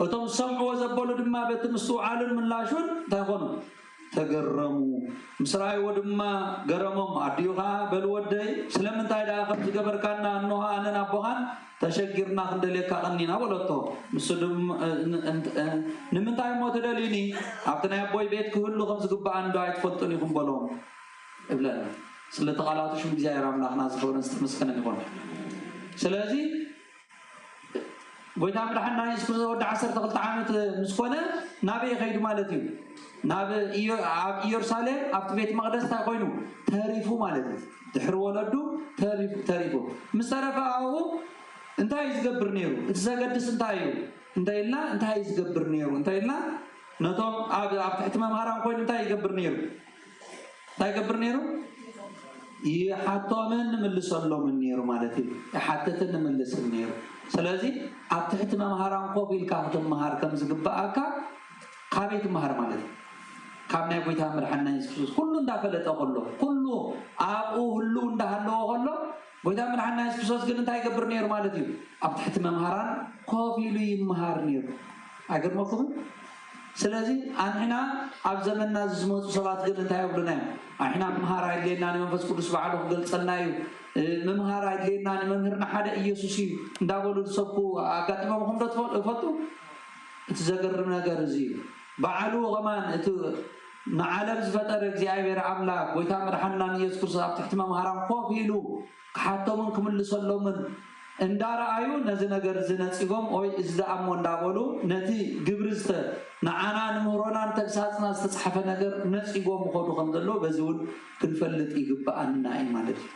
እቶም ዝሰምዕዎ ዘበሉ ድማ በቲ ምስትውዓሉን ምላሹን እንታይ ኮኑ? ተገረሙ። ምስ ረኣይዎ ድማ ገረሞም። ኣዲኡ ኸዓ በሉ ወደይ ስለምንታይ ደኣ ከም ዝገበርካና እንሆ ኣነን ኣቦኻን ተሸጊርና ክንደልየካ ቀኒና በለቶ። ንሱ ድም ንምንታይ እሞ ትደልዩኒ? ኣብቲ ናይ ኣቦይ ቤት ክህሉ ከም ዝግብኣኒ ዶ ኣይትፈልጡን ኢኹም በሎም እብለና። ስለቲ ቃላቱ ሽም እግዚኣብሔር ኣምላኽና ዝኸበረን ዝተመስገነን ይኾን። ስለዚ ጎይታ መድሓና የሱስ ክርስቶስ ወዲ ዓሰርተ ክልተ ዓመት ምስ ኮነ ናበይ ከይዱ ማለት እዩ? ናብ ኣብ ኢየሩሳሌም ኣብቲ ቤት መቕደስ እንታይ ኮይኑ ተሪፉ ማለት እዩ። ድሕሪ ወለዱ ተሪፉ ምስ ተረፈ ኣብኡ እንታይ እዩ ዝገብር ነይሩ? እቲ ዘገድስ እንታይ እዩ እንተ ኢልና እንታይ እዩ ዝገብር ነይሩ እንተ ኢልና ነቶም ኣብ ትሕቲ መምሃራን ኮይኑ እንታይ ይገብር ነይሩ? እንታይ ይገብር ነይሩ? ይሓቶምን ንምልሰሎምን ነይሩ ማለት እዩ። ይሓትትን ንምልስን ነይሩ። ስለዚ ኣብ ትሕቲ መምሃራን ኮፍ ኢልካ ክትምሃር ከም ዝግብኣካ ካበይ ትምሃር ማለት እዩ? ካብ ናይ ጎይታ መድሓና የሱስ ክርስቶስ ኩሉ እንዳፈለጠ ከሎ ኩሉ ኣብኡ ህልው እንዳሃለዎ ከሎ ጎይታ መድሓና የሱስ ክርስቶስ ግን እንታይ ይገብር ነይሩ ማለት እዩ? ኣብ ትሕቲ መምሃራን ኮፍ ኢሉ ይምሃር ነይሩ። ኣይገርመኩምን? ስለዚ ኣንሕና ኣብ ዘመንና ዝመፁ ሰባት ግን እንታይ የብሉና እዮም? ኣንሕና ምምሃር ኣይድልየና ንመንፈስ ቅዱስ ባዕሉ ክገልፀልና እዩ። ምምሃር ኣይድልየና ንመምህርና ሓደ ኢየሱስ እዩ እንዳበሉ ዝሰብኩ ኣጋጢሞምኹም ዶ ትፈልጡ? እቲ ዘገርም ነገር እዚ እዩ። ባዕሉ ኸማን እቲ ንዓለም ዝፈጠረ እግዚኣብሔር ኣምላክ ጎይታ መድሓና ንኢየሱስ ክርስቶስ ኣብ ትሕቲ መምሃራን ኮፍ ኢሉ ክሓቶምን ክምልሰሎምን እንዳረኣዩ ነዚ ነገር እዚ ነፂጎም ኦይ እዚ ደኣሞ እንዳበሉ ነቲ ግብሪ ዝተ ንዓና ንምህሮናን ተግሳፅና ዝተፅሓፈ ነገር ነፂጎም ይኸዱ ከም ዘለዉ በዚ እውን ክንፈልጥ ይግብኣና እዩ ማለት እዩ።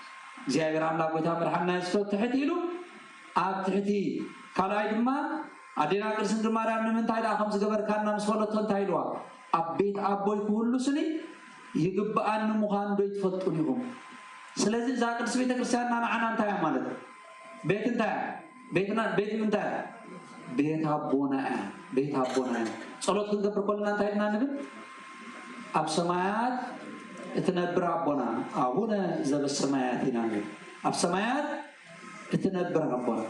እግዚኣብሔር ኣምላክ ጎይታ መድሓና የሱስ ትሕት ኢሉ ኣብ ትሕቲ ካልኣይ ድማ ኣዴና ቅድስቲ ድንግል ማርያም ንምንታይ ደኣ ከም ዝገበርካና ምስ ፈለቶ እንታይ ኢልዋ? ኣብ ቤት ኣቦይ ክህሉ ስኒ ይግብኣኒ ምዃኑ ዶ ይትፈልጡን ኢኹም? ስለዚ እዛ ቅድስቲ ቤተ ክርስቲያንና ንዓና እንታይ እያ ማለት ቤት እንታይ እያ? ቤትና ቤት እንታይ እያ? ቤት ኣቦና እያ። ቤት ኣቦና እያ። ጸሎት ክንገብር ከለና እንታይ ኢልና ንብል? ኣብ ሰማያት እትነብር ኣቦና ኣቡነ ዘበሰማያት ኢና ንብል። ኣብ ሰማያት እትነብር ኣቦና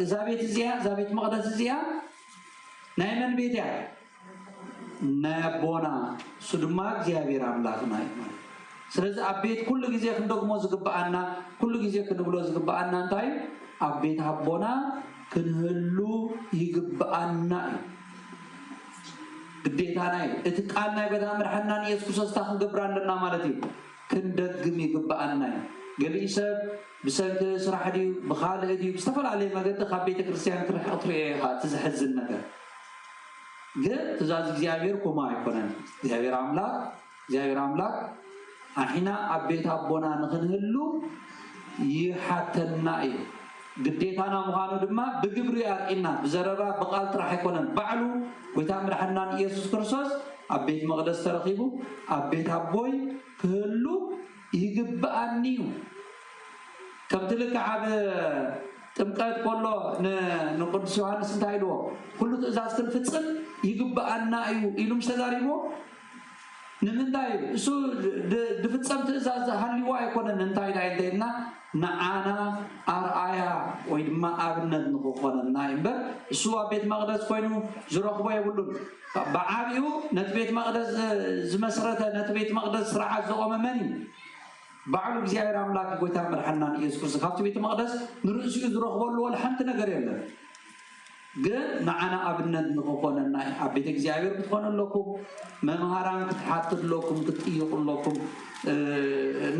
እዛ ቤት እዚኣ እዛ ቤት መቕደስ እዚኣ ናይ መን ቤት እያ? ናይ ኣቦና እሱ ድማ እግዚኣብሔር ኣምላኽና እዩ ማለት። ስለዚ ኣብ ቤት ኩሉ ግዜ ክንደግሞ ዝግብኣና ኩሉ ግዜ ክንብሎ ዝግብኣና እንታይ እዩ? ኣብ ቤት ኣቦና ክንህሉ ይግብኣና እዩ። ግዴታና እዩ። እቲ ቃል ናይ ጎይታ መድሓና ንኢየሱስ ክርስቶስ እንታይ ክንገብር ኣለና ማለት እዩ? ክንደግም ይግብኣና እዩ። ገሊኡ ሰብ ብሰንኪ ስራሕ ድዩ ብካልእ ድዩ ብዝተፈላለየ መገዲ ካብ ቤተ ክርስቲያን ክርሕቕ ትሪኦ ኢኻ። እቲ ዘሕዝን ነገር ግን ትእዛዝ እግዚኣብሔር ኮማ ኣይኮነን። እግዚኣብሔር ኣምላክ እግዚኣብሔር ኣምላክ ኣሒና ኣብ ቤት ኣቦና ንክንህሉ ይሓተና እዩ። ግዴታና ምዃኑ ድማ ብግብሪ ኣርኢና ብዘረባ ብቃል ጥራሕ ኣይኮነን። ባዕሉ ጎይታ መድሓናን ኢየሱስ ክርስቶስ ኣብ ቤት መቕደስ ተረኺቡ ኣብ ቤት ኣቦይ ክህሉ ይግብኣኒ እዩ። ከምቲ ልክዕ ኣብ ጥምቀት ከሎ ንቅዱስ ዮሃንስ እንታይ ኢልዎ? ኩሉ ትእዛዝ ክንፍጽም ይግብኣና እዩ ኢሉ ምስ ተዛሪብዎ፣ ንምንታይ እዩ እሱ ዝፍጸም ትእዛዝ ዝሃልዎ ኣይኮነን። እንታይ ዳ እንተኢልና ንዓና ኣርኣያ ወይ ድማ ኣብነት ንክኾነና እዩ እምበር፣ እሱ ኣብ ቤት መቕደስ ኮይኑ ዝረኽቦ የብሉን። ብዓቢኡ ነቲ ቤት መቕደስ ዝመስረተ፣ ነቲ ቤት መቕደስ ስርዓት ዘቆመ መን እዩ? ባዕሉ እግዚኣብሔር ኣምላክ ጎይታ መድሓና ኢየሱስ ክርስቶስ ካብቲ ቤተ መቅደስ ንርእሲኡ ዝረኽበሉ ወላ ሓንቲ ነገር የለን። ግን ንዓና ኣብነት ንክኾነና እዩ። ኣብ ቤተ እግዚኣብሔር ክትኾኑ ኣለኩም፣ መምሃራን ክትሓቱ ኣለኩም፣ ክትጥይቁ ኣለኩም፣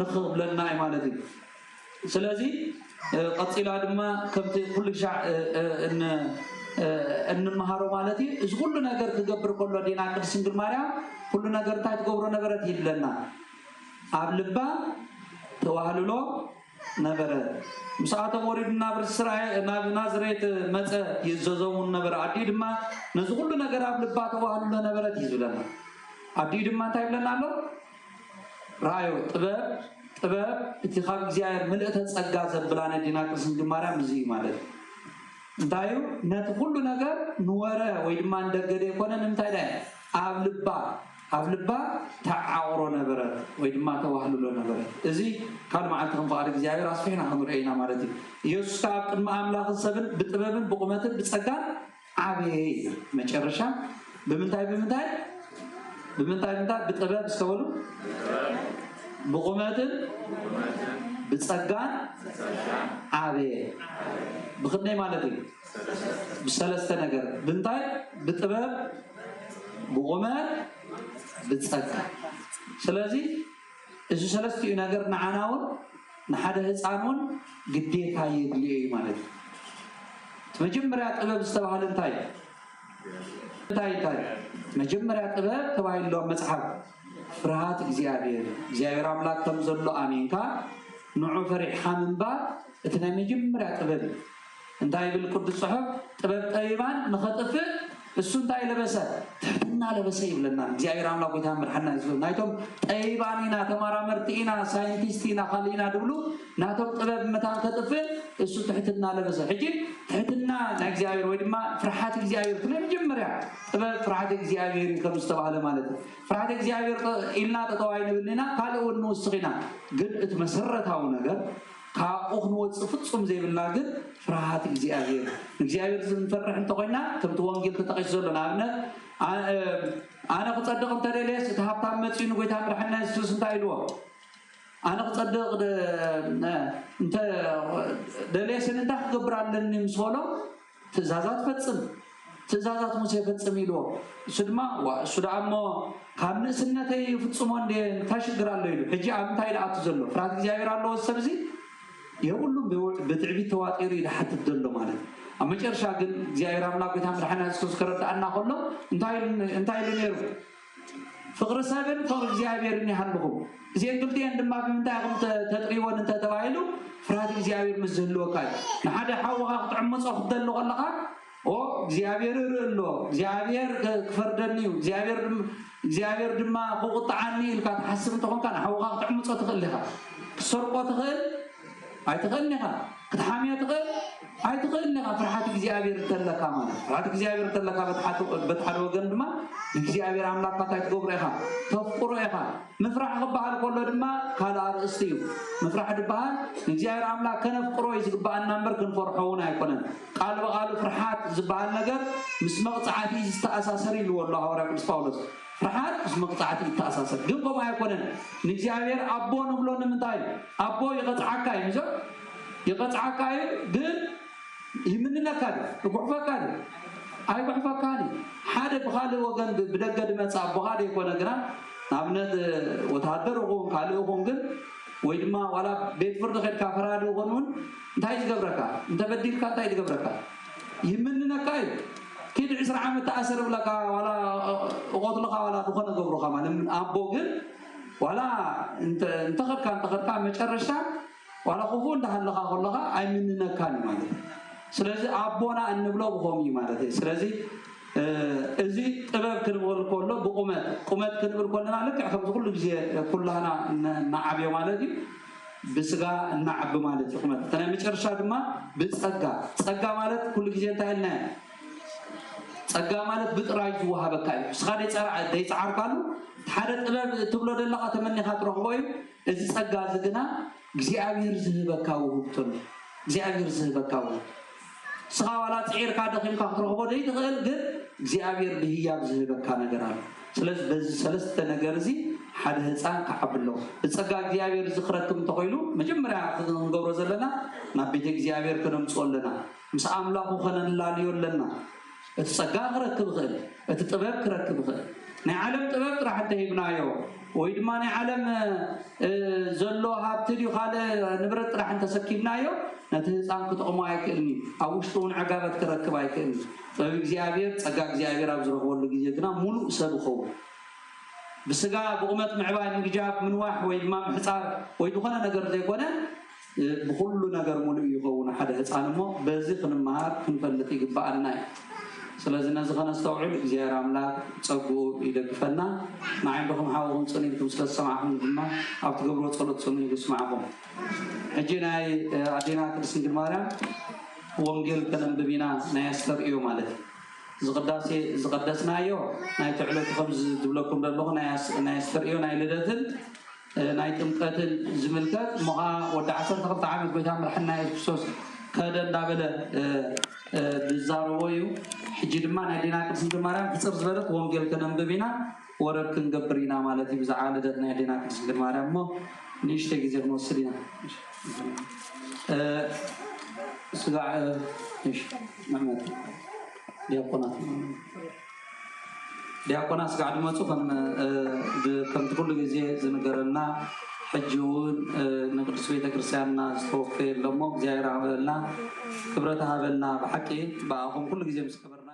ንክብለና እዩ ማለት እዩ። ስለዚ ቀፂላ ድማ ከምቲ ኩሉ ሻዕ እንመሃሮ ማለት እዩ። እዚ ኩሉ ነገር ክገብር ከሎ ዲና ቅድስት ድንግል ማርያም ኩሉ ነገር እንታይ ትገብሮ ነበረት ይብለና። ኣብ ልባ ተዋህልሎ ነበረ። ምስኣቶም ወሪዱ ናብ እስራኤል ናብ ናዝሬት መጸ ይእዘዞም እውን ነበረ። ኣዲኡ ድማ ነዚ ኩሉ ነገር ኣብ ልባ ተዋህልሎ ነበረት እዩ ዝብለና። ኣዲኡ ድማ እንታይ ይብለና ኣሎ? ረኣዮ ጥበብ ጥበብ እቲ ካብ እግዚኣብሔር ምልእተ ጸጋ ዘብላ ነዲና ቅድስት ድንግል ማርያም እዚ እዩ ማለት እዩ። እንታይ እዩ? ነቲ ኩሉ ነገር ንወረ ወይ ድማ ንደገ ዘይኮነ ንምንታይ ዳ ኣብ ልባ ኣብ ልባ ተዓቕሮ ነበረት ወይ ድማ ተዋህልሎ ነበረት። እዚ ካልእ መዓልቲ ከም ፍቓድ እግዚኣብሔር ኣስፊሕና ክንሪኦ ኢና ማለት እዩ። ኢየሱስ ከዓ ኣብ ቅድሚ ኣምላኽን ሰብን ብጥበብን ብቑመትን ብጸጋን ዓበየ ይብል። መጨረሻ ብምንታይ ብምንታይ ብምንታይ ብምንታይ ብጥበብ እስከ በሉ ብቑመትን ብጸጋን ዓበየ። ብክንደይ ማለት እዩ? ብሰለስተ ነገር። ብምንታይ? ብጥበብ፣ ብቑመት፣ ብጸጋ። ስለዚ እዚ ሰለስቲኡ ነገር ንዓና እውን ንሓደ ህፃን እውን ግዴታ የድልዮ እዩ ማለት እዩ። እቲ መጀመርያ ጥበብ ዝተባህለ እንታይ እዩ? እንታይ እንታይ መጀመርያ ጥበብ ተባሂሉ ኣብ መጽሓፍ ፍርሃት እግዚኣብሔር፣ እግዚኣብሔር ኣምላክ ከም ዘሎ ኣሚንካ ንዑ ፈሪሕካ ምንባር እቲ ናይ መጀመርያ ጥበብ እዩ። እንታይ ይብል ቅዱስ ጽሑፍ? ጥበብ ጠቢባን ንኸጥፍእ እሱ እንታይ ለበሰ? ትሕትና ለበሰ ይብለና እግዚኣብሔር ኣምላክ። ጎይታ መድሓና ይስሉ ናይቶም ጠቢባን ኢና፣ ተመራመርቲ ኢና፣ ሳይንቲስት ኢና፣ ካልእ ኢና ድብሉ ናቶም ጥበብ መታን ከጥፍእ እሱ ትሕትና ለበሰ። ሕጂ ትሕትና ናይ እግዚኣብሔር ወይ ድማ ፍርሓት እግዚኣብሔር እቲ ናይ መጀመርያ ጥበብ ፍርሓት እግዚኣብሔር እዩ ከም ዝተባህለ ማለት እዩ። ፍርሓት እግዚኣብሔር ኢልና ጠጠው ኣይንብል ኢና፣ ካልእ እውን ንውስኽ ኢና። ግን እቲ መሰረታዊ ነገር ካብኡ ክንወፅእ ፍጹም ዘይብልና ግን ፍርሃት እግዚኣብሔር። ንእግዚኣብሔር ዝንፈርሕ እንተኮይና ከምቲ ወንጌል ተጠቂሱ ዘሎ ንኣብነት ኣነ ክፀድቕ እንተደልየስ እቲ ሃብታም መፅኡ ንጎይታ መድሓና የሱስ እንታይ ኢልዎ? ኣነ ክጸድቕ ደልየስን እንታይ ክገብር ኣለኒ ምስ በሎ ትእዛዛት ፈጽም፣ ትእዛዛት ሙሴ ፈጽም ኢልዎ። እሱ ድማ ዋ እሱ ደኣ እሞ ካብ ንእስነተይ ይፍጽሞ እንደ እንታይ ሽግር ኣሎ ኢሉ። ሕጂ ኣብ እንታይ ደኣ ኣቱ ዘሎ ፍርሃት እግዚኣብሔር ኣለዎ እዚ ሰብ እዚ? የብሉን። ብትዕቢት ተዋጢሩ እዩ ዝሓትት ዘሎ ማለት እዩ። ኣብ መጨረሻ ግን እግዚኣብሔር ኣምላክ ጎይታ መድሓና የሱስ ከረድኣና ከሎ እንታይ ኢሉ ነይሩ? ፍቕሪ ሰብን ፍቕሪ እግዚኣብሔርን ይሃልኹም። እዚአን ክልቲአን ድማ ብምንታይ ኢኹም ተጥርይወን እንተ ተባሂሉ ፍርሃት እግዚኣብሔር ምስ ዝህልወካ እዩ። ንሓደ ሓውኻ ክትዕምጾ ክትደሊ ከለኻ ኦ እግዚኣብሔር ይርኢ ኣሎ፣ እግዚኣብሔር ክፈርደኒ እዩ፣ እግዚኣብሔር ድማ ክቁጥዓኒ ኢልካ ትሓስብ እንተኾንካ ንሓውኻ ክትዕምጾ ትኽእል ኢኻ። ክትሰርቆ ትኽእል ኣይትኽእልን ኢኻ። ክትሓምዮ ትኽእል ኣይትኽእልን ኢኻ። ፍርሓት እግዚኣብሔር እንተለካ ማለት ፍርሓት እግዚኣብሔር እንተለካ በቲ ሓደ ወገን ድማ ንእግዚኣብሔር ኣምላክካ እንታይ ትገብሮ ኢኻ? ተፍቅሮ ኢኻ። ምፍራሕ ክበሃል ከሎ ድማ ካልእ ኣርእስቲ እዩ። ምፍራሕ ዝበሃል ንእግዚኣብሔር ኣምላክ ከነፍቅሮ እዩ ዝግብኣና እምበር ክንፈርሖ እውን ኣይኮነን። ቃል ብቓሉ ፍርሓት ዝበሃል ነገር ምስ መቕፃዕቲ እዩ ዝተኣሳሰር ኢልዎ ኣሎ ሃዋርያ ቅዱስ ጳውሎስ። ፍርሓት ምስ መቕጻዕቲ ይተኣሳሰር። ግን ከምኡ ኣይኮነን። ንእግዚኣብሔር ኣቦ ንብሎ ንምንታይ እዩ? ኣቦ ይቐጽዓካ እዩ፣ ምዞ ይቐጽዓካ እዩ፣ ግን ይምንነካ ድዩ? ይጉሕፈካ ድዩ? ኣይጉሕፈካን እዩ። ሓደ ብኻልእ ወገን ብደገ ድመጽእ ኣቦኻ ደይኮነ ግና ንኣብነት ወተሃደር ይኹን ካልእ ይኹን ግን ወይ ድማ ዋላ ቤት ፍርዲ ከድካ ፈራዲ ይኹን እውን እንታይ ዝገብረካ እንተበዲልካ እንታይ ዝገብረካ ይምንነካ እዩ። ኪድ ዕስራ ዓመት ተኣሰር ብለካ ዋላ እቆትልኻ ዋላ ዝኾነ ገብሩኻ ማለት ኣቦ ግን ዋላ እንተኸድካ እንተኸድካ መጨረሽታ ዋላ ክፉ እንዳሃለኻ ከለኻ ኣይምንነካን እዩ ማለት እዩ። ስለዚ ኣቦና እንብሎ ብኸም እዩ ማለት እዩ። ስለዚ እዚ ጥበብ ክንብል ከሎ ብቁመት ቁመት ክንብል ከለና ልክዕ ከምዚ ኩሉ ግዜ ኩላህና ንዓብዮ ማለት እዩ። ብስጋ እናዓቢ ማለት እዩ። ክመት እታ ናይ መጨረሻ ድማ ብጸጋ። ጸጋ ማለት ኩሉ ግዜ እንታይ ኢልና ኢና? ጸጋ ማለት ብጥራይ ዝወሃበካ እዩ። ንስኻ ደይጸራ- ደይጸዓርካሉ፣ እቲ ሓደ ጥበብ ትብሎ ዘለኻ ተመኒኻ ትረኽቦ እዩ። እዚ ጸጋ እዚ ግና እግዚኣብሔር ዝህበካ ውህብቶ ኣሎ። እግዚኣብሔር ዝህበካ ውህብቶ። ንስኻ ዋላ ጽዒርካ ደኺምካ ክትረኽቦ ዘይትኽእል፣ ግን እግዚኣብሔር ብህያብ ዝህበካ ነገር ኣሎ። ስለዚ በዚ ሰለስተ ነገር እዚ ሓደ ህፃን ክዓቢ ኣለዎ። ብጸጋ እግዚኣብሔር እዚ ክረክብ እንተኾይኑ፣ መጀመርያ ክንገብሮ ዘለና፣ ናብ ቤተ እግዚኣብሔር ከነምፅኦ ኣለና። ምስ ኣምላኹ ከነላልዮ ኣለና። እቲ ጸጋ ክረክብ ይኽእል፣ እቲ ጥበብ ክረክብ ይኽእል። ናይ ዓለም ጥበብ ጥራሕ እንተሂብናዮ፣ ወይ ድማ ናይ ዓለም፣ እ፣ ዘሎ ሃብቲ ድዩ ካልእ ንብረት ጥራሕ እንተሰኪብናዮ፣ ነቲ ህፃን ክጠቕሞ ኣይክእልን እዩ። ኣብ ውሽጡ እውን ዕጋበት ክረክብ ኣይክእልን እዩ። ጥበብ እግዚኣብሔር፣ ጸጋ እግዚኣብሔር ኣብ ዝረኽበሉ ግዜ ግና ሙሉእ ሰብ ይኸውን። ብስጋ ብቑመት ምዕባይ፣ ምግጃፍ፣ ምንዋሕ ወይ ድማ ምሕጻር ወይ ዝኾነ ነገር ዘይኮነ፣ እ፣ ብኹሉ ነገር ሙሉእ ይኸውን ሓደ ህፃን። እሞ በዚ ክንመሃር ክንፈልጥ ይግብኣና እዩ። ስለዚ ነዚ ከነስተውዕል እግዚኣብሔር ኣምላክ ጸግኡ ይደግፈና። ንዓይ ንድኹም ሓውኹም ጽን ኢልኩም ስለ ዝሰማዕኹም ድማ ኣብ ትገብርዎ ጸሎት ጽኑ ኢሉ ይስማዕኹም። ሕጂ ናይ፣ እ፣ ኣዴና ቅድስት ድንግል ማርያም ወንጌል ከነንብብ ኢና፣ ናይ ኣስተርእዮ ማለት እዩ። ዝቅዳሴ ዝቀደስናዮ ናይ ትዕለቱ ከምዚ ዝብለኩም ዘለኹ ናይ ኣስ-፣ ናይ ኣስተርእዮ ናይ ልደትን፣ እ፣ ናይ ጥምቀትን ዝምልከት እሞ ኸዓ ወዲ ዓሰርተ ክልተ ዓመት ጎይታ መድሓንና የሱስ ክርስቶስ ከደ እንዳበለ፣ እ፣ እ፣ ዝዛረቦ እዩ። ሕጂ ድማ ናይ ኣዴና ቅድስት ድንግል ማርያም ሕጽር ዝበለት ወንጌል ከነንብብ ኢና። ወረብ ክንገብር ኢና ማለት እዩ። ብዛዕባ ልደት ናይ ኣዴና ቅድስት ድንግል ማርያም እሞ ንእሽተይ ግዜ ክንወስድ ኢና። እ፣ ስጋዕ፣ እ፣ እሺ፣ መሕመድ ዲያቆናት፣ ዲያቆናት ስጋዕ ድመፁ ከም፣ እ፣ ብ-፣ ከምቲ ኩሉ ግዜ ዝንገረና ሕጂ እውን፣ እ፣ ንቅዱስ ቤተክርስትያንና ዝተወፈየ ኣሎ እሞ እግዚኣብሔር ሃበልና፣ ክብረት ሃበልና። ብሓቂ ብኣኹም ኩሉ ግዜ ምስ ከበርና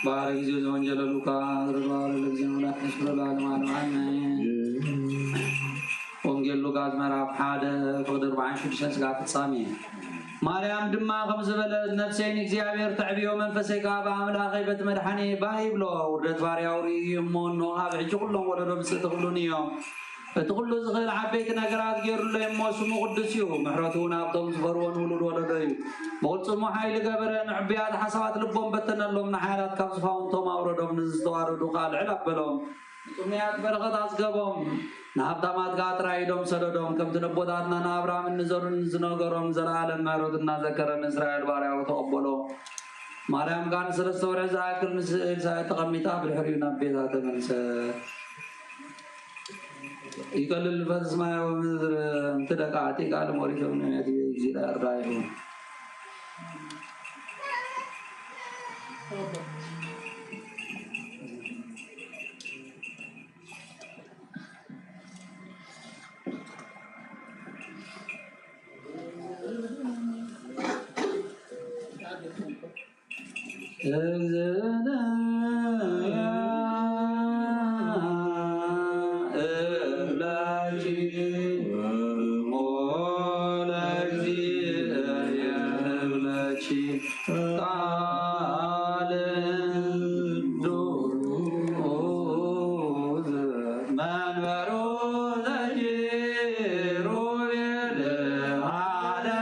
ባሕሪ ግዜ ዘወንጀለ ሉቃስ ርባ ለለግዜ መላክ ስፍረ ለዓለም ዓለም ዓለምን። ወንጌል ሉቃስ ምዕራፍ ሓደ ፍቕዲ ኣርባዓን ሽዱሽተን ስጋዕ ፍጻሜ። ማርያም ድማ ከም ዝበለት፣ ነፍሰይ ንእግዚኣብሔር ተዕብዮ፣ መንፈሰይ ከኣ ብኣምላኸይ በቲ መድሓኒ ባህ ይብሎ። ውርደት ባርያኡ ርእዩ እሞ፣ እንሆ፣ ካብ ሕጂ ኩሎም ወለዶ ብፅእቲ ክብሉኒ እዮም። እቲ ኩሉ ዝኽእል ዓበይቲ ነገራት ገይሩለይ እሞ፣ ስሙ ቅዱስ እዩ። ምሕረቱ እውን ኣብቶም ዝፈርዎን ውሉድ ወለዶ እዩ። ብቕልጽሙ ሓይሊ ገበረ፣ ንዕቡያት ሓሳባት ልቦም በተነሎም፣ ንሓያላት ካብ ዝፋውንቶም ኣውረዶም፣ ንዝተዋረዱ ከኣ ልዕል ኣበሎም። ንጥሙያት በረኸት ኣጽገቦም፣ ንሃብታማት ከኣ ጥራይ ኢዶም ሰደዶም። ከምቲ ነቦታትና ንኣብርሃምን ንዘሩን ዝነገሮም፣ ዘለኣለም ምሕረቱ እናዘከረ ንእስራኤል ባርያኡ ተቐበሎ። ማርያም ከኣ ንሰለስተ ወርሒ ዝኣክል ምስ ኤልሳቤጥ ተቐሚጣ፣ ብድሕሪኡ ናብ ቤታ ተመልሰት። ይቀልል ፈስ ማይ ወምድር፣ እንቲ ደቂ ዓጢ ቃል ሞሪቶም ነቢያት ይራራዩ። እግዝእነ እብላኪ እሞ ለእግዚእየ እብለኪ ቃል ዱሩዝ መንበሩ ዘኪሩቤል ሀደረ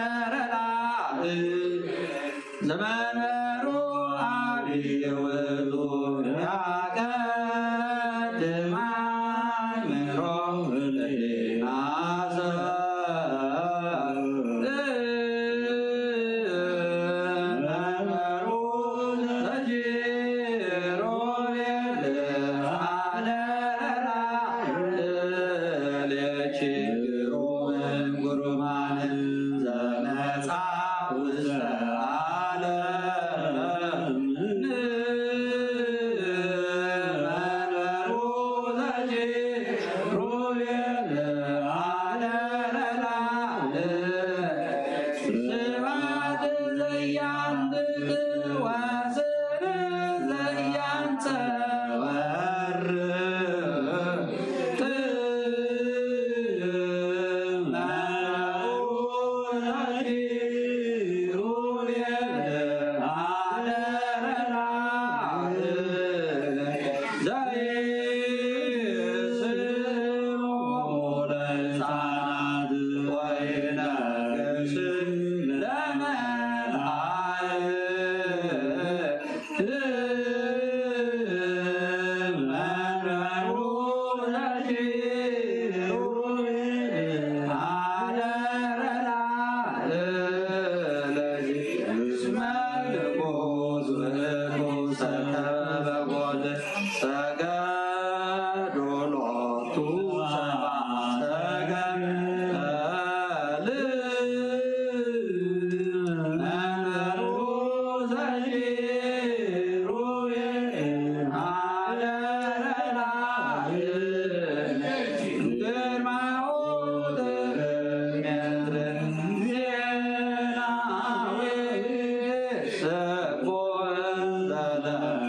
ላእል ዘመንበሩ አብይ ውእቱ ያቀድም አእምሮ ህሊና ሰብ መንበሩ ተኪሩቤል ሀደረ ላእል ችግሩ እምጉሩማን ዘመጻ ውስተ ዓለም መንበሩ ዘኪሩቤል ሀደረ ላእል ስብሐት ዘያንብብ ወስን ዘያንጸባርቅ ሰገዱ ሎቱ ሰብአ ሰገል መንበሩ ዘኪሩቤል ሀደረ ላእል ግርማሁ ትርሜት ዜናዊ ስቡሕ ዘለዓለም።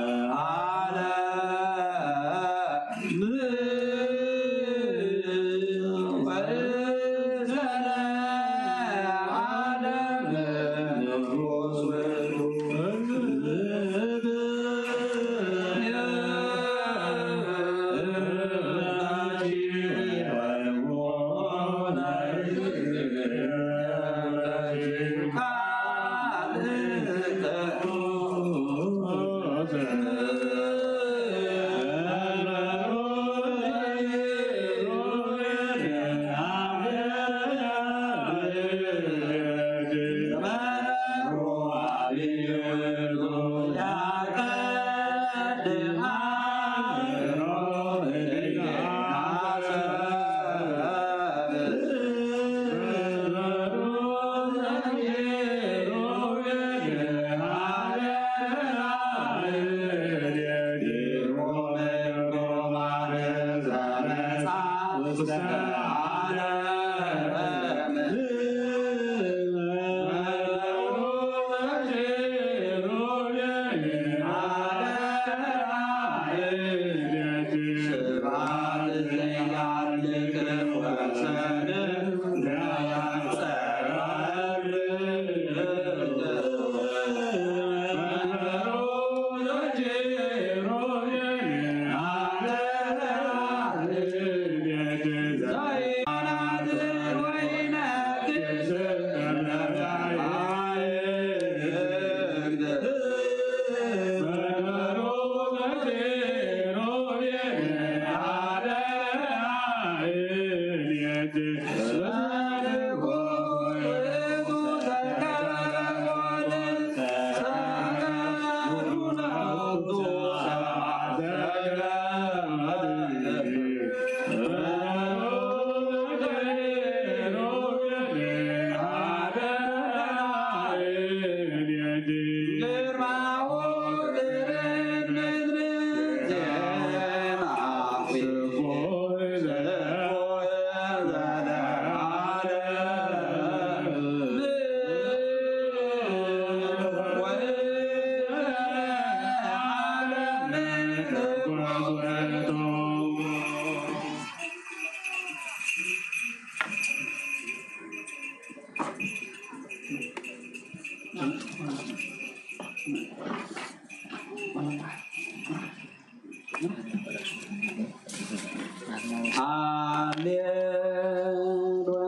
ሃሌሉያ።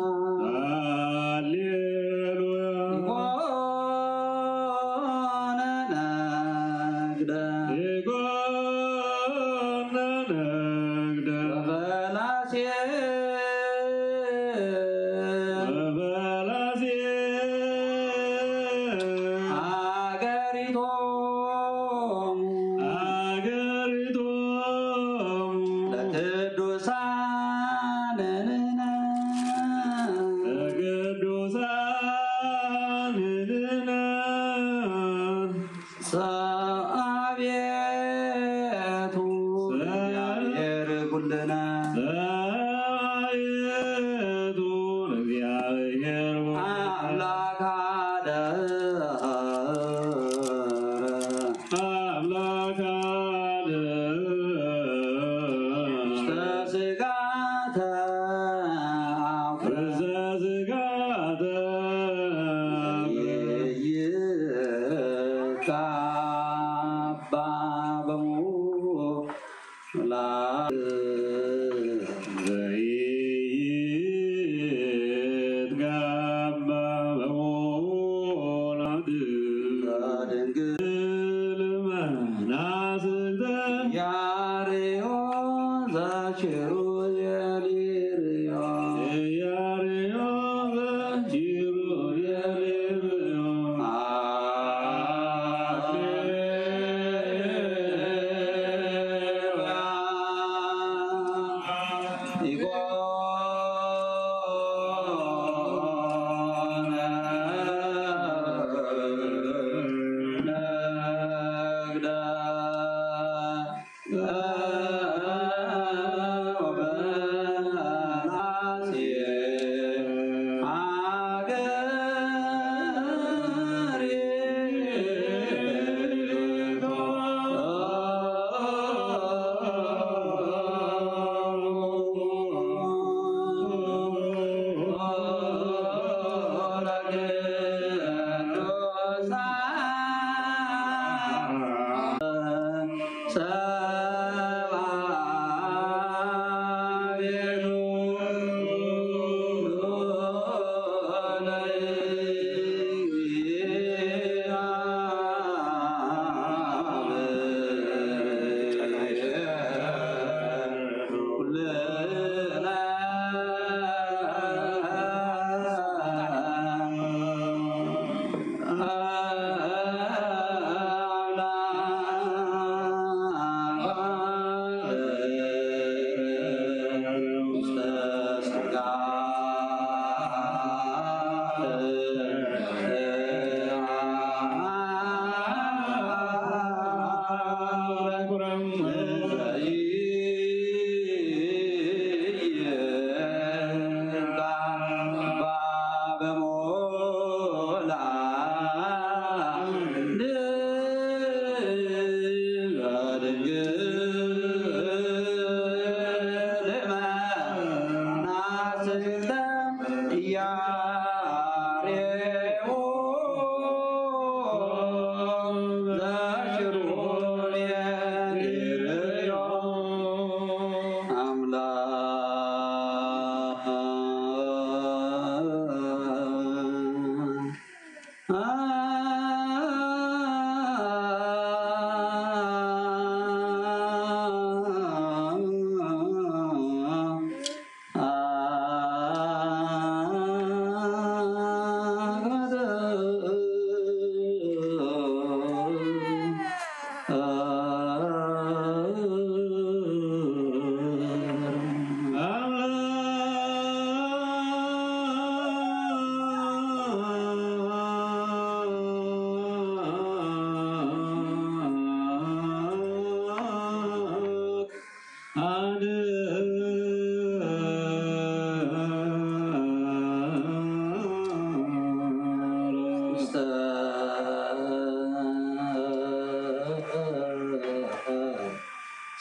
ሃሌሉያ። ይኮነ ነግደ። ይኮነ ነግደ። በፈላሴ። በፈላሴ። አገሪቶሙ። አገሪቶሙ። ለቅዱሳንነ። ለቅዱሳንነ። ሰአቤቱ ሰ- እግዚአብሔር ኩልነ። ሰአቤቱ እግዚአብሔር አምላክ አለ። አምላክ አለ። ውስተ ስጋ ተአምረ። ውስተ ስጋ ተአምረ። ይትጋባ በሙ ላ ዘይትጋባ በወላድ ድንግል መናስተ ያርዮ ዘሽሩ የሊርዮ ያርዮ ዘሽሩ የሊርዮ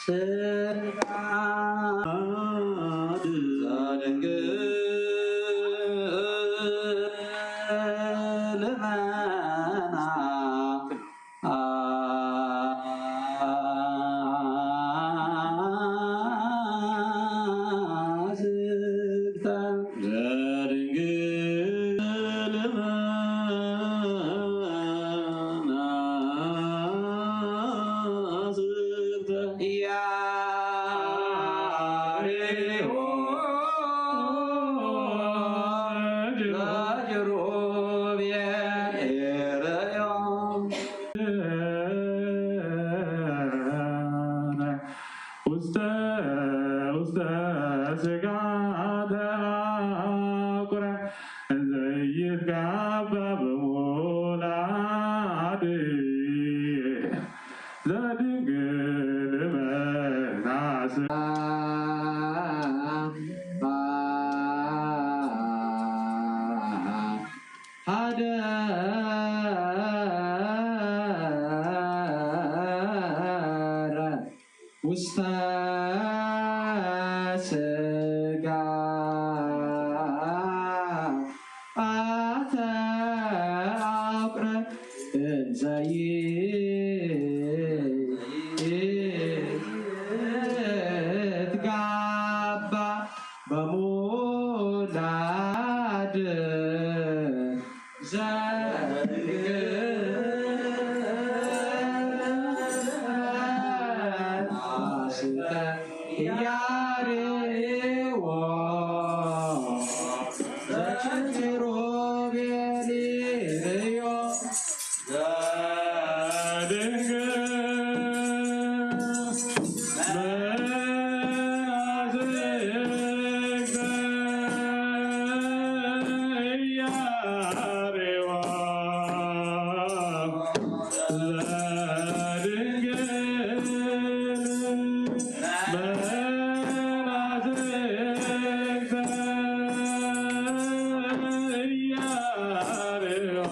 ስጋ ዘድንግል መና አዝግተ ዘድንግል መና አዝግተ ያሬዎ ለኪሩቤል ኤረዮ ውስተ ውስተ ስጋ ተአኩረ ዘይትጋባ በወላድ ዘድንግል መናስ ሀደረ ውስተ ስጋ አተ አቁረ እንዘይ ትጋባ በሙላድ ዘእንግል አስተ ያሬዎ ዘኪሩቤል ርእዮ ዘድንግል መናዝግተ እያሬዋ ዘድንግል መናዝግተ እያሬዋ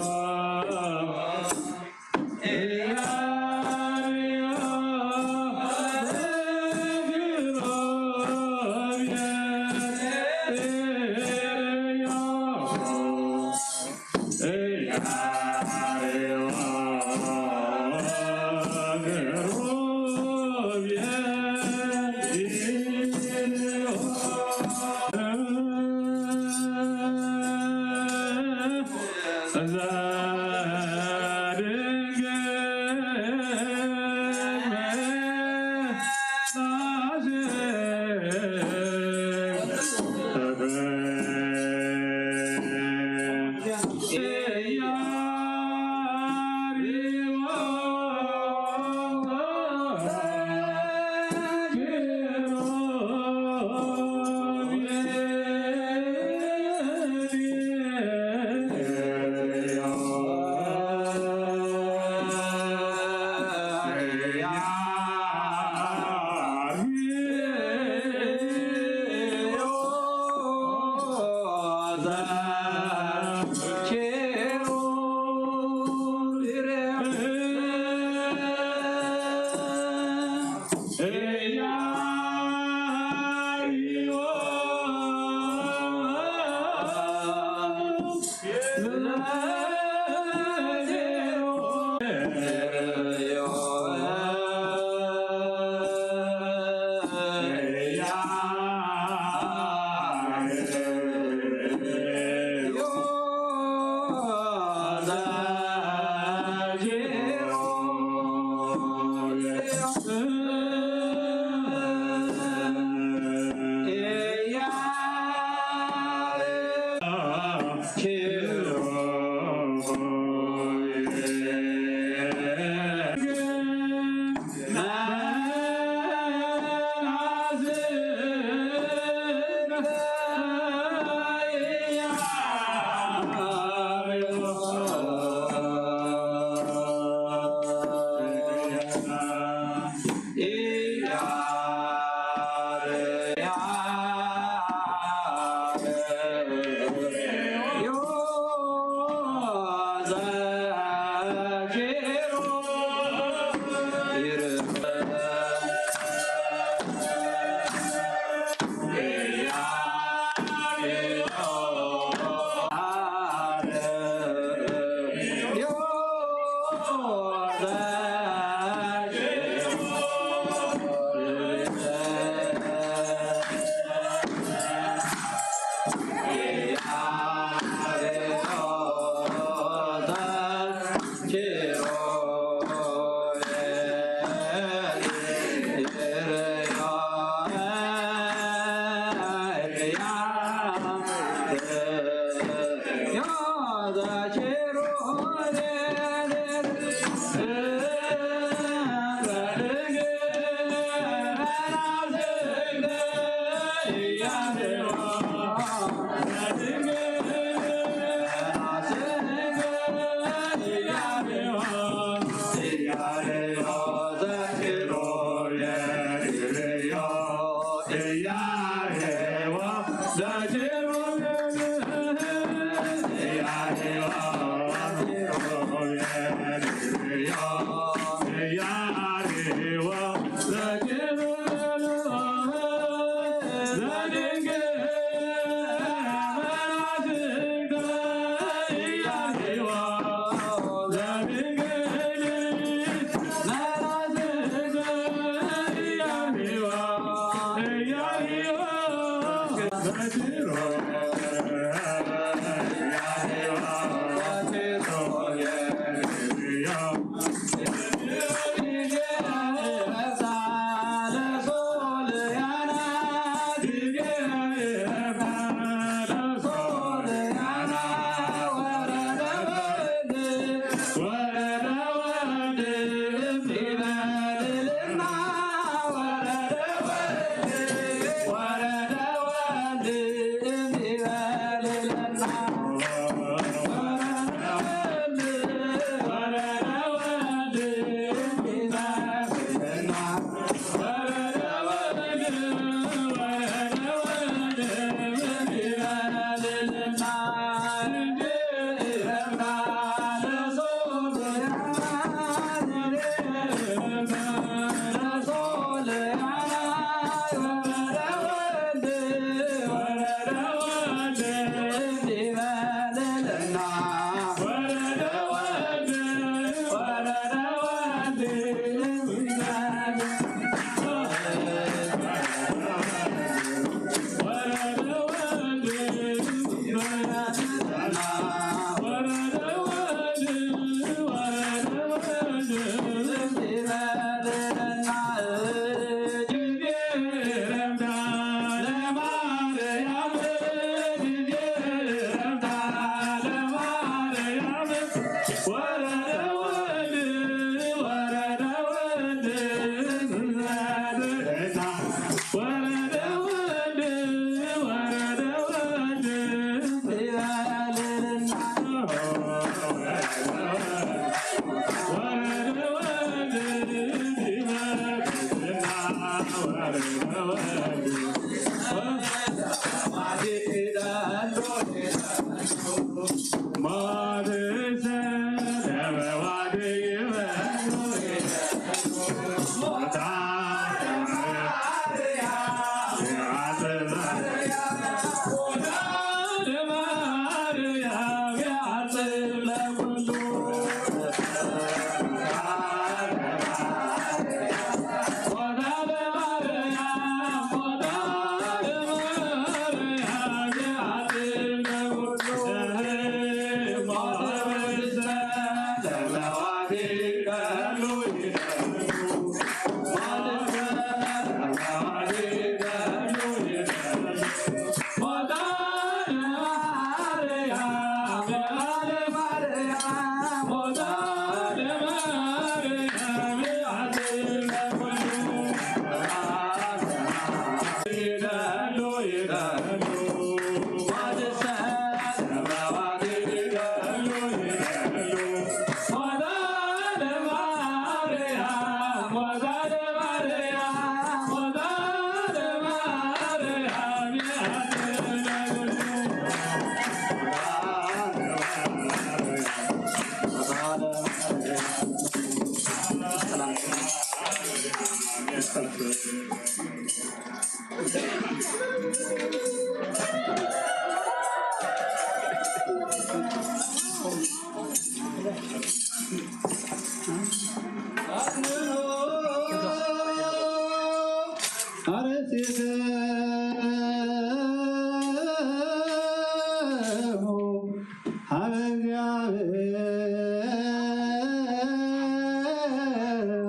ሀበ እግዚአብሔር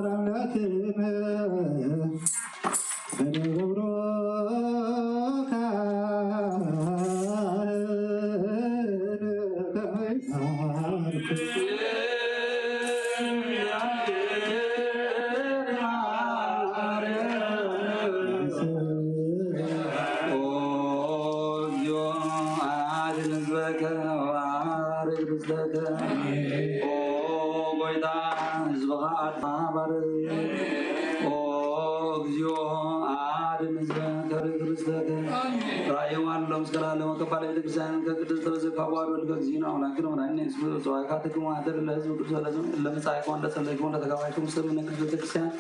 አምላክነ በንገብሮ ካህን ከመ ይትባረክ። ኦ እግዚኦ፣ አድን ህዝበከ ወባርክ ርዝቀከ። ኦ ጎይታ፣ ህዝብኻ ኣድኻ ባርክ። ኦ እግዚኦ፣ አድን ህዝበከ ወባርክ ርዝቀከ። ራእይዋ ኣሎ ምስለ ዓለም ወቀባለ ቤተክርስቲያን ከቅድስት ተበዘካ ዋዶ ልከ እግዚእነ አምላክነ ወመድኃኒነ ኢየሱስ ክርስቶስ። ዋይካ ትክሙ አንተ ለህዝብ ቅዱስ ለህዝብ ለምጻይኩም ለጸለይኩም ለተጋባይኩም ስም ቅድስት ቤተክርስቲያን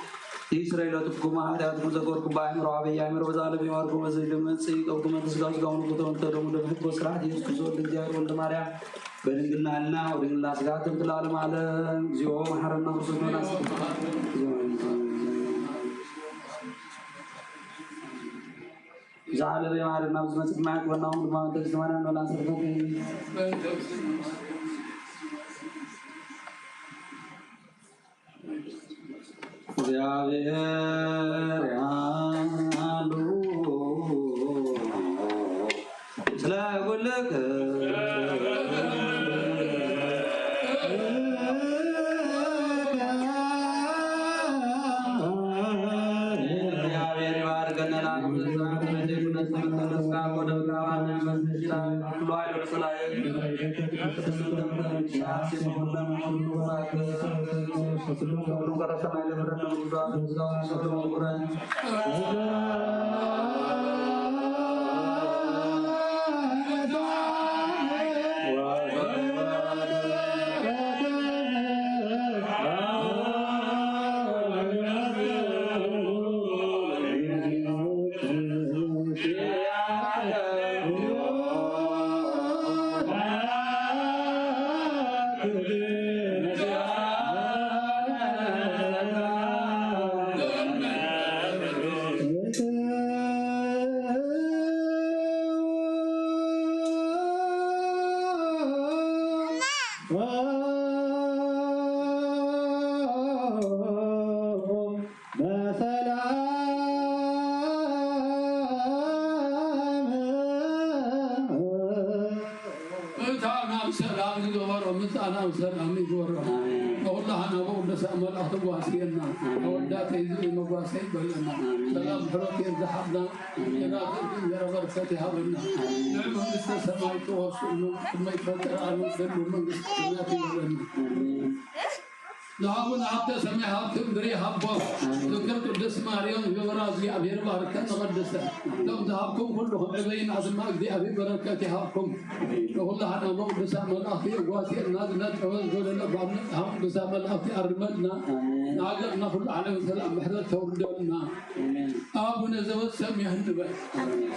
ይስረይ ለትኩሙ ኃጢአትኩም ዘገርኩም በአእምሮ አበይ አእምሮ በዛ ለሚዋርኩም በዚ ድምፅ ይቀብኩም መንፈስ ስጋ ስጋውን ቁተውን ተደሙ ደም ህጎ ስርዓት ኢየሱስ ክርስቶስ ወልድ እግዚአብሔር ወልደ ማርያም በድንግልና ህልና ወድንግልና ስጋ ትምት ለዓለም ዓለም። እግዚኦ መሐረና ክርስቶስ መላስ ብዛዕለ ዘይማረና ኣብዚ መጽእ ድማ ይግበና። ሁሉ ማመንተ ዝተማና መላስ ርፈት እግዚአብሔር ያሉ ስለ ኩልክ እግዚአብሔር ይባርከን። ምእንታና ብሰላም ዝገበሮ ምእንታና ብሰላም ይግበሮ። ኣሜን። ንኹላህና ብቅዱሳን መላእኽቲ ጓስየና። ኣሜን። ተወዳእተይ ዝርኢ መጓሰ ይበለና። ኣሜን። ሰላም ምሕረት የብዝሓልና። ኣሜን። የራኽብ የረበርከት ይሃበና። ኣሜን። ንዕ መንግስተ ሰማይ ትወርሱ ቅድመ ይፈጥር ኣሉ ዘሉ መንግስተ ሰማያት ይበለና። ኣሜን። ዝሃቡን ሃብተ ሰማይ ሃብተ ምድሪ ይሃቦም። ኣሜን። ዝክር ቅድስት ማርያም ዝገበራ እግዚኣብሔር ባርከን ንቐድሰን። እቶም ዝሃብኩም ኩሉ ከም ዕበይና ድማ እግዚኣብሔር በረከት ይሃብኩም። ንኹሉ ሃና ቅዱሳን መላእኽቲ የጓስየና፣ ዝነጠበ ዝጎደለ ባብ ንጽሃ ቅዱሳን መላእኽቲ ኣርመልና። ኣሜን። ንሃገርና ኩሉ ዓለም ሰላም ምሕረት ተውርደልና። ኣሜን። ኣቡነ ዘበሰማያት ንበል። ኣሜን።